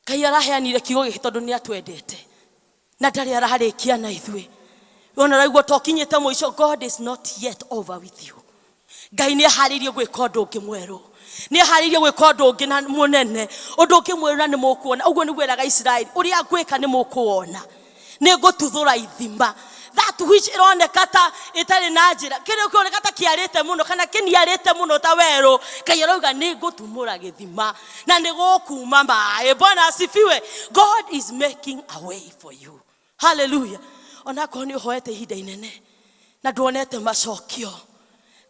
Ngai araheanire kiugo gĩkĩ tondũ nĩ atwendete na ndarĩ ararĩkia na ithuĩ. Wona ũraigua ta ũkinyĩte mũico, God is not yet over with you. Ngai nĩ aharĩirie gwĩka ũndũ ũngĩ mwerũ. Nĩ aharĩirie gwĩka ũndũ ũngĩ na mũnene. Ũndũ ũngĩ mwerũ na nĩ mũkuona. Ũguo nĩguo eraga Isiraeli, ũrĩa ngwĩka nĩ mũkũwona. Nĩ ngũtuthũra ithima. That which ĩroneka ta ĩtarĩ na njĩra, kĩrĩa kĩroneka ta kĩarĩte mũno kana kĩniarĩte mũno ta werũ, Ngai arauga nĩ ngũtumũra gĩthima na nĩ gũkuma maĩ. Bwana asifiwe. God is making a way for you. Hallelujah. Onakorwo nĩ ũhoete ihinda inene na nduonete macokio,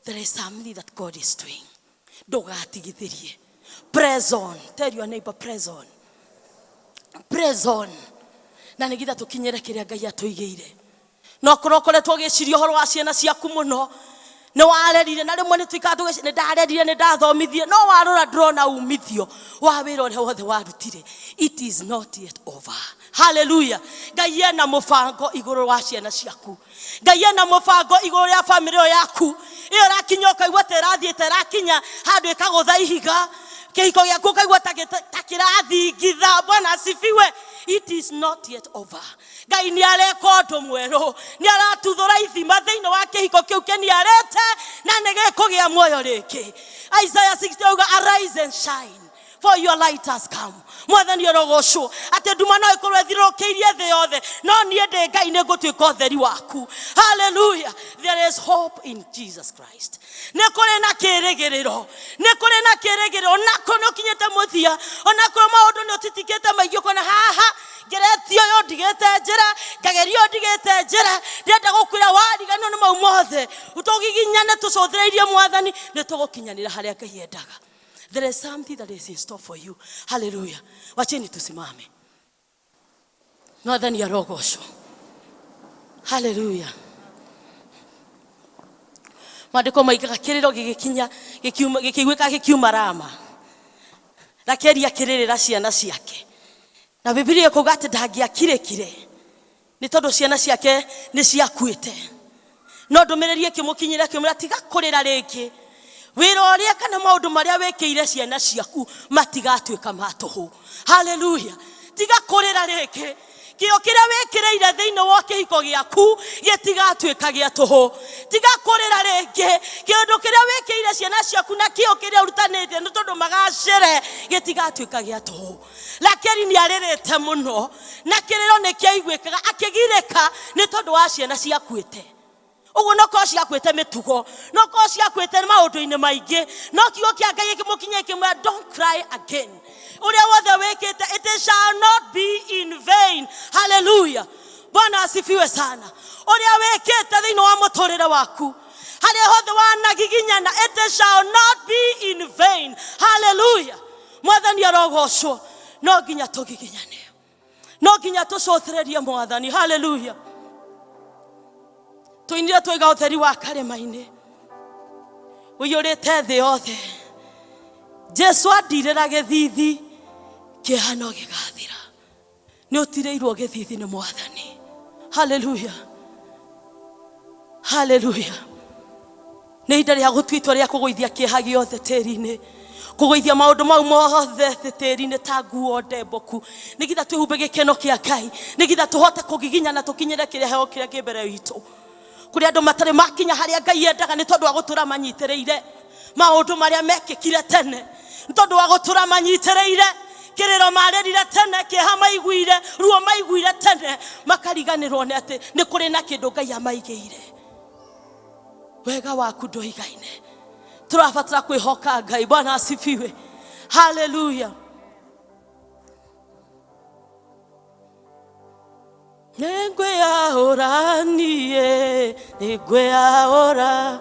there is something that God is doing. Ndũgatigithĩrie. Press on. Tell your neighbor, press on. Press on. Na nĩgetha tũkinyĩre kĩrĩa Ngai atũigĩire. No korwo ũkoretwo ũgĩciria ũhoro wa ciana ciaku mũno, nĩ warerire, na rĩmwe nĩ tũikaraga tũgĩciria, nĩ ndarerire, nĩ ndathomithie, no warora ndũrona umithio wa wĩra ũrĩa wothe warutire. It is not yet over. Hallelujah. Ngai ena mũbango igũrũ wa ciana ciaku. Ngai ena mũbango igũrũ rĩa bamĩrĩ ĩyo yaku. Ĩyo ĩrakinya ũkaigua ta ĩrathiĩ, ta ĩrakinya handũ ĩkagũtha ihiga. Kĩhiko gĩaku ũkaigua ta kĩrathingitha. Bwana asifiwe. It is not yet over. Ngai nĩ areka ũndũ mwerũ, nĩ aratuthũra ithima thĩinĩ wa kĩhiko kĩu kĩniarĩte, na nĩ gĩkũgĩa muoyo rĩngĩ. Isaiah 60 auga, arise and shine. For your light has come. Mwathani orogocwo atĩ nduma no ĩkorwo ĩthirũrũkĩirie thĩ yothe, no niĩ ndĩ Ngai nĩ ngũtuĩka ũtheri waku. Hallelujah. There is hope in Jesus Christ. Nĩ kũrĩ na kĩĩrĩgĩrĩro, nĩ kũrĩ na kĩĩrĩgĩrĩro. Onakorwo nĩ ũkinyĩte mũthia, onakorwo maũndũ nĩ ũtitikĩte maingĩ, ũkona haha ngeretie ũyũ ndigĩte njĩra, ngageria ũyũ ndigĩte njĩra, ndĩrenda gũkwĩra wariganĩrwo nĩ mau mothe, tũgiginyane tũcũthĩrĩirie Mwathani, nĩ tũgũkinyanĩra harĩa Ngai endaga. There is something that is in store for you. Hallelujah. Wacheni tusimame. Mwathani arogocwo. Hallelujah. Maandĩko maigaga kĩrĩro gĩgĩkinya gĩkĩiguĩka gĩkiuma Rama. Rakeli akĩrĩrĩra ciana ciake. Na Bibilia ĩkuga atĩ ndangĩakirĩkire nĩ tondũ ciana ciake nĩ ciakuĩte. No ndũmĩrĩri ĩkĩmũkinyĩra ĩkĩmwĩra tiga kũrĩra rĩngĩ. Wĩra ũrĩa kana maũndũ marĩa wĩkĩire ciana ciaku matigatuĩka ma tũhũ. Hallelujah. Tiga kũrĩra rĩngĩ. Kĩo kĩrĩa wĩkĩrĩire thĩinĩ wa kĩhiko gĩaku gĩtigatuĩka gĩa tũhũ. Tiga kũrĩra rĩngĩ. Kĩũndũ kĩrĩa wĩkĩire ciana ciaku na kĩo kĩrĩa ũrutanĩte nĩ tondũ magacĩre gĩtigatuĩka gĩa tũhũ. Rakeli nĩ arĩrĩte mũno na kĩrĩro nĩ kĩaiguĩkaga akĩgirĩka nĩ tondũ wa ciana ciakuĩte. Ũguo no korwo ciakuĩte mĩtugo, no korwo ciakuĩte maũndũ-inĩ maingĩ, no kiugo kĩa Ngai gĩkĩmũkinyia gĩkĩmwĩra don't cry again. Ũrĩa wothe wĩkĩte, it shall not be in vain. Hallelujah. Bwana asifiwe sana. Ũrĩa wĩkĩte thĩinĩ wa mũtũrĩre waku, harĩa hothe wanagiginyana, it shall not be in vain. Hallelujah. Mwathani arogocwo. No nginya tũgiginyane, no nginya tũcũthĩrĩrie Mwathani. Hallelujah. Tũinire twaiga ũtheri wa karĩma-inĩ ũiyũrĩte thĩ yothe. Jesu andirĩra gĩthithi, kĩeha no gĩgathira. Nĩ ũtirĩirwo gĩthithi nĩ Mwathani. Hallelujah. Hallelujah. Nĩ ihinda rĩa gũtua itua rĩa kũgũithia kĩeha gĩothe tĩri-inĩ, kũgũithia maũndũ mau mothe thĩ tĩri-inĩ ta nguo ndembũku, nĩgetha twĩhumbe gĩkeno kĩa Ngai, nĩgetha tũhote kũgiginyana tũkinyĩre kĩheo kĩrĩa kĩ mbere itũ. Kũrĩ andũ matarĩ makinya harĩa Ngai endaga nĩ tondũ wa gũtũra manyitĩrĩire maũndũ marĩa mekĩkire tene, nĩ tondũ wa gũtũra manyitĩrĩire kĩrĩro marĩrire tene, kĩeha maiguire, ruo maiguire tene, makariganĩrwo nĩ atĩ nĩ kũrĩ na kĩndũ Ngai amaigĩire. Wega waku ndũigaine. Tũrabatara kwĩhoka Ngai. Bwana asifiwe. Hallelujah. Nĩngwĩyaũra niĩ, nĩngwĩyaũra,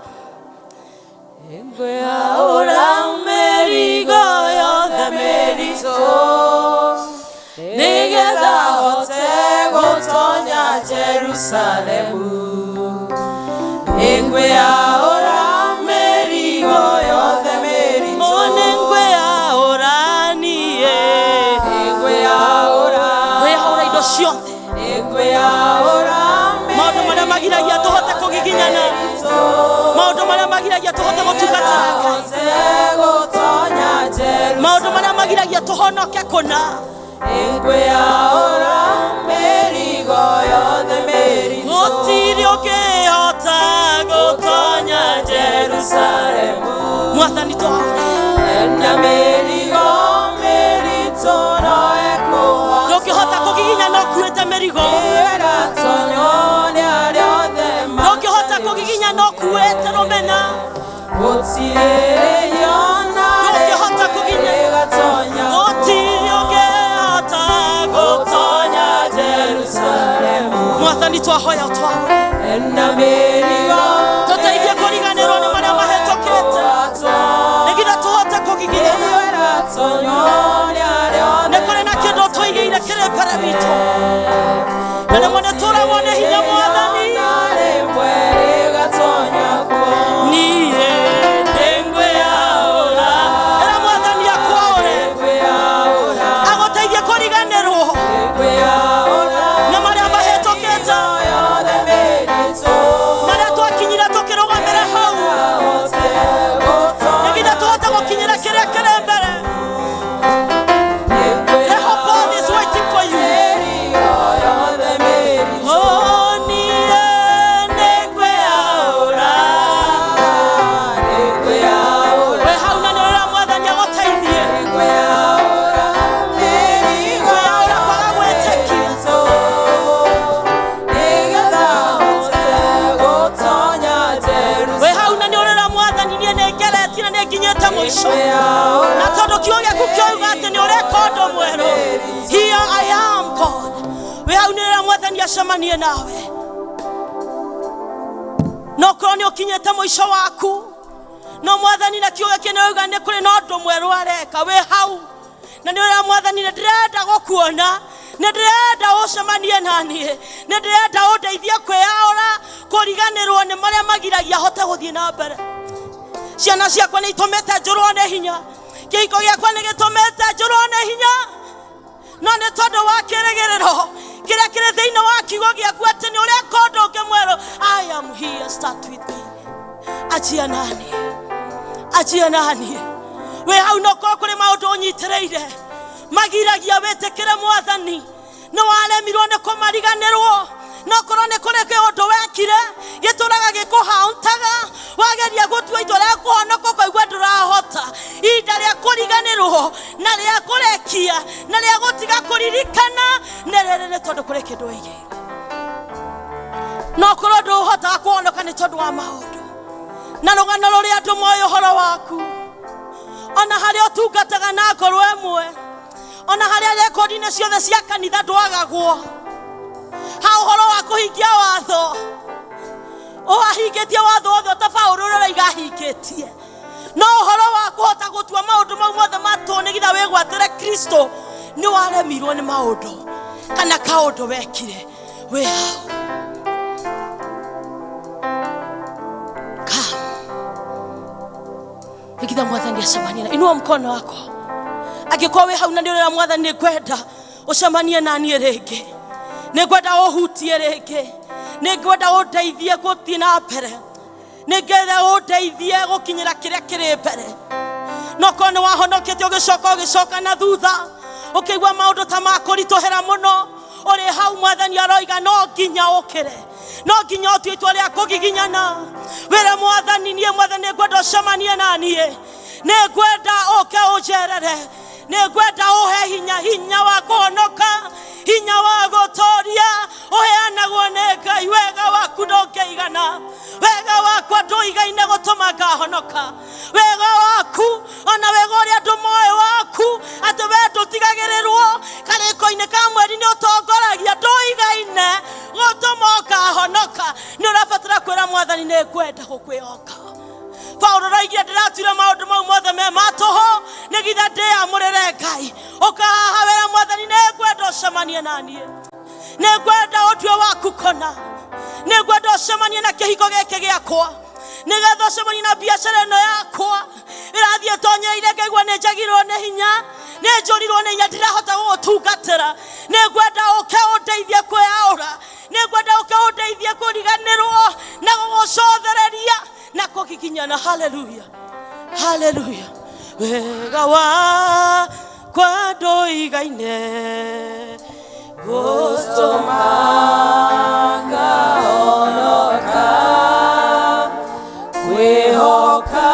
nĩngwĩyaũra mĩrigo yothe mĩritũ, nĩgetha hote gũtonya Jerusalemu. Nĩngwĩyaũra mĩrigo yothe mĩritũ, nĩngwĩyaũra niĩ, nĩngwĩyaũra, ngwĩyaũra indo ciothe, maũndũ marĩa magiragia tũhote kũgiginyana, maũndũ marĩa magiragia tũhote gũtungatĩra Ngai, maũndũ marĩa magiragia tũhonoke kũna. Nĩngwĩyaũra mĩrigo yothe mĩritũ, gũtirĩ ũngĩhota gũtonya Jerusalemu. Mwathani twaũre na mĩrigo mĩritũ no ĩkũhota, ndũngĩhota kũgiginya no ũkuĩte mĩrigo, ĩratonywo nĩ arĩa othe ndũngĩhota kũgiginya no ũkuĩte rũmena, gũtirĩ ona ndũngĩhota kũginya, ĩgatonya, gũtirĩ ũngĩhota gũtonya Jerusalemu. Mwathani twahoya ũtwaũre na mĩrigo tũteithie kũriganĩrwo nĩ marĩa mahĩtũkĩte, nĩgetha tũhote kũgiginyana. Nĩ kũrĩ na kĩndũ tũigĩire kĩrĩ mbere witũ, na rĩmwe nĩ tũragwo nĩ hinya Mwathani. Niĩ nĩngwĩyaũra. Ĩra Mwathani akwaũre, agũteithie kũriganĩrwo nĩ marĩa mahĩtũkĩte, marĩa twakinyire. Acemanie nawe. No korwo nĩ ũkinyĩte mũico waku, no Mwathani na kiugo gĩkĩ nĩ auga nĩ kũrĩ na ũndũ mwerũ areka wĩ hau, na nĩ ũrĩa Mwathani nĩ ndĩrenda gũkuona, nĩ ndĩrenda ũcemanie na niĩ, nĩ ndĩrenda ũndeithie kwĩyaũra kũriganĩrwo nĩ marĩa magiragia hote gũthiĩ na mbere. Ciana ciakwa nĩ itũmĩte njũrwo nĩ hinya, kĩhiko gĩakwa nĩ gĩtũmĩte njũrwo nĩ hinya, no nĩ tondũ wa kĩrĩgĩrĩro kĩrĩa kĩrĩ thĩinĩ wa kiugo gĩaku atĩ nĩ ũreka ũndũ ũngĩ mwerũ. I am here, start with me. Achia nani, achia nani. Wĩ hau no korwo kũrĩ maũndũ ũnyitĩrĩire magiragia wĩtĩkĩre Mwathani, nĩ waremirwo nĩ kũmariganĩrwo, no korwo nĩ kũrĩ kĩũndũ wekire gĩtũraga gĩkũhauntaga, wageria gũtua itua rĩa kũhonoka ũkaigua ndũrahota. Ihinda rĩa kũriganĩrwo na rĩa kũrekia na rĩa gũtiga kũririkana nĩ rĩrĩ, nĩ tondũ kũrĩ kĩndũ waigĩirwo. No korwo ndũhotaga kũhonoka nĩ tondũ wa maũndũ na rũgano rũrĩa andũ moĩ ũhoro waku, ona harĩa ũtungataga na ngoro ĩmwe, ona harĩa rekondi-inĩ ciothe cia kanitha ndwagagwo, ha ũhoro wa kũhingia watho ũhahingĩtie watho wothe ta Paũlũ ũrĩa ũroiga ahingĩtie, no ũhoro wa kũhota gũtua maũndũ mau mothe matũ nĩgetha wĩgwatĩre Kristo nĩ waremirwo nĩ maũndũ kana kaũndũ wekire wĩ hau. Nĩgetha Mwathani acemanie na inua mkono wako. Angĩkorwo wĩ hau na nĩ ũrera Mwathani nĩ ngwenda ũcemanie na niĩ rĩngĩ, nĩ ngwenda ũhutie rĩngĩ, nĩ ngwenda ũndeithie gũthiĩ na mbere, nĩ ngwenda ũndeithie gũkinyĩra kĩrĩa kĩrĩ mbere. No korwo nĩ wahonokete ũgĩcoka ũgĩcoka na thutha ũkĩigua maũndũ ta makũritũhĩra mũno, ũrĩ hau Mwathani aroiga no nginya ũkĩre, no nginya ũtue itua rĩa kũgiginyana. Wĩre Mwathani, niĩ Mwathani nĩ ngwenda ũcemanie na niĩ, nĩ ngwenda ũke ũnjerere, nĩ ngwenda ũhe hinya, hinya wa kũhonoka, hinya wa gũtooria ũheanagwo nĩ Ngai. Wega waku ndũngĩigana, wega wakwa ndũigaine gũtũma ngahonoka, wega waku ona wega ũrĩa andũ moĩ waku atĩ we ndũtigagĩrĩrwo karĩko-inĩ ka mweri nĩ ũtongoragia, ndũigaine gũtũma ũkahonoka. Nĩ ũrabatara kwĩra Mwathani nĩ ngwenda gũkwĩhoka. Paũlũ aroigire ndĩratuire maũndũ mau mothe me ma tũhũ nĩgetha ndĩamũrĩre Ngai. Ũkahaha wĩra Mwathani nĩ ngwenda ũcemanie na niĩ, nĩ ngwenda ũtue waku kũna, nĩ ngwenda ũcemanie na kĩhiko gĩkĩ gĩakwa, nĩgetha ũcemanie na biacara ĩno yakwa ĩrathiĩ ĩtonyereire ngaigua nĩ njagirwo nĩ hinya, nĩ njũrirwo nĩ hinya, ndirahota gũgũtungatĩra. Nĩ ngwenda ũke ũndeithie kwĩyaũra, nĩ ngwenda ũke ũndeithie kũriganĩrwo na gũgũcothereria na kũgiginyana. Haleluya, haleluya. Wega wakwa ndũigaine gũtũma ngahonoka, kwĩhoka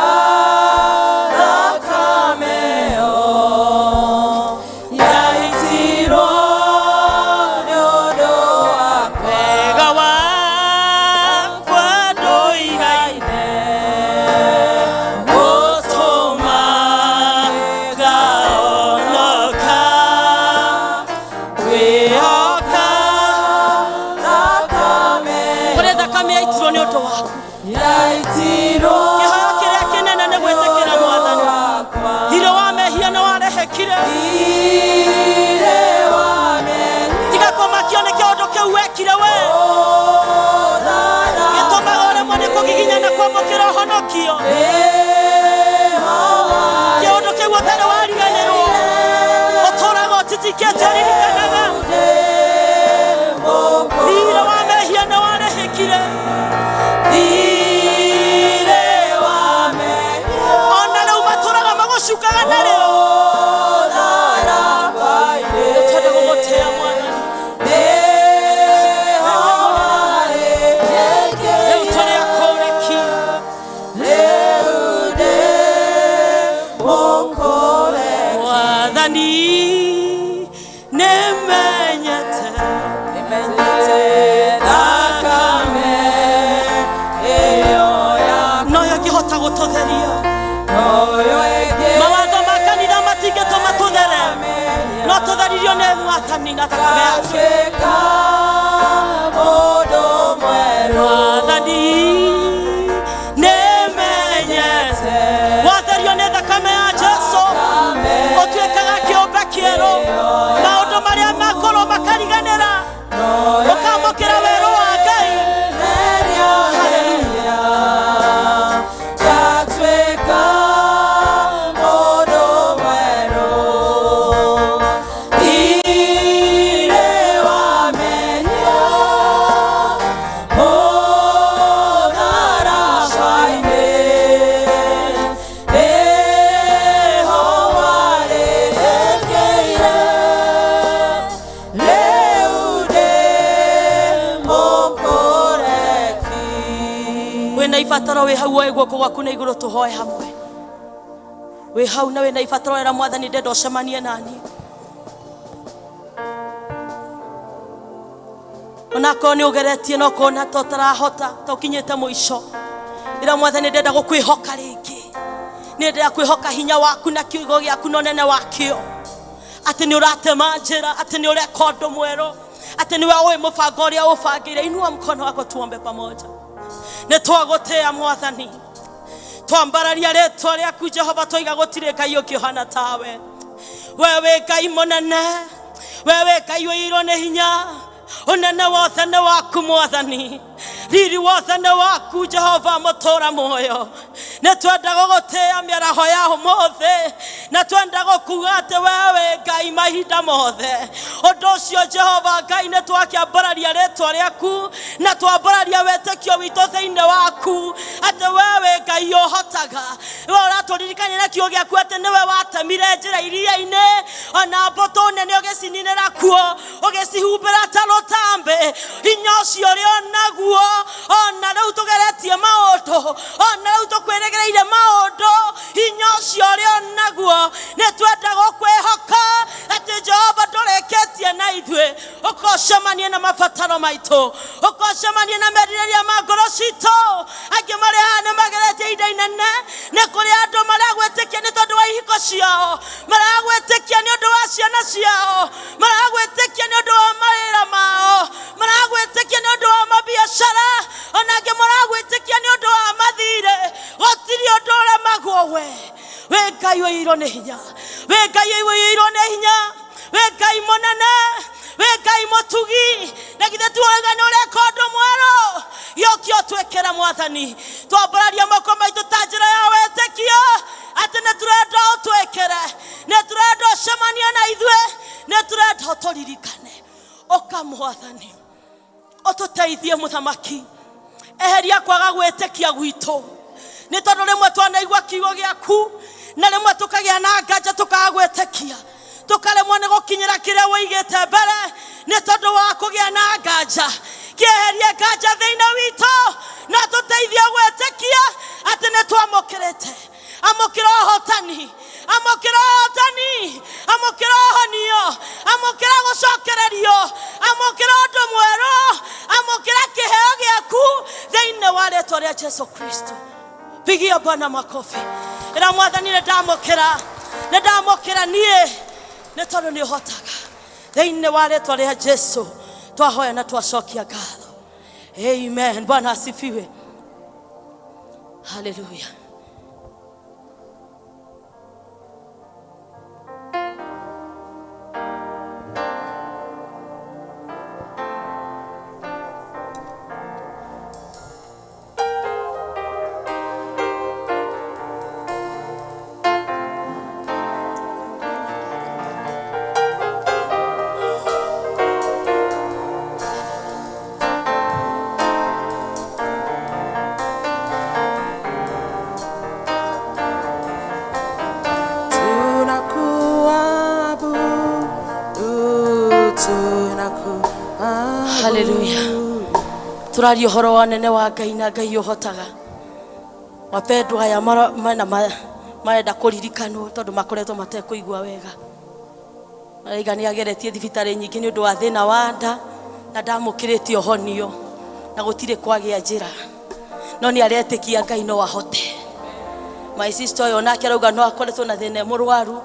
thakame ĩyo yaitirwo nĩ ũndũ wakwa. Wega wakwa ndũigaine gũtũma ngahonoka, kwĩhoka thakame kũrĩ thakame yaitirwo nĩ ũndũ waku. Kĩheo kĩrĩa kĩnene nĩ gwĩtĩkĩra Mwathani. Thirĩ wa mehia nĩ warehekire, tiga kũmakio nĩ kĩũndũ kĩu wekire we gĩtũmaga ũremwo nĩ kũgiginyana kwamũkĩra ũhonokio. Kĩũndũ kĩu ũtarĩ wariganĩrwo, ũtũraga ũtitikĩte ũririkanaga. Thirĩ wa mehia nĩ warehekire, ona rĩu matũraga magũcukaga narĩo. Nĩtwenda gũgũtĩĩa Mwathani. Rĩu tũrĩ akũreki. Mwathani nĩmenyete thakame noyo ĩngĩhota gũtũtheria. Mawatho ma kanitha matingĩtũma tũthere, no tũtheririo nĩ Mwathani na thakame yake. ibataro wĩ hau woe guoko gwaku na igũrũ tũhoe hamwe. Wĩ hau na wĩna ibataro ĩra mwathani ndenda ũcemanie nani. Onakorwo nĩ ũgeretie na ũkona ta ũtarahota ta ũkinyĩte mũico, ĩra mwathani ndenda gũkwĩhoka rĩngĩ, nĩ ndenda kwĩhoka hinya waku na kiugo gĩaku na ũnene wakĩo, atĩ nĩ ũratema njĩra, atĩ nĩ ũreka ũndũ mwerũ, atĩ nĩwe ũĩ mũbango ũrĩa ũbangĩire. Inua mkono wako tuombe pamoja. Nĩ twagũtĩĩa mwathani, twambararia rĩtwa rĩaku Jehova, twaiga gũtirĩ Ngai ũngĩ ũhana tawe. We wĩ Ngai mũnene, we wĩ Ngai ũiyũirwo nĩ hinya, ũnene wothe nĩ waku mwathani, riri wothe nĩ waku Jehova mũtũra muoyo. Nĩ twenda gũgũtĩĩa mĩaraho ya ũmũthĩ, na twenda gũkuga atĩ we wĩ Ngai mahinda mothe. Ũndũ ũcio Jehova Ngai nĩ twakĩambararia rĩtwa rĩaku na twambararia wĩtĩkio witũ thĩinĩ waku, atĩ we wĩ Ngai ũhotaga. We ũratũririkania na kiugo gĩaku atĩ nĩwe watemire njĩra iria-inĩ, ona mbũtũ nene ũgĩcininĩra kuo, ũgĩcihumbĩra ta rũtambĩ. Hinya ũcio ũrĩ o naguo ona rĩu tũgeretie maũndũ, ona rĩu tũkwĩrĩgĩrĩire maũndũ, hinya ũcio ũrĩ o naguo. Nĩ twenda gũkwĩhoka atĩ Jehova ndũrĩkĩtie na ithuĩ, ũkocemanie na mabataro maitũ, ũkocemanie na merirĩria ma ngoro citũ. Angĩ marĩ haha nĩ mageretie ihinda inene, nĩ kũrĩ andũ maragwĩtĩkia nĩ tondũ wa ihiko ciao, maragwĩtĩkia nĩ ũndũ wa ciana ciao, maragwĩtĩkia nĩ ũndũ wa mawĩra mao, maragwĩtĩkia nĩ ũndũ wa mabiacara, ona angĩ maragwĩtĩkia nĩ ũndũ wa mathirĩ. Gũtirĩ ũndũ ũremagwo we. Wĩ Ngai ũiyũirwo nĩ hinya, wĩ Ngai ũiyũirwo nĩ hinya, wĩ Ngai mũnene, wĩ Ngai mũtugi. Na githĩ ti ũrauga nĩ ũreka ũndũ mwerũ? Gĩũke ũtwĩkĩre mwathani. Twambararia moko maitũ ta njĩra ya wĩtĩkio atĩ nĩ tũrenda ũtwĩkĩre, nĩ tũrenda ũcemanie na ithuĩ, nĩ tũrenda ũtũririkane. Ũka mwathani, ũtũteithie mũthamaki, eheria kwaga gwĩtĩkia gwitũ, nĩ tondũ rĩmwe twanaigua kiugo gĩaku na rĩmwe tũkagĩa na nganja tũkaga gwĩtĩkia, tũkaremwo nĩ gũkinyĩra kĩrĩa wĩigĩte mbere nĩ tondũ wa kũgĩa na nganja. Kĩeherie nganja thĩinĩ witũ na tũteithie gwĩtĩkia atĩ nĩ twamũkĩrĩte. Amũkĩra ũhotani, amũkĩra ũhotani, amũkĩra ũhonio, amũkĩra gũcokererio, amũkĩra ũndũ mwerũ, amũkĩra kĩheo gĩaku thĩinĩ wa rĩtwa rĩa Jesu Kristo. Pigia Bwana makofi. Ĩra mwathani nĩ ndamũkĩra, nĩ ndamũkĩra niĩ nĩ tondũ nĩ ũhotaga. Thĩinĩ wa rĩtwa rĩa Jesu twahoya na twacokia ngatho. Amen. Bwana asifiwe. Haleluya. Tunakuabudu, tunakuabudu. Haleluya. Tũraria ũhoro wa nene wa Ngai na Ngai ũhotaga. Wapendwa aya mena marenda kũririkanwo tondũ makoretwo matekũigua wega. Maraiga nĩ ageretie thibitarĩ nyingĩ nĩ ũndũ wa thĩna wa nda na ndamũkĩrĩte ũhonio na gũtirĩ kwagĩa njĩra, no nĩ aretĩkia Ngai no ahote. My sister ũyũ nake arauga no akoretwo na thĩna e mũrwaru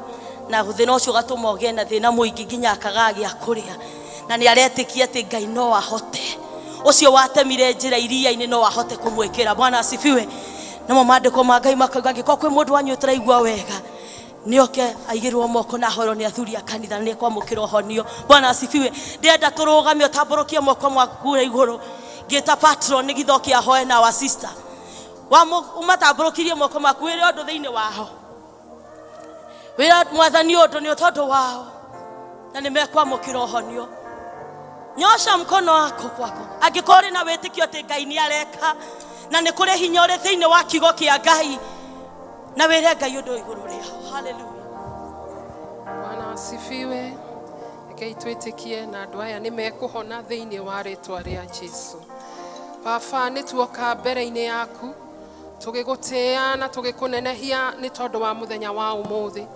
na thĩna ũcio ũgatũma ũgĩe na thĩna mũingĩ nginya akaga gĩa kũrĩa, na nĩ aretĩkia atĩ Ngai no ahote. Ũcio watemire njĩra iria-inĩ no ahote kũmwĩkĩra. Bwana asifiwe. Namo maandĩko ma Ngai makauga angĩkorwo kwĩ mũndũ wanyu ũtaraigua wega nĩoke aigĩrwo moko na ahoerwo nĩ athuri a kanitha na nĩekwamũkĩra ũhonio. Bwana asifiwe. Ndĩrenda tũrũgame ũtambũrũkie moko maku na igũrũ ngĩta patron nĩgetha oke ahoe na our sister. Ũmatambũrũkirie moko maku wĩre ũndũ thĩinĩ wao, wĩra mwathani ũndũ nĩ tondũ wao na nĩ mekwamũkĩra ũhonio. Nyosha mkono wako kwako angĩkorwo ũrĩ na wĩtĩkio atĩ Ngai nĩ areka na nĩ kũrĩ hinya ũrĩ thĩinĩ wa kiugo kĩa Ngai, na wĩre Ngai ũndũ igũrũ rĩao. Haleluya. Bwana asifiwe. Rekei twĩtĩkie na andũ aya nĩ mekũhona thĩinĩ wa rĩtwa rĩa Jesu. Baba, nĩ tuoka mbere-inĩ yaku Tũgĩgũtĩĩa na tũgĩkũnenehia nĩ tondũ wa mũthenya wa ũmũthĩ.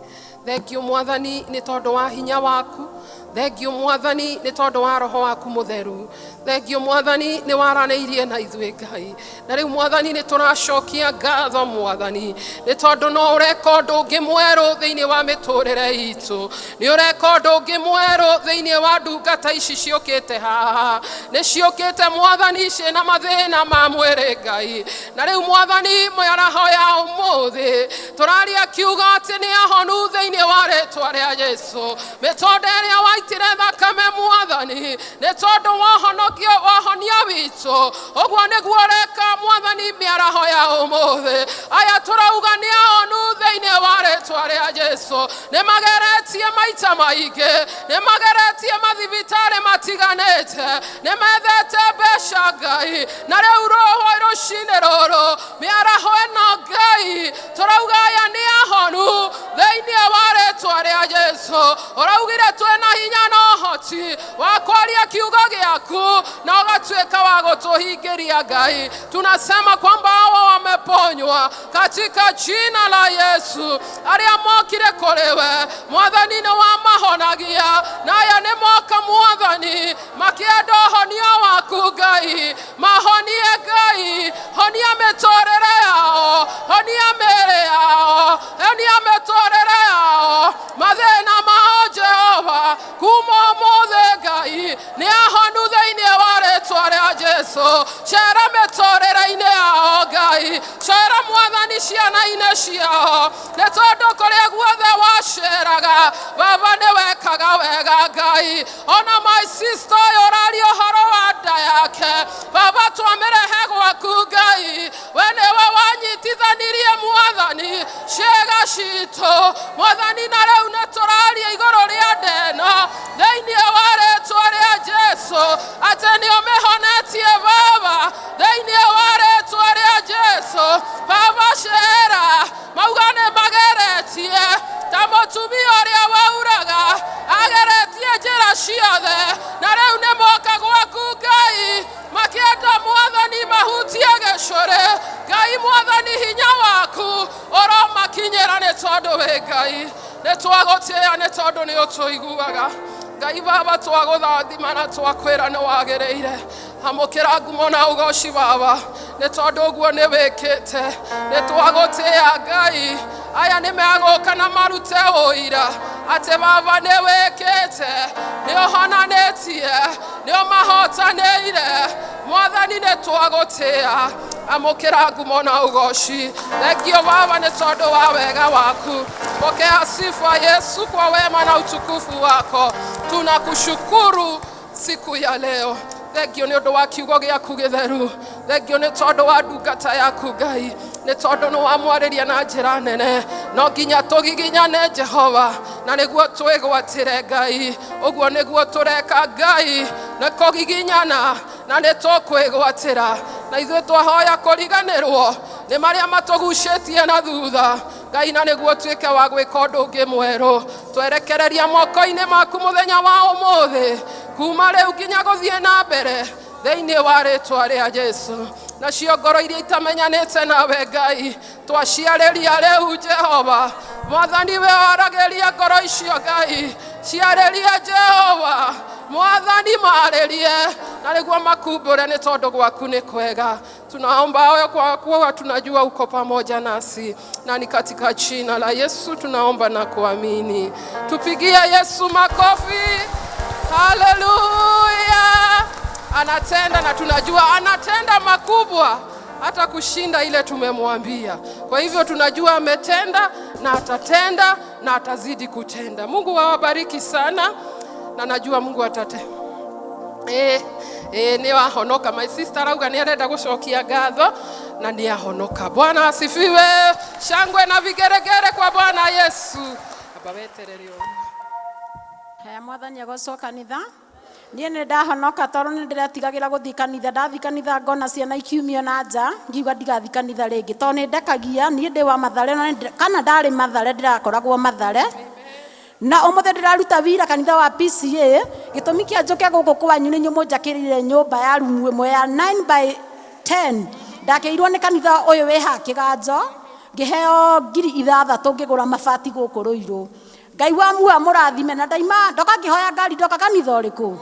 Thengio Mwathani nĩ tondũ wa hinya waku. Thengio Mwathani nĩ tondũ wa roho waku mũtheru. Thengio Mwathani nĩ waranĩirie na ithuĩ Ngai. Na rĩu Mwathani nĩ tũracokia ngatho Mwathani nĩ tondũ no ũreka ũndũ ũngĩ mwerũ thĩinĩ wa mĩtũrĩre itũ. Nĩ ũreka ũndũ ũngĩ mwerũ thĩinĩ wa ndungata ici ciũkĩte haha. Nĩ ciũkĩte Mwathani ciĩna mathĩna ma mwĩrĩ Ngai. Na rĩu Mwathani mĩaraho ya ũmũthĩ tũraria kiugo atĩ nĩ ahonu thĩinĩ wa rĩtwa rĩa Yesu. Mĩtũnda ĩrĩa waitire thakame Mwathani nĩ tondũ wa ũhonokio wahonia witũ. Ũguo nĩguo ũreka Mwathani mĩaraho ya ũmũthĩ. Aya tũrauga nĩ ahonu thĩinĩ wa rĩtwa rĩa Yesu. Nĩ mageretie maita maingĩ, nĩ mageretie mathibitarĩ matiganĩte, nĩ methete mbeca Ngai, na rĩu roho rũcinĩ rũrũ mĩaraho ĩno Ngai tũrauga aya nĩ ahonu thĩinĩ wa rĩtwa rĩa Yesu. Ũraugire twĩna hinya na ũhoti wa kwaria kiugo gĩaku na ũgatuĩka wa gũtũhingĩria Ngai. Tunasema kwamba hawa wameponywa katika jina la Yesu. Arĩa mokire kũrĩ we Mwathani nĩ wamahonagia, na aya nĩ moka Mwathani makĩenda ũhonio waku Ngai. Mahonie Ngai, honia mĩtũrĩre yao, honia mĩĩrĩ yao, honia mĩtũrĩre yao, mathĩna mao Jehova kuma ũmũthĩ Ngai nĩ ahonu thĩinĩ wa rĩtwa rĩa Jesu. Cera mĩtũrĩre-inĩ yao Ngai, cera Mwathani ciana-inĩ ciao, nĩ tondũ kũrĩa guothe waceraga Baba nĩ wekaga wega Ngai. Ona my sister ũyũ ũraria ũhoro wa nda yake Baba twamĩrehe gwaku Ngai, we nĩwe wanyitithanirie Mwathani ciĩga citũ Mwathani, na rĩu nĩ tũraria igũrũ rĩa nda ĩno thĩinĩ wa rĩtwa rĩa Jesu atĩ nĩ ũmĩhonetie Baba thĩinĩ wa rĩtwa rĩa Jesu. Baba cera mauga nĩ mageretie ta mũtumia ũrĩa wauraga ageretie njĩra ciothe, na rĩu nĩ moka gwaku Ngai makĩenda Mwathani mahutie gĩcũrĩ. Ngai Mwathani hinya waku ũromakinyĩra nĩ tondũ wĩ Ngai. Nĩ twagũtĩĩa nĩ tondũ nĩ ũtũiguaga Ngai. Baba twagũthathima na twakwĩra nĩ wagĩrĩire. Amũkĩra ngumo na ũgoci Baba nĩ tondũ ũguo nĩ wĩkĩte. Nĩ twagũtĩĩa Ngai. Aya nĩ megũka na marute ũira atĩ Baba nĩ wĩkĩte, nĩ ũhonanĩtie, nĩ ũmahotanĩire. Mwathani nĩ twagũtĩĩa. Amũkĩra ngumo na ũgoci. Thengio Baba nĩ tondũ wa wega waku. Pokea sifa Yesu kwa wema na utukufu wako. Tunakushukuru siku ya leo. Thengio nĩ ũndũ wa kiugo gĩaku gĩtheru. Thengio nĩ tondũ wa ndungata yaku Ngai, nĩ tondũ nĩ wamwarĩria na njĩra nene. No nginya tũgiginyane Jehova na nĩguo twĩgwatĩre Ngai. Ũguo nĩguo tũreka Ngai, nĩ kũgiginyana na nĩ tũkwĩgwatĩra. Na ithuĩ twahoya kũriganĩrwo nĩ marĩa matũgucĩtie na thutha Ngai, na nĩguo tuĩke wa gwĩka ũndũ ũngĩ mwerũ. Twerekereria moko-inĩ maku mũthenya wa ũmũthĩ kuma rĩu nginya gũthiĩ na mbere thĩinĩ wa rĩtwa rĩa Jesu. Nacio ngoro iria itamenyanĩte nawe Ngai twaciarĩria rĩu Jehova. Mwathani we waragĩria ngoro icio Ngai, ciarĩrie Jehova Mwathani, marĩrie na nĩguo makumbũre nĩ tondũ gwaku nĩ kwega. Tunaomba hayo kwa kuwa tunajua uko pamoja nasi, na ni katika jina la Yesu tunaomba na kuamini. Tupigie Yesu makofi. Haleluya! Anatenda na tunajua anatenda makubwa hata kushinda ile tumemwambia. Kwa hivyo tunajua ametenda na atatenda na atazidi kutenda. Mungu awabariki sana, na najua Mungu atatenda. Nĩ wahonoka. My sister arauga nĩ arenda gũcokia ngatho na nĩ ahonoka. Bwana asifiwe. Shangwe na vigeregere kwa Bwana Yesu. Aba weterere ũguo. Haya Mwathani agocwo kanitha. Niĩ nĩ ndahonoka tondũ nĩ ndĩretigagĩra gũthiĩ kanitha. Ndathiĩ kanitha ngona ciana ikiumio na nja, ngiuga ndigathiĩ kanitha rĩngĩ tondũ nĩ ndekagia. Niĩ ndĩ wa Mathare na kana ndarĩ Mathare ndĩrakoragwo Mathare. Na ũmũthĩ ndĩraruta wira kanitha wa PCA. Gĩtũmi kĩa njũke gũkũ kwanyu nĩ nyũmũ njakĩrĩire nyũmba ya rumu ĩmwe ya 9 by 10. Ndakĩirwo nĩ kanitha ũyũ wĩ haha Kĩganjo, ngĩheo 6,000 ngĩgũra mabati gũkũ Rũirũ. Ngai wa muoyo mũrathime na ndaima ndoka ngĩhoya ngari ndoka kanitha ũrĩkũ.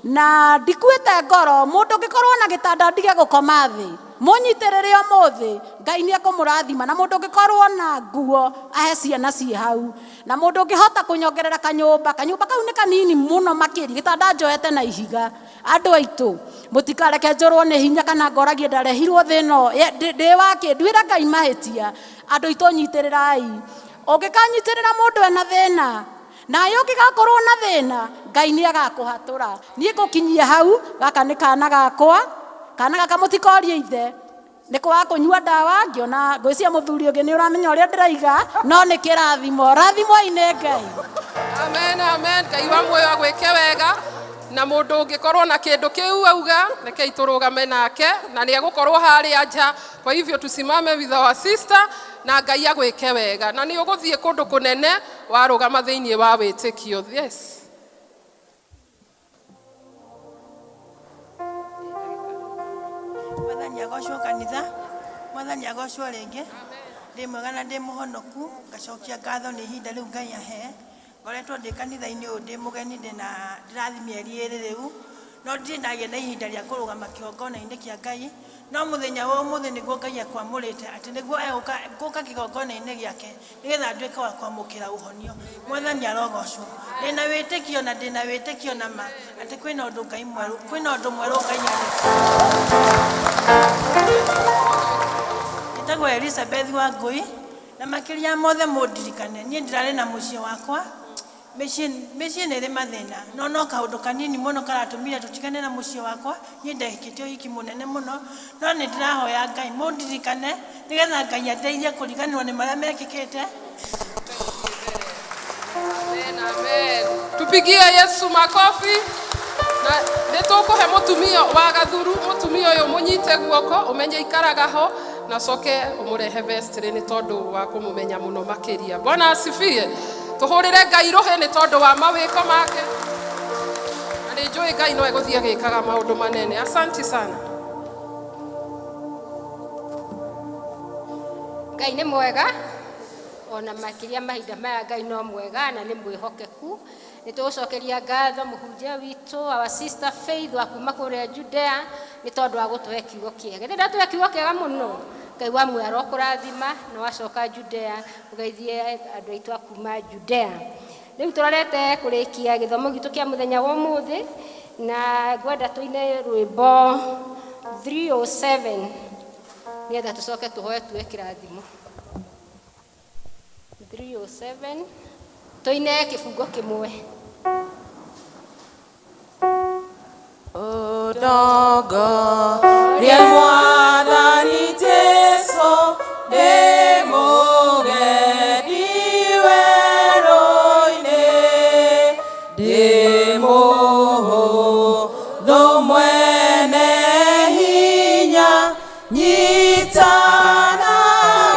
Na ndikuĩte ngoro, mũndũ ũngĩkorwo na gĩtanda ndige gũkoma thĩ, mũnyitĩrĩre ũmũthĩ, Ngai nĩ ekũmũrathima. Na mũndũ ũngĩkorwo na nguo ahe ciana ciĩ hau, na mũndũ ũngĩhota kũnyongerera kanyũmba, kanyũmba kau nĩ kanini mũno makĩria, gĩtanda njoete na ihiga. Andũ aitũ mũtikareke njũrwo nĩ hinya kana ngoragie ndarehirwo thĩ ĩno ndĩ wakĩ, nduĩra Ngai mahĩtia. Andũ aitũ nyitĩrĩrai, ũngĩkanyitĩrĩra mũndũ ena thĩna, nawe ũngĩgakorwo na thĩna, Ngai nĩ agakũhatũra. Niĩ ngũkinyia hau, gaka nĩ kana gakwa, kana gaka mũtikorie ithe, nĩ kwaga kũnyua ndawa, ngĩona ngwĩciria mũthuri ũngĩ nĩ ũramenya ũrĩa ndĩraiga, no nĩ kĩrathimo, rathimwai nĩ Ngai. Amen, amen. Ngai wa muoyo agwĩke wega. Na mũndũ ũngĩkorwo na kĩndũ kĩu auga, rekei tũrũgame nake, na nĩ egũkorwo harĩa nja. Kwa hivyo tusimame with our sister, na Ngai agwĩke wega. Na nĩ ũgũthiĩ kũndũ kũnene warũgama thĩinĩ wa wĩtĩkio. Yes. Mwathani agocwo kanitha, Mwathani agocwo rĩngĩ. Ndĩ mwega na ndĩ mũhonoku, ngacokia ngatho nĩ ihinda rĩu Ngai ahe. Ngoretwo ndĩ kanitha-inĩ ũyũ ndĩ mũgeni, ndĩrathiĩ mĩeri 2 rĩu, no ndirĩ ndagĩa na ihinda rĩa kũrũgama kĩgongona-inĩ kĩa Ngai. No mũthenya wa ũmũthĩ nĩguo Ngai akwamũrĩte atĩ nĩguo egũka ngũka kĩgongona-inĩ gĩake nĩgetha nduĩke wa kwamũkĩra ũhonio. Mwathani arogocwo. Ndĩna wĩtĩkio na ndĩna wĩtĩkio na ma atĩ kwĩna ũndũ Ngai mwerũ, kwĩna ũndũ mwerũ Ngai areka. Njĩtagwo Elizabeth Wangũi, na makĩria mothe mũndirikane, niĩ ndĩrarĩ na mũciĩ wakwa. Mĩciĩ nĩ ĩrĩ mathĩna, no no kaũndũ kanini mũno karatũmire tũtigane na mũciĩ wakwa. Niĩ ndehikĩte ũhiki mũnene mũno, no nĩ ndĩrahoya Ngai mũndirikane nĩgetha Ngai andeithie kũriganĩrwo nĩ marĩa mekĩkĩte. Amen, amen. Tupigie Yesu makofi. Na nĩ tũkũhe mũtumia wa gathuru, mũtumia ũyũ mũnyite guoko, ũmenye ikaraga ho, na coke ũmũrehe vestry nĩ tondũ wa kũmũmenya mũno makĩria. Bwana asifiwe. Tũhũrĩre Ngai rũhĩ nĩ tondũ wa mawĩko make. Na nĩ njũĩ Ngai no egũthiĩ agĩkaga maũndũ manene. Asante sana. Ngai nĩ mwega, ona makĩria mahinda maya Ngai no mwega na nĩ mwĩhokeku. Nĩ tũgũcokeria ngatho mũhunjia witũ, our sister Faith wa kuma kũrĩa Judea, nĩ tondũ wa gũtũhe kiugo kĩega. Githĩ ndatũhe kiugo kĩega mũno? Ngai wa muoyo arokũrathima, na wacoka Judea ũgeithie andũ aitũ a kuma Judea. Rĩu tũrorete kũrĩkia gĩthomo gitũ kĩa mũthenya wa ũmũthĩ, na ngwenda tũine rwĩmbo 307 nĩgetha tũcoke tũhoe tuwe kĩrathimo. 307 tũine kĩbungo kĩmwe. Udogo rie Mwathani Jesu, ndĩ mũgeni werũ-inĩ, ndĩ mũhũthũ mwene hinya, nyita na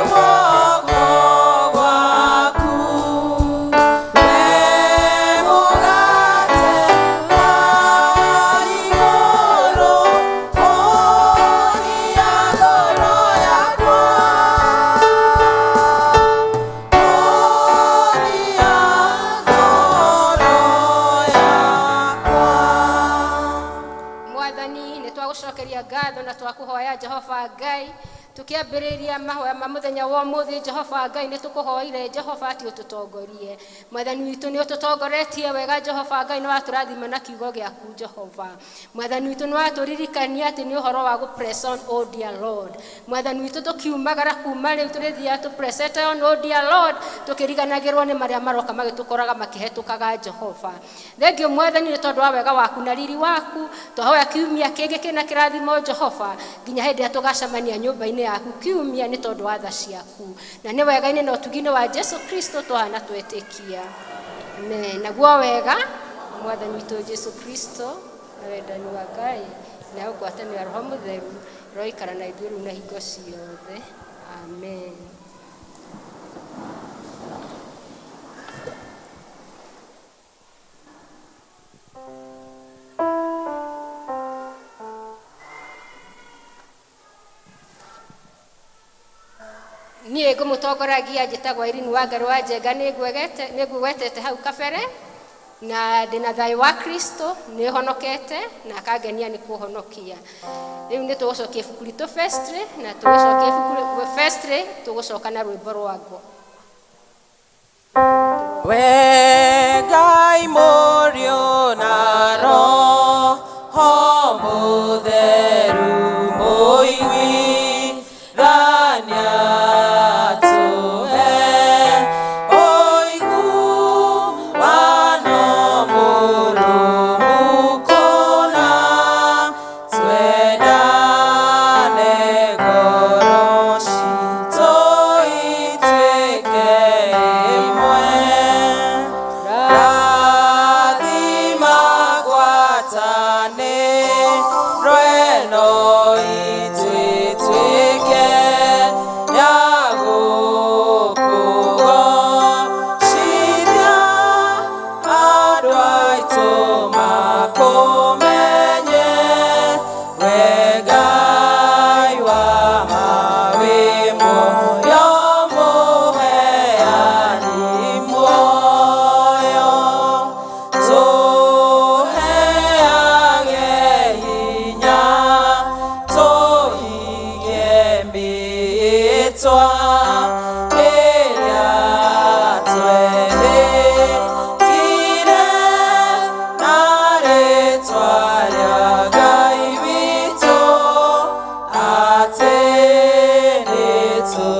guoko gwaku. We mũgate wa igũrũ, honia ngoro yakwa, honia ngoro yakwa. Mwathani, nĩ twagũcokeria ngatho na twakũhoya Jehova Ngai, tukiambĩrĩria mahoya ma mũthenya wa ũmũthĩ. Jehova Ngai, nĩ tũkũhoire Jehova atĩ ũtũtongorie. Mwathani witũ, nĩ ũtũtongoretie wega Jehova Ngai, nĩ watũrathima na kiugo gĩaku Jehova. Mwathani witũ, nĩ watũririkania atĩ nĩ ũhoro wa gũ press on, oh dear Lord. Mwathani witũ, tũkiumagara kuma rĩu tũrĩthiaga tũ pressete on, oh dear Lord, tũkĩriganagĩrwo nĩ marĩa maroka magĩtũkoraga makĩhetũkaga Jehova. Thengio Mwathani nĩ tondũ wa wega waku na riri waku. Twahoya kiumia kĩngĩ kĩna kĩrathimo Jehova, nginya hĩndĩ ĩrĩa tũgacemania nyũmba-inĩ yaku kiumia, nĩ tondũ wa tha ciaku na nĩ wega-inĩ na ũtugi-inĩ wa Jesu Kristo twahana twetĩkia. Amen. Naguo wega Mwathani witũ Jesu Kristo na wendani wa Ngai na ngwatanĩro ya Roho Mũtheru roikara na ithuĩ rĩu na hingo ciothe. Amen. Niĩ ngũmũtongoragia njĩtagwo Irene Wangarĩ wa Njenga, nĩ ngwegwetete hau kabere, na ndĩna thayũ wa Kristo, nĩ honokete na akangenia nĩ kũhonokia. Rĩu nĩ tũgũcokia ibuku ritũ vestry, na tũgĩcokia ibuku vestry tũgũcoka na rwĩmbo rwa ngo. We Ngai mũrĩo.